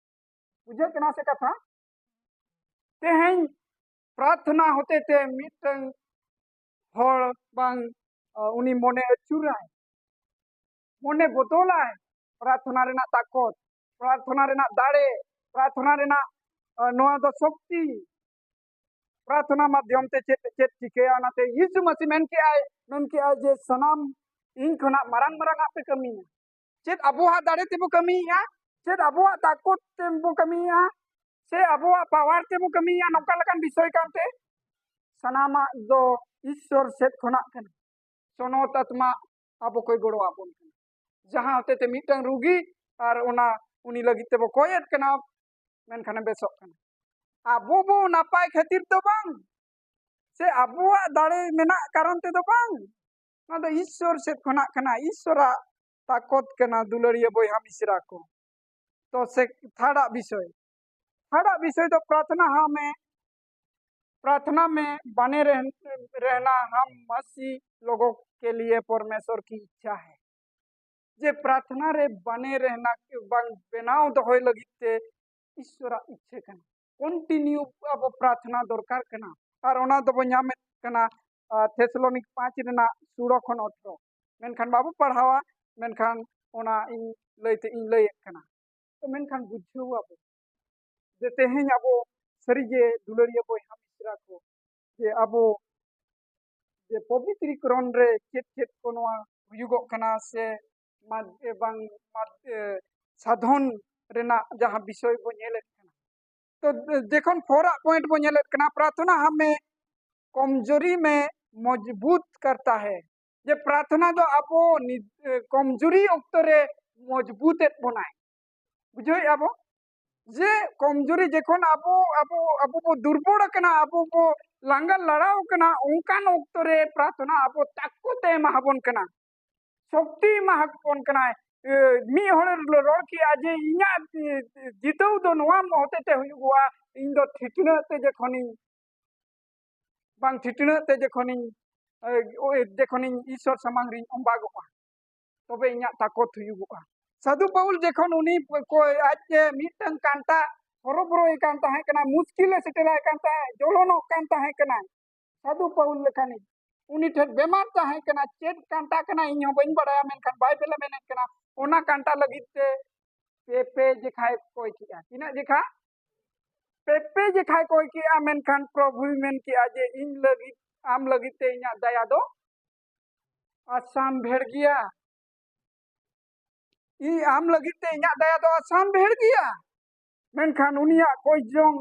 ᱵᱩᱡᱷᱟᱹᱜ ᱠᱟᱱᱟ ᱥᱮ ᱠᱟᱛᱷᱟ? ᱛᱮᱦᱮᱧ ᱯᱨᱟᱨᱛᱷᱚᱱᱟ ᱦᱚᱛᱮ ᱛᱮ ᱢᱤᱫᱴᱟᱝ ᱦᱚᱲ ᱵᱟᱝ, ᱟ, ᱩᱱᱤ ᱢᱚᱱᱮ ᱟᱹᱪᱩᱨᱟᱭ᱾ ᱢᱚᱱᱮ ᱵᱚᱫᱚᱞᱟᱭ᱾ ᱯᱨᱟᱨᱛᱷᱚᱱᱟ ᱨᱮᱱᱟᱜ ᱛᱟᱠᱚᱛ, ᱯᱨᱟᱨᱛᱷᱚᱱᱟ ᱨᱮᱱᱟᱜ ᱫᱟᱲᱮ, ᱯᱨᱟᱨᱛᱷᱚᱱᱟ ᱨᱮᱱᱟᱜ ᱱᱚᱣᱟ ᱫᱚ ᱥᱚᱠᱛᱤ᱾ ᱯᱨᱟᱨᱛᱷᱚᱱᱟ ᱢᱟᱫᱽᱫᱷᱚᱢ ᱛᱮ ᱪᱮᱫ ᱪᱮᱫ ᱪᱤᱠᱟᱹᱭᱟ? ᱚᱱᱟᱛᱮ ᱭᱤᱥᱩ ᱢᱟᱹᱥᱤ ᱢᱮᱱ ᱠᱮᱜᱼᱟᱭ, ᱢᱮᱱ ᱠᱮᱜᱼᱟᱭ ᱡᱮ ᱥᱟᱱᱟᱢ ᱤᱧ ᱠᱷᱚᱱᱟᱜ ᱢᱟᱨᱟᱝ ᱢᱟᱨᱟᱝ ᱟᱜ ᱯᱮ ᱠᱟᱹᱢᱤᱭᱟ᱾ ᱪᱮᱫ ᱟᱵᱚᱣᱟᱜ ᱫᱟᱲᱮ ᱛᱮᱵᱚ ᱠᱟᱹᱢᱤᱭᱮᱜᱼᱟ? ᱪᱮᱫ ᱟᱵᱚᱣᱟᱜ ᱛᱟᱠᱚᱛ ᱛᱮᱵᱚ ᱠᱟᱹᱢᱤᱭᱮᱜᱼᱟ? ᱥᱮ ᱟᱵᱚᱣᱟᱜ ᱯᱟᱣᱟᱨ ᱛᱮᱵᱚ ᱠᱟᱹᱢᱤᱭᱮᱜᱼᱟ? ᱱᱚᱝᱠᱟ ᱞᱮᱠᱟᱱ ᱵᱤᱥᱚᱭ ᱠᱟᱱᱛᱮ ᱥᱟᱱᱟᱢᱟᱜ ᱫᱚ ᱤᱥᱥᱚᱨ ᱥᱮᱫ ᱠᱷᱚᱱᱟᱜ ᱠᱟᱱᱟ᱾ ᱥᱚᱱᱚᱛ ᱟᱛᱢᱟ ᱟᱵᱚ ᱠᱚᱭ ᱜᱚᱲᱚ ᱟᱵᱚᱱ ᱠᱟᱱᱟ, ᱡᱟᱦᱟᱸ ᱦᱚᱛᱮᱛᱮ ᱢᱤᱫᱴᱟᱝ ᱨᱩᱜᱤ ᱟᱨ ᱚᱱᱟ ᱩᱱᱤ ᱞᱟᱹᱜᱤᱫ ᱛᱮᱵᱚ ᱠᱚᱭᱮᱫ ᱠᱟᱱᱟ, ᱢᱮᱱᱠᱷᱟᱱᱮ ᱵᱮᱥᱚᱜ ᱠᱟᱱᱟ᱾ ᱟᱵᱚ ᱵᱚ ᱱᱟᱯᱟᱭ ᱠᱷᱟᱹᱛᱤᱨ ᱫᱚ ᱵᱟᱝ, ᱥᱮ ᱟᱵᱚᱣᱟᱜ ᱫᱟᱲᱮ ᱢᱮᱱᱟᱜ ᱠᱟᱨᱚᱱ ᱛᱮᱫᱚ ᱵᱟᱝ, ᱱᱚᱣᱟ ᱫᱚ ᱤᱥᱥᱚᱨ ᱥᱮᱫ ᱠᱷᱚᱱᱟᱜ ᱠᱟᱱᱟ, ᱤᱥᱥᱚᱨᱟᱜ ᱛᱟᱠᱚᱛ ᱠᱟᱱᱟ᱾ ᱫᱩᱞᱟᱹᱲᱤᱭᱟᱹ ᱵᱚᱭᱦᱟ ᱢᱤᱥᱨᱟ ᱠᱚ, ᱛᱚ ᱥᱮ ᱛᱷᱟᱲᱟᱜ ᱵᱤᱥᱚᱭ, ᱛᱷᱟᱲᱟᱜ ᱵᱤᱥᱚᱭ ᱫᱚ ᱯᱨᱟᱨᱛᱷᱱᱟ ᱦᱟᱢᱮ, ᱯᱨᱟᱨᱛᱷᱱᱟ ᱢᱮ ᱵᱟᱱᱮ ᱨᱮᱦ-, ᱨᱮᱦᱱᱟ ᱦᱟᱢ ᱢᱟᱥᱤ ᱞᱚᱜᱚ ᱠᱮ ᱞᱤᱭᱮ ᱯᱚᱨᱢᱮᱥᱚᱨ ᱠᱤ ᱤᱪᱪᱷᱟ ᱦᱮ᱾ ᱡᱮ ᱯᱨᱟᱨᱛᱷᱱᱟ ᱨᱮ ᱵᱟᱱᱮ ᱨᱮᱦᱱᱟ ᱵᱟᱝ ᱵᱮᱱᱟᱣ ᱫᱚᱦᱚᱭ ᱞᱟᱹᱜᱤᱫ ᱛᱮ ᱤᱥᱥᱚᱨᱟᱜ ᱤᱪᱪᱷᱟᱹ ᱠᱟᱱᱟ᱾ ᱠᱚᱱᱴᱤᱱᱤᱭᱩ ᱟᱵᱚ ᱯᱨᱟᱨᱛᱷᱱᱟ ᱫᱚᱨᱠᱟᱨ ᱠᱟᱱᱟ, ᱟᱨ ᱚᱱᱟ ᱫᱚᱵᱚ ᱧᱟᱢᱮᱫ ᱠᱟᱱᱟ ᱟᱨ ᱛᱷᱮᱥᱟᱞᱳᱱᱤᱠ ᱯᱟᱸᱪ ᱨᱮᱱᱟᱜ ᱥᱩᱲᱚ ᱠᱷᱚᱱ ᱚᱴᱷᱨᱚ᱾ ᱢᱮᱱᱠᱷᱟᱱ ᱵᱟᱵᱚ ᱯᱟᱲᱦᱟᱣᱟ, ᱢᱮᱱᱠᱷᱟᱱ ᱚᱱᱟ ᱤᱧ ᱞᱟᱹᱭᱛᱮ ᱤᱧ ᱞᱟᱹᱭᱮᱫ ᱠᱟᱱᱟ᱾ ᱛᱚ ᱢᱮᱱᱠᱷᱟᱱ ᱵᱩᱡᱷᱟᱹᱣ ᱟᱵᱚ ᱡᱮ ᱛᱮᱦᱮᱧ ᱟᱵᱚ ᱥᱟᱹᱨᱤᱜᱮ ᱫᱩᱞᱟᱹᱲᱤᱭᱟᱹ ᱵᱚᱭᱦᱟ ᱢᱤᱥᱨᱟ ᱠᱚ, ᱡᱮ ᱟᱵᱚ ᱡᱮ ᱯᱚᱵᱤᱛᱨᱤᱠᱚᱨᱚᱱ ᱨᱮ ᱪᱮᱫ ᱪᱮᱫ ᱠᱚ ᱱᱚᱣᱟ ᱦᱩᱭᱩᱜᱚᱜ ᱠᱟᱱᱟ, ᱥᱮ ᱢᱟᱫ-, ᱮ, ᱵᱟᱝ ᱢᱟᱫ-, ᱮ, ᱥᱟᱫᱷᱚᱱ ᱨᱮᱱᱟᱜ ᱡᱟᱦᱟᱸ ᱵᱤᱥᱚᱭ ᱵᱚ ᱧᱮᱞᱮᱫ ᱠᱟᱱᱟ᱾ ᱛᱚ ᱡᱚᱠᱷᱚᱱ ᱯᱷᱳᱨ ᱟᱜ ᱯᱚᱭᱮᱱᱴ ᱵᱚ ᱧᱮᱞᱮᱫ ᱠᱟᱱᱟ, ᱯᱨᱟᱨᱛᱷᱱᱟ ᱦᱟᱢᱮ ᱠᱚᱢᱡᱳᱨᱤ ᱢᱮ ᱢᱚᱡᱽᱵᱩᱛ ᱠᱟᱨᱛᱟ ᱦᱮ᱾ ᱡᱮ ᱯᱨᱟᱨᱛᱷᱱᱟ ᱫᱚ ᱟᱵᱚ ᱱᱤ-, ᱮ, ᱠᱚᱢᱡᱳᱨᱤ ᱚᱠᱛᱚ ᱨᱮ ᱢᱚᱡᱽᱵᱩᱛ ᱮᱫ ᱵᱚᱱᱟᱭ᱾ ᱵᱩᱡᱷᱟᱹᱣᱮᱫᱼᱟ ᱵᱚ? ᱡᱮ ᱠᱚᱢᱡᱳᱨᱤ ᱡᱚᱠᱷᱚᱱ ᱟᱵᱚ, ᱟᱵᱚ, ᱟᱵᱚ ᱵᱚ ᱫᱩᱨᱵᱚᱞ ᱟᱠᱟᱱᱟ, ᱟᱵᱚ ᱵᱚ ᱞᱟᱸᱜᱟ ᱞᱟᱲᱟᱣ ᱟᱠᱟᱱᱟ, ᱚᱱᱠᱟᱱ ᱚᱠᱛᱚ ᱨᱮ ᱯᱨᱟᱨᱛᱷᱱᱟ ᱟᱵᱚ ᱛᱟᱠᱚᱛ ᱮ ᱮᱢᱟ ᱟᱵᱚᱱ ᱠᱟᱱᱟ, ᱥᱚᱠᱛᱤ ᱮᱢᱟ ᱟᱵᱚᱱ ᱠᱟᱱᱟᱭ᱾ ᱮ, ᱢᱤᱫ ᱦᱚᱲᱮ ᱨᱚᱲ ᱠᱮᱜᱼᱟ ᱡᱮ, "ᱤᱧᱟᱹᱜ ᱡᱤᱛᱟᱹᱣ ᱫᱚ ᱱᱚᱣᱟ ᱦᱚᱛᱮ ᱛᱮ ᱦᱩᱭᱩᱜᱚᱜᱼᱟ, ᱤᱧ ᱫᱚ ᱴᱷᱤᱴᱱᱟᱹᱜ ᱛᱮ ᱡᱚᱠᱷᱚᱱᱤᱧ, ᱵᱟᱝ ᱴᱷᱤᱴᱱᱟᱹᱜ ᱛᱮ ᱡᱚᱠᱷᱚᱱᱤᱧ, ᱮ, ᱳᱭ ᱡᱚᱠᱷᱚᱱᱤᱧ ᱤᱥᱚᱨ ᱥᱟᱢᱟᱝ ᱨᱤᱧ ᱚᱸᱵᱟᱜᱚᱜᱼᱟ, ᱛᱚᱵᱮ ᱤᱧᱟᱹᱜ ᱛᱟᱠᱚᱛ ᱦᱩᱭᱩᱜᱚᱜᱼᱟ᱾" ᱥᱟᱹᱫᱷᱩ ᱯᱟᱹᱣᱩᱞ ᱡᱚᱠᱷᱚᱱ ᱩᱱᱤ ᱠᱚ ᱟᱡ ᱛᱮ ᱢᱤᱫᱴᱟᱝ ᱠᱟᱱᱴᱟ ᱦᱚᱨᱚᱵᱚᱨᱚᱭᱮ ᱠᱟᱱ ᱛᱟᱦᱮᱸ ᱠᱟᱱᱟ, ᱢᱩᱥᱠᱤᱞᱮ ᱥᱮᱴᱮᱨᱟᱭ ᱠᱟᱱ ᱛᱟᱦᱮᱸ, ᱡᱚᱞᱚᱱᱚᱜ ᱠᱟᱱ ᱛᱟᱦᱮᱸ ᱠᱟᱱᱟ, ᱥᱟᱹᱫᱷᱩ ᱯᱟᱹᱣᱩᱞ ᱞᱮᱠᱟᱱᱤᱡ, ᱩᱱᱤ ᱴᱷᱮᱱ ᱵᱮᱢᱟᱨ ᱛᱟᱦᱮᱸ ᱠᱟᱱᱟ᱾ ᱪᱮᱫ ᱠᱟᱱᱴᱟ ᱠᱟᱱᱟ ᱤᱧ ᱦᱚᱸ ᱵᱟᱹᱧ ᱵᱟᱲᱟᱭᱟ, ᱢᱮᱱᱠᱷᱟᱱ ᱵᱟᱭᱵᱮᱞᱮ ᱢᱮᱱᱮᱫ ᱠᱟᱱᱟ ᱚᱱᱟ ᱠᱟᱱᱴᱟ ᱞᱟᱹᱜᱤᱫ ᱛᱮ ᱯᱮ ᱯᱮ ᱡᱮᱠᱷᱟᱭ ᱠᱚᱭ ᱠᱮᱜᱼᱟ᱾ ᱛᱤᱱᱟᱹᱜ ᱡᱮᱠᱷᱟ? ᱯᱮ ᱯᱮ ᱡᱮᱠᱷᱟᱭ ᱠᱚᱭ ᱠᱮᱜᱼᱟ᱾ ᱢᱮᱱᱠᱷᱟᱱ ᱯᱨᱚᱵᱷᱩᱭ ᱢᱮᱱ ᱠᱮᱜᱼᱟ ᱡᱮ ᱤᱧ ᱞᱟᱹᱜᱤᱫ, ᱟᱢ ᱞᱟᱹᱜᱤᱫ ᱛᱮ ᱤᱧᱟᱹᱜ ᱫᱟᱭᱟ ᱫᱚ ᱟᱥᱟᱢ ᱵᱷᱮᱲ ᱜᱮᱭᱟ᱾ ᱤᱧ ᱟᱢ ᱞᱟᱹᱜᱤᱫ ᱛᱮ ᱤᱧᱟᱹᱜ ᱫᱟᱭᱟ ᱫᱚ ᱟᱥᱟᱢ ᱵᱷᱮᱲ ᱜᱮᱭᱟ᱾ ᱢᱮᱱᱠᱷᱟᱱ ᱩᱱᱤᱭᱟᱜ ᱠᱚᱭ ᱡᱚᱝ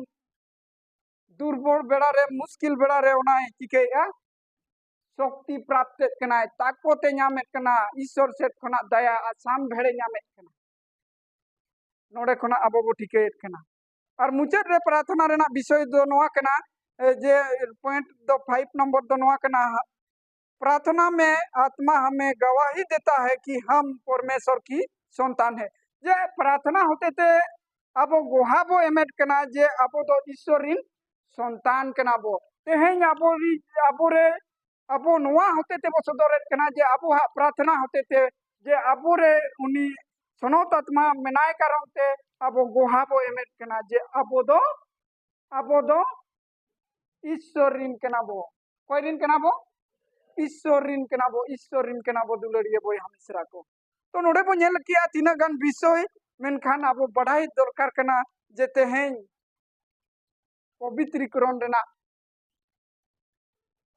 ᱫᱩᱨᱵᱚᱞ ᱵᱮᱲᱟ ᱨᱮ, ᱢᱩᱥᱠᱤᱞ ᱵᱮᱲᱟ ᱨᱮ ᱚᱱᱟᱭ ᱪᱤᱠᱟᱹᱭᱮᱜᱼᱟ? ᱥᱚᱠᱛᱤ ᱯᱨᱟᱯᱛᱮᱫ ᱠᱟᱱᱟᱭ, ᱛᱟᱠᱚᱛᱮ ᱧᱟᱢᱮᱫ ᱠᱟᱱᱟ, ᱤᱥᱚᱨ ᱥᱮᱫ ᱠᱷᱚᱱᱟᱜ ᱫᱟᱭᱟ ᱟᱥᱟᱢ ᱵᱷᱮᱲᱮ ᱧᱟᱢᱮᱫ ᱠᱟᱱᱟ᱾ ᱱᱚᱰᱮ ᱠᱷᱚᱱᱟᱜ ᱟᱵᱚ ᱵᱚ ᱴᱷᱤᱠᱟᱹᱭᱮᱫ ᱠᱟᱱᱟ᱾ ᱟᱨ ᱢᱩᱪᱟᱹᱫ ᱨᱮ ᱯᱨᱟᱨᱛᱷᱚᱱᱟ ᱨᱮᱱᱟᱜ ᱵᱤᱥᱚᱭ ᱫᱚ ᱱᱚᱣᱟ ᱠᱟᱱᱟ, ᱮ, ᱡᱮ ᱯᱚᱭᱮᱱᱴ ᱫᱚ ᱯᱷᱟᱭᱤᱵᱷ ᱱᱚᱢᱵᱚᱨ ᱫᱚ ᱱᱚᱣᱟ ᱠᱟᱱᱟ, ᱯᱨᱟᱨᱛᱷᱚᱱᱟ ᱢᱮ, ᱟᱛᱢᱟ ᱦᱟᱢᱮ ᱜᱟᱣᱟᱦᱤ ᱫᱮᱛᱟ ᱦᱮ ᱠᱤ ᱦᱟᱢ ᱯᱚᱨᱢᱮᱥᱚᱨ ᱠᱤ ᱥᱚᱱᱛᱟᱱ ᱦᱮ᱾ ᱡᱮ ᱯᱨᱟᱨᱛᱷᱚᱱᱟ ᱦᱚᱛᱮ ᱛᱮ ᱟᱵᱚ ᱜᱚᱦᱟ ᱵᱚ ᱮᱢᱮᱫ ᱠᱟᱱᱟ ᱡᱮ ᱟᱵᱚ ᱫᱚ ᱤᱥᱥᱚᱨ ᱨᱤᱱ ᱥᱚᱱᱛᱟᱱ ᱠᱟᱱᱟ ᱵᱚ᱾ ᱛᱮᱦᱮᱧ ᱟᱵᱚ ᱨᱤ-, ᱟᱵᱚᱨᱮ ᱟᱵᱚ ᱱᱚᱣᱟ ᱦᱚᱛᱮ ᱛᱮᱵᱚ ᱥᱚᱫᱚᱨᱮᱫ ᱠᱟᱱᱟ ᱡᱮ ᱟᱵᱚᱣᱟᱜ ᱯᱨᱟᱨᱛᱷᱚᱱᱟ ᱦᱚᱛᱮ ᱛᱮ ᱡᱮ ᱟᱵᱚᱨᱮ ᱩᱱᱤ ᱥᱚᱱᱚᱛ ᱟᱛᱢᱟ ᱢᱮᱱᱟᱭ ᱠᱟᱨᱚᱱ ᱛᱮ ᱟᱵᱚ ᱜᱚᱦᱟ ᱵᱚ ᱮᱢᱮᱫ ᱠᱟᱱᱟ ᱡᱮ ᱟᱵᱚ ᱫᱚ, ᱟᱵᱚ ᱫᱚ ᱤᱥᱥᱚᱨ ᱨᱤᱱ ᱠᱟᱱᱟ ᱵᱚ᱾ ᱚᱠᱚᱭ ᱨᱤᱱ ᱠᱟᱱᱟ ᱵᱚ? ᱤᱥᱥᱚᱨ ᱨᱤᱱ ᱠᱟᱱᱟ ᱵᱚ, ᱤᱥᱥᱚᱨ ᱨᱤᱱ ᱠᱟᱱᱟ ᱵᱚ, ᱫᱩᱞᱟᱹᱲᱤᱭᱟᱹ ᱵᱚᱭᱦᱟ ᱢᱤᱥᱨᱟ ᱠᱚ᱾ ᱛᱚ ᱱᱚᱰᱮ ᱵᱚ ᱧᱮᱞ ᱠᱮᱜᱼᱟ ᱛᱤᱱᱟᱹᱜ ᱜᱟᱱ ᱵᱤᱥᱚᱭ, ᱢᱮᱱᱠᱷᱟᱱ ᱟᱵᱚ ᱵᱟᱰᱟᱭ ᱫᱚᱨᱠᱟᱨ ᱠᱟᱱᱟ ᱡᱮ ᱛᱮᱦᱮᱧ ᱯᱚᱵᱤᱛᱨᱤᱠᱚᱨᱚᱱ ᱨᱮᱱᱟᱜ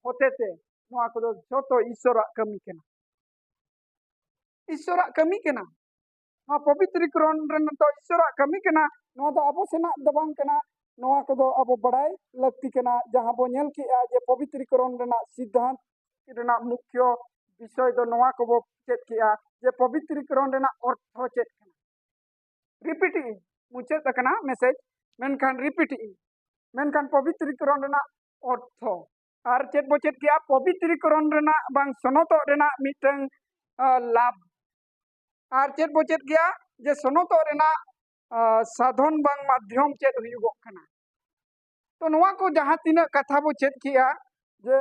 ᱦᱚᱛᱮ ᱛᱮ ᱱᱚᱣᱟ ᱠᱚᱫᱚ ᱡᱷᱚᱛᱚ ᱤᱥᱥᱚᱨᱟᱜ ᱠᱟᱹᱢᱤ ᱠᱟᱱᱟ᱾ ᱤᱥᱥᱚᱨᱟᱜ ᱠᱟᱹᱢᱤ ᱠᱟᱱᱟ᱾ ᱱᱚᱣᱟ ᱯᱚᱵᱤᱛᱨᱤᱠᱚᱨᱚᱱ ᱨᱮᱱᱟᱜ ᱫᱚ ᱤᱥᱥᱚᱨᱟᱜ ᱠᱟᱹᱢᱤ ᱠᱟᱱᱟ᱾ ᱱᱚᱣᱟ ᱫᱚ ᱟᱵᱚ ᱥᱮᱱᱟᱜ ᱫᱚ ᱵᱟᱝ ᱠᱟᱱᱟ᱾ ᱱᱚᱣᱟ ᱠᱚᱫᱚ ᱟᱵᱚ ᱵᱟᱲᱟᱭ ᱞᱟᱹᱠᱛᱤ ᱠᱟᱱᱟ᱾ ᱡᱟᱦᱟᱸ ᱵᱚ ᱧᱮᱞ ᱠᱮᱜᱼᱟ ᱡᱮ ᱯᱚᱵᱤᱛᱨᱤᱠᱚᱨᱚᱱ ᱨᱮᱱᱟᱜ ᱥᱤᱫᱽᱫᱷᱟᱱᱛ ᱨᱮᱱᱟᱜ ᱢᱩᱠᱷᱭᱚ ᱵᱤᱥᱚᱭ ᱫᱚ ᱱᱚᱣᱟ ᱠᱚᱵᱚ ᱪᱮᱫ ᱠᱮᱜᱼᱟ ᱡᱮ ᱯᱚᱵᱤᱛᱨᱤᱠᱚᱨᱚᱱ ᱨᱮᱱᱟᱜ ᱚᱨᱛᱷᱚ ᱪᱮᱫ ᱠᱟᱱᱟ᱾ ᱨᱤᱯᱤᱴ ᱤᱧ, ᱢᱩᱪᱟᱹᱫ ᱟᱠᱟᱱᱟ ᱢᱮᱥᱮᱡᱽ, ᱢᱮᱱᱠᱷᱟᱱ ᱨᱤᱯᱤᱴ ᱤᱧ, ᱢᱮᱱᱠᱷᱟᱱ ᱯᱚᱵᱤᱛᱨᱤᱠᱚᱨᱚᱱ ᱨᱮᱱᱟᱜ ᱚᱨᱛᱷᱚ ᱟᱨ ᱪᱮᱫ ᱵᱚ ᱪᱮᱫ ᱠᱮᱜᱼᱟ? ᱯᱚᱵᱤᱛᱨᱤᱠᱚᱨᱚᱱ ᱨᱮᱱᱟᱜ ᱵᱟᱝ ᱥᱚᱱᱚᱛᱚᱜ ᱨᱮᱱᱟᱜ ᱢᱤᱫᱴᱟᱝ, ᱟ, ᱞᱟᱵᱷ᱾ ᱟᱨ ᱪᱮᱫ ᱵᱚ ᱪᱮᱫ ᱠᱮᱜᱼᱟ? ᱡᱮ ᱥᱚᱱᱚᱛᱚᱜ ᱨᱮᱱᱟᱜ, ᱟ, ᱥᱟᱫᱷᱚᱱ ᱵᱟᱝ ᱢᱟᱫᱽᱫᱷᱚᱢ ᱪᱮᱫ ᱦᱩᱭᱩᱜᱚᱜ ᱠᱟᱱᱟ᱾ ᱛᱚ ᱱᱚᱣᱟ ᱠᱚ ᱡᱟᱦᱟᱸ ᱛᱤᱱᱟᱹᱜ ᱠᱟᱛᱷᱟ ᱵᱚ ᱪᱮᱫ ᱠᱮᱜᱼᱟ, ᱡᱮ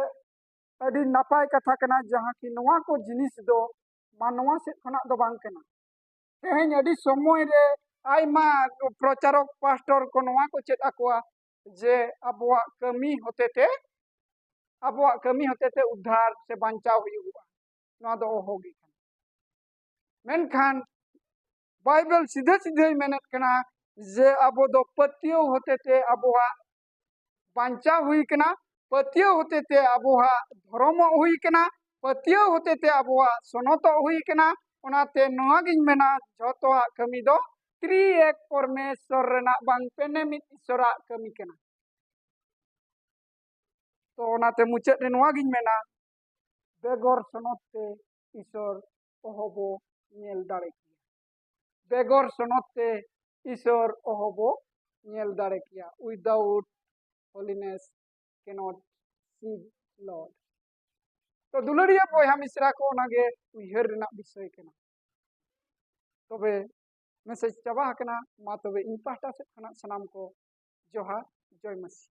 ᱟᱹᱰᱤ ᱱᱟᱯᱟᱭ ᱠᱟᱛᱷᱟ ᱠᱟᱱᱟ, ᱡᱟᱦᱟᱸ ᱠᱤ ᱱᱚᱣᱟ ᱠᱚ ᱡᱤᱱᱤᱥ ᱫᱚ ᱢᱟᱱᱣᱟ ᱥᱮᱫ ᱠᱷᱚᱱᱟᱜ ᱫᱚ ᱵᱟᱝ ᱠᱟᱱᱟ᱾ ᱛᱮᱦᱮᱧ ᱟᱹᱰᱤ ᱥᱚᱢᱚᱭ ᱨᱮ ᱟᱭᱢᱟ ᱯᱨᱚᱪᱟᱨᱚᱠ ᱯᱟᱥᱴᱚᱨ ᱠᱚ ᱱᱚᱣᱟ ᱠᱚ ᱪᱮᱫ ᱟᱠᱚᱣᱟ ᱡᱮ ᱟᱵᱚᱣᱟᱜ ᱠᱟᱹᱢᱤ ᱦᱚᱛᱮ ᱛᱮ ᱟᱵᱚᱣᱟᱜ ᱠᱟᱹᱢᱤ ᱦᱚᱛᱮᱛᱮ ᱩᱫᱽᱫᱷᱟᱨ ᱥᱮ ᱵᱟᱧᱪᱟᱣ ᱦᱩᱭᱩᱜᱚᱜᱼᱟ, ᱱᱚᱣᱟ ᱫᱚ ᱚᱦᱚ ᱜᱮ ᱠᱟᱱᱟ᱾ ᱢᱮᱱᱠᱷᱟᱱ ᱵᱟᱭᱵᱮᱞ ᱥᱤᱫᱷᱟᱹ ᱥᱤᱫᱷᱟᱹᱭ ᱢᱮᱱᱮᱫ ᱠᱟᱱᱟ ᱡᱮ ᱟᱵᱚ ᱫᱚ ᱯᱟᱹᱛᱭᱟᱹᱣ ᱦᱚᱛᱮᱛᱮ ᱟᱵᱚᱣᱟᱜ ᱵᱟᱧᱪᱟᱣ ᱦᱩᱭ ᱠᱟᱱᱟ, ᱯᱟᱹᱛᱭᱟᱹᱣ ᱦᱚᱛᱮᱛᱮ ᱟᱵᱚᱣᱟᱜ ᱫᱷᱚᱨᱚᱢᱚᱜ ᱦᱩᱭ ᱠᱟᱱᱟ, ᱯᱟᱹᱛᱭᱟᱹᱣ ᱦᱚᱛᱮᱛᱮ ᱟᱵᱚᱣᱟᱜ ᱥᱚᱱᱚᱛᱚᱜ ᱦᱩᱭ ᱠᱟᱱᱟ᱾ ᱚᱱᱟᱛᱮ ᱱᱚᱣᱟᱜᱤᱧ ᱢᱮᱱᱟ, ᱡᱷᱚᱛᱚᱣᱟᱜ ᱠᱟᱹᱢᱤ ᱫᱚ ᱛᱨᱤ ᱮᱠ ᱯᱚᱨᱢᱮᱥᱥᱚᱨ ᱨᱮᱱᱟᱜ ᱵᱟᱝ ᱯᱮᱱᱮ ᱢᱤᱫ ᱤᱥᱚᱨᱟᱜ ᱠᱟᱹᱢᱤ ᱠᱟᱱᱟ᱾ ᱛᱚ ᱚᱱᱟᱛᱮ ᱢᱩᱪᱟᱹᱫ ᱨᱮ ᱱᱚᱣᱟᱜᱤᱧ ᱢᱮᱱᱟ, ᱵᱮᱜᱚᱨ ᱥᱚᱱᱚᱛ ᱛᱮ ᱤᱥᱚᱨ ᱚᱦᱚᱵᱚ ᱧᱮᱞ ᱫᱟᱲᱮ ᱠᱮᱭᱟ᱾ ᱵᱮᱜᱚᱨ ᱥᱚᱱᱚᱛ ᱛᱮ ᱤᱥᱚᱨ ᱚᱦᱚᱵᱚ ᱧᱮᱞ ᱫᱟᱲᱮ ᱠᱮᱭᱟ᱾ Without holiness cannot see Lord. ᱛᱚ ᱫᱩᱞᱟᱹᱲᱤᱭᱟᱹ ᱵᱚᱭᱦᱟ ᱢᱤᱥᱨᱟ ᱠᱚ, ᱚᱱᱟᱜᱮ ᱩᱭᱦᱟᱹᱨ ᱨᱮᱱᱟᱜ ᱵᱤᱥᱚᱭ ᱠᱟᱱᱟ᱾ ᱛᱚᱵᱮ ᱢᱮᱥᱮᱡᱽ ᱪᱟᱵᱟ ᱟᱠᱟᱱᱟ᱾ ᱢᱟ ᱛᱚᱵᱮ ᱤᱧ ᱯᱟᱦᱴᱟ ᱥᱮᱫ ᱠᱷᱚᱱᱟᱜ ᱥᱟᱱᱟᱢ ᱠᱚ ᱡᱚᱦᱟᱨ, ᱡᱚᱭ ᱢᱟᱹᱥᱤ᱾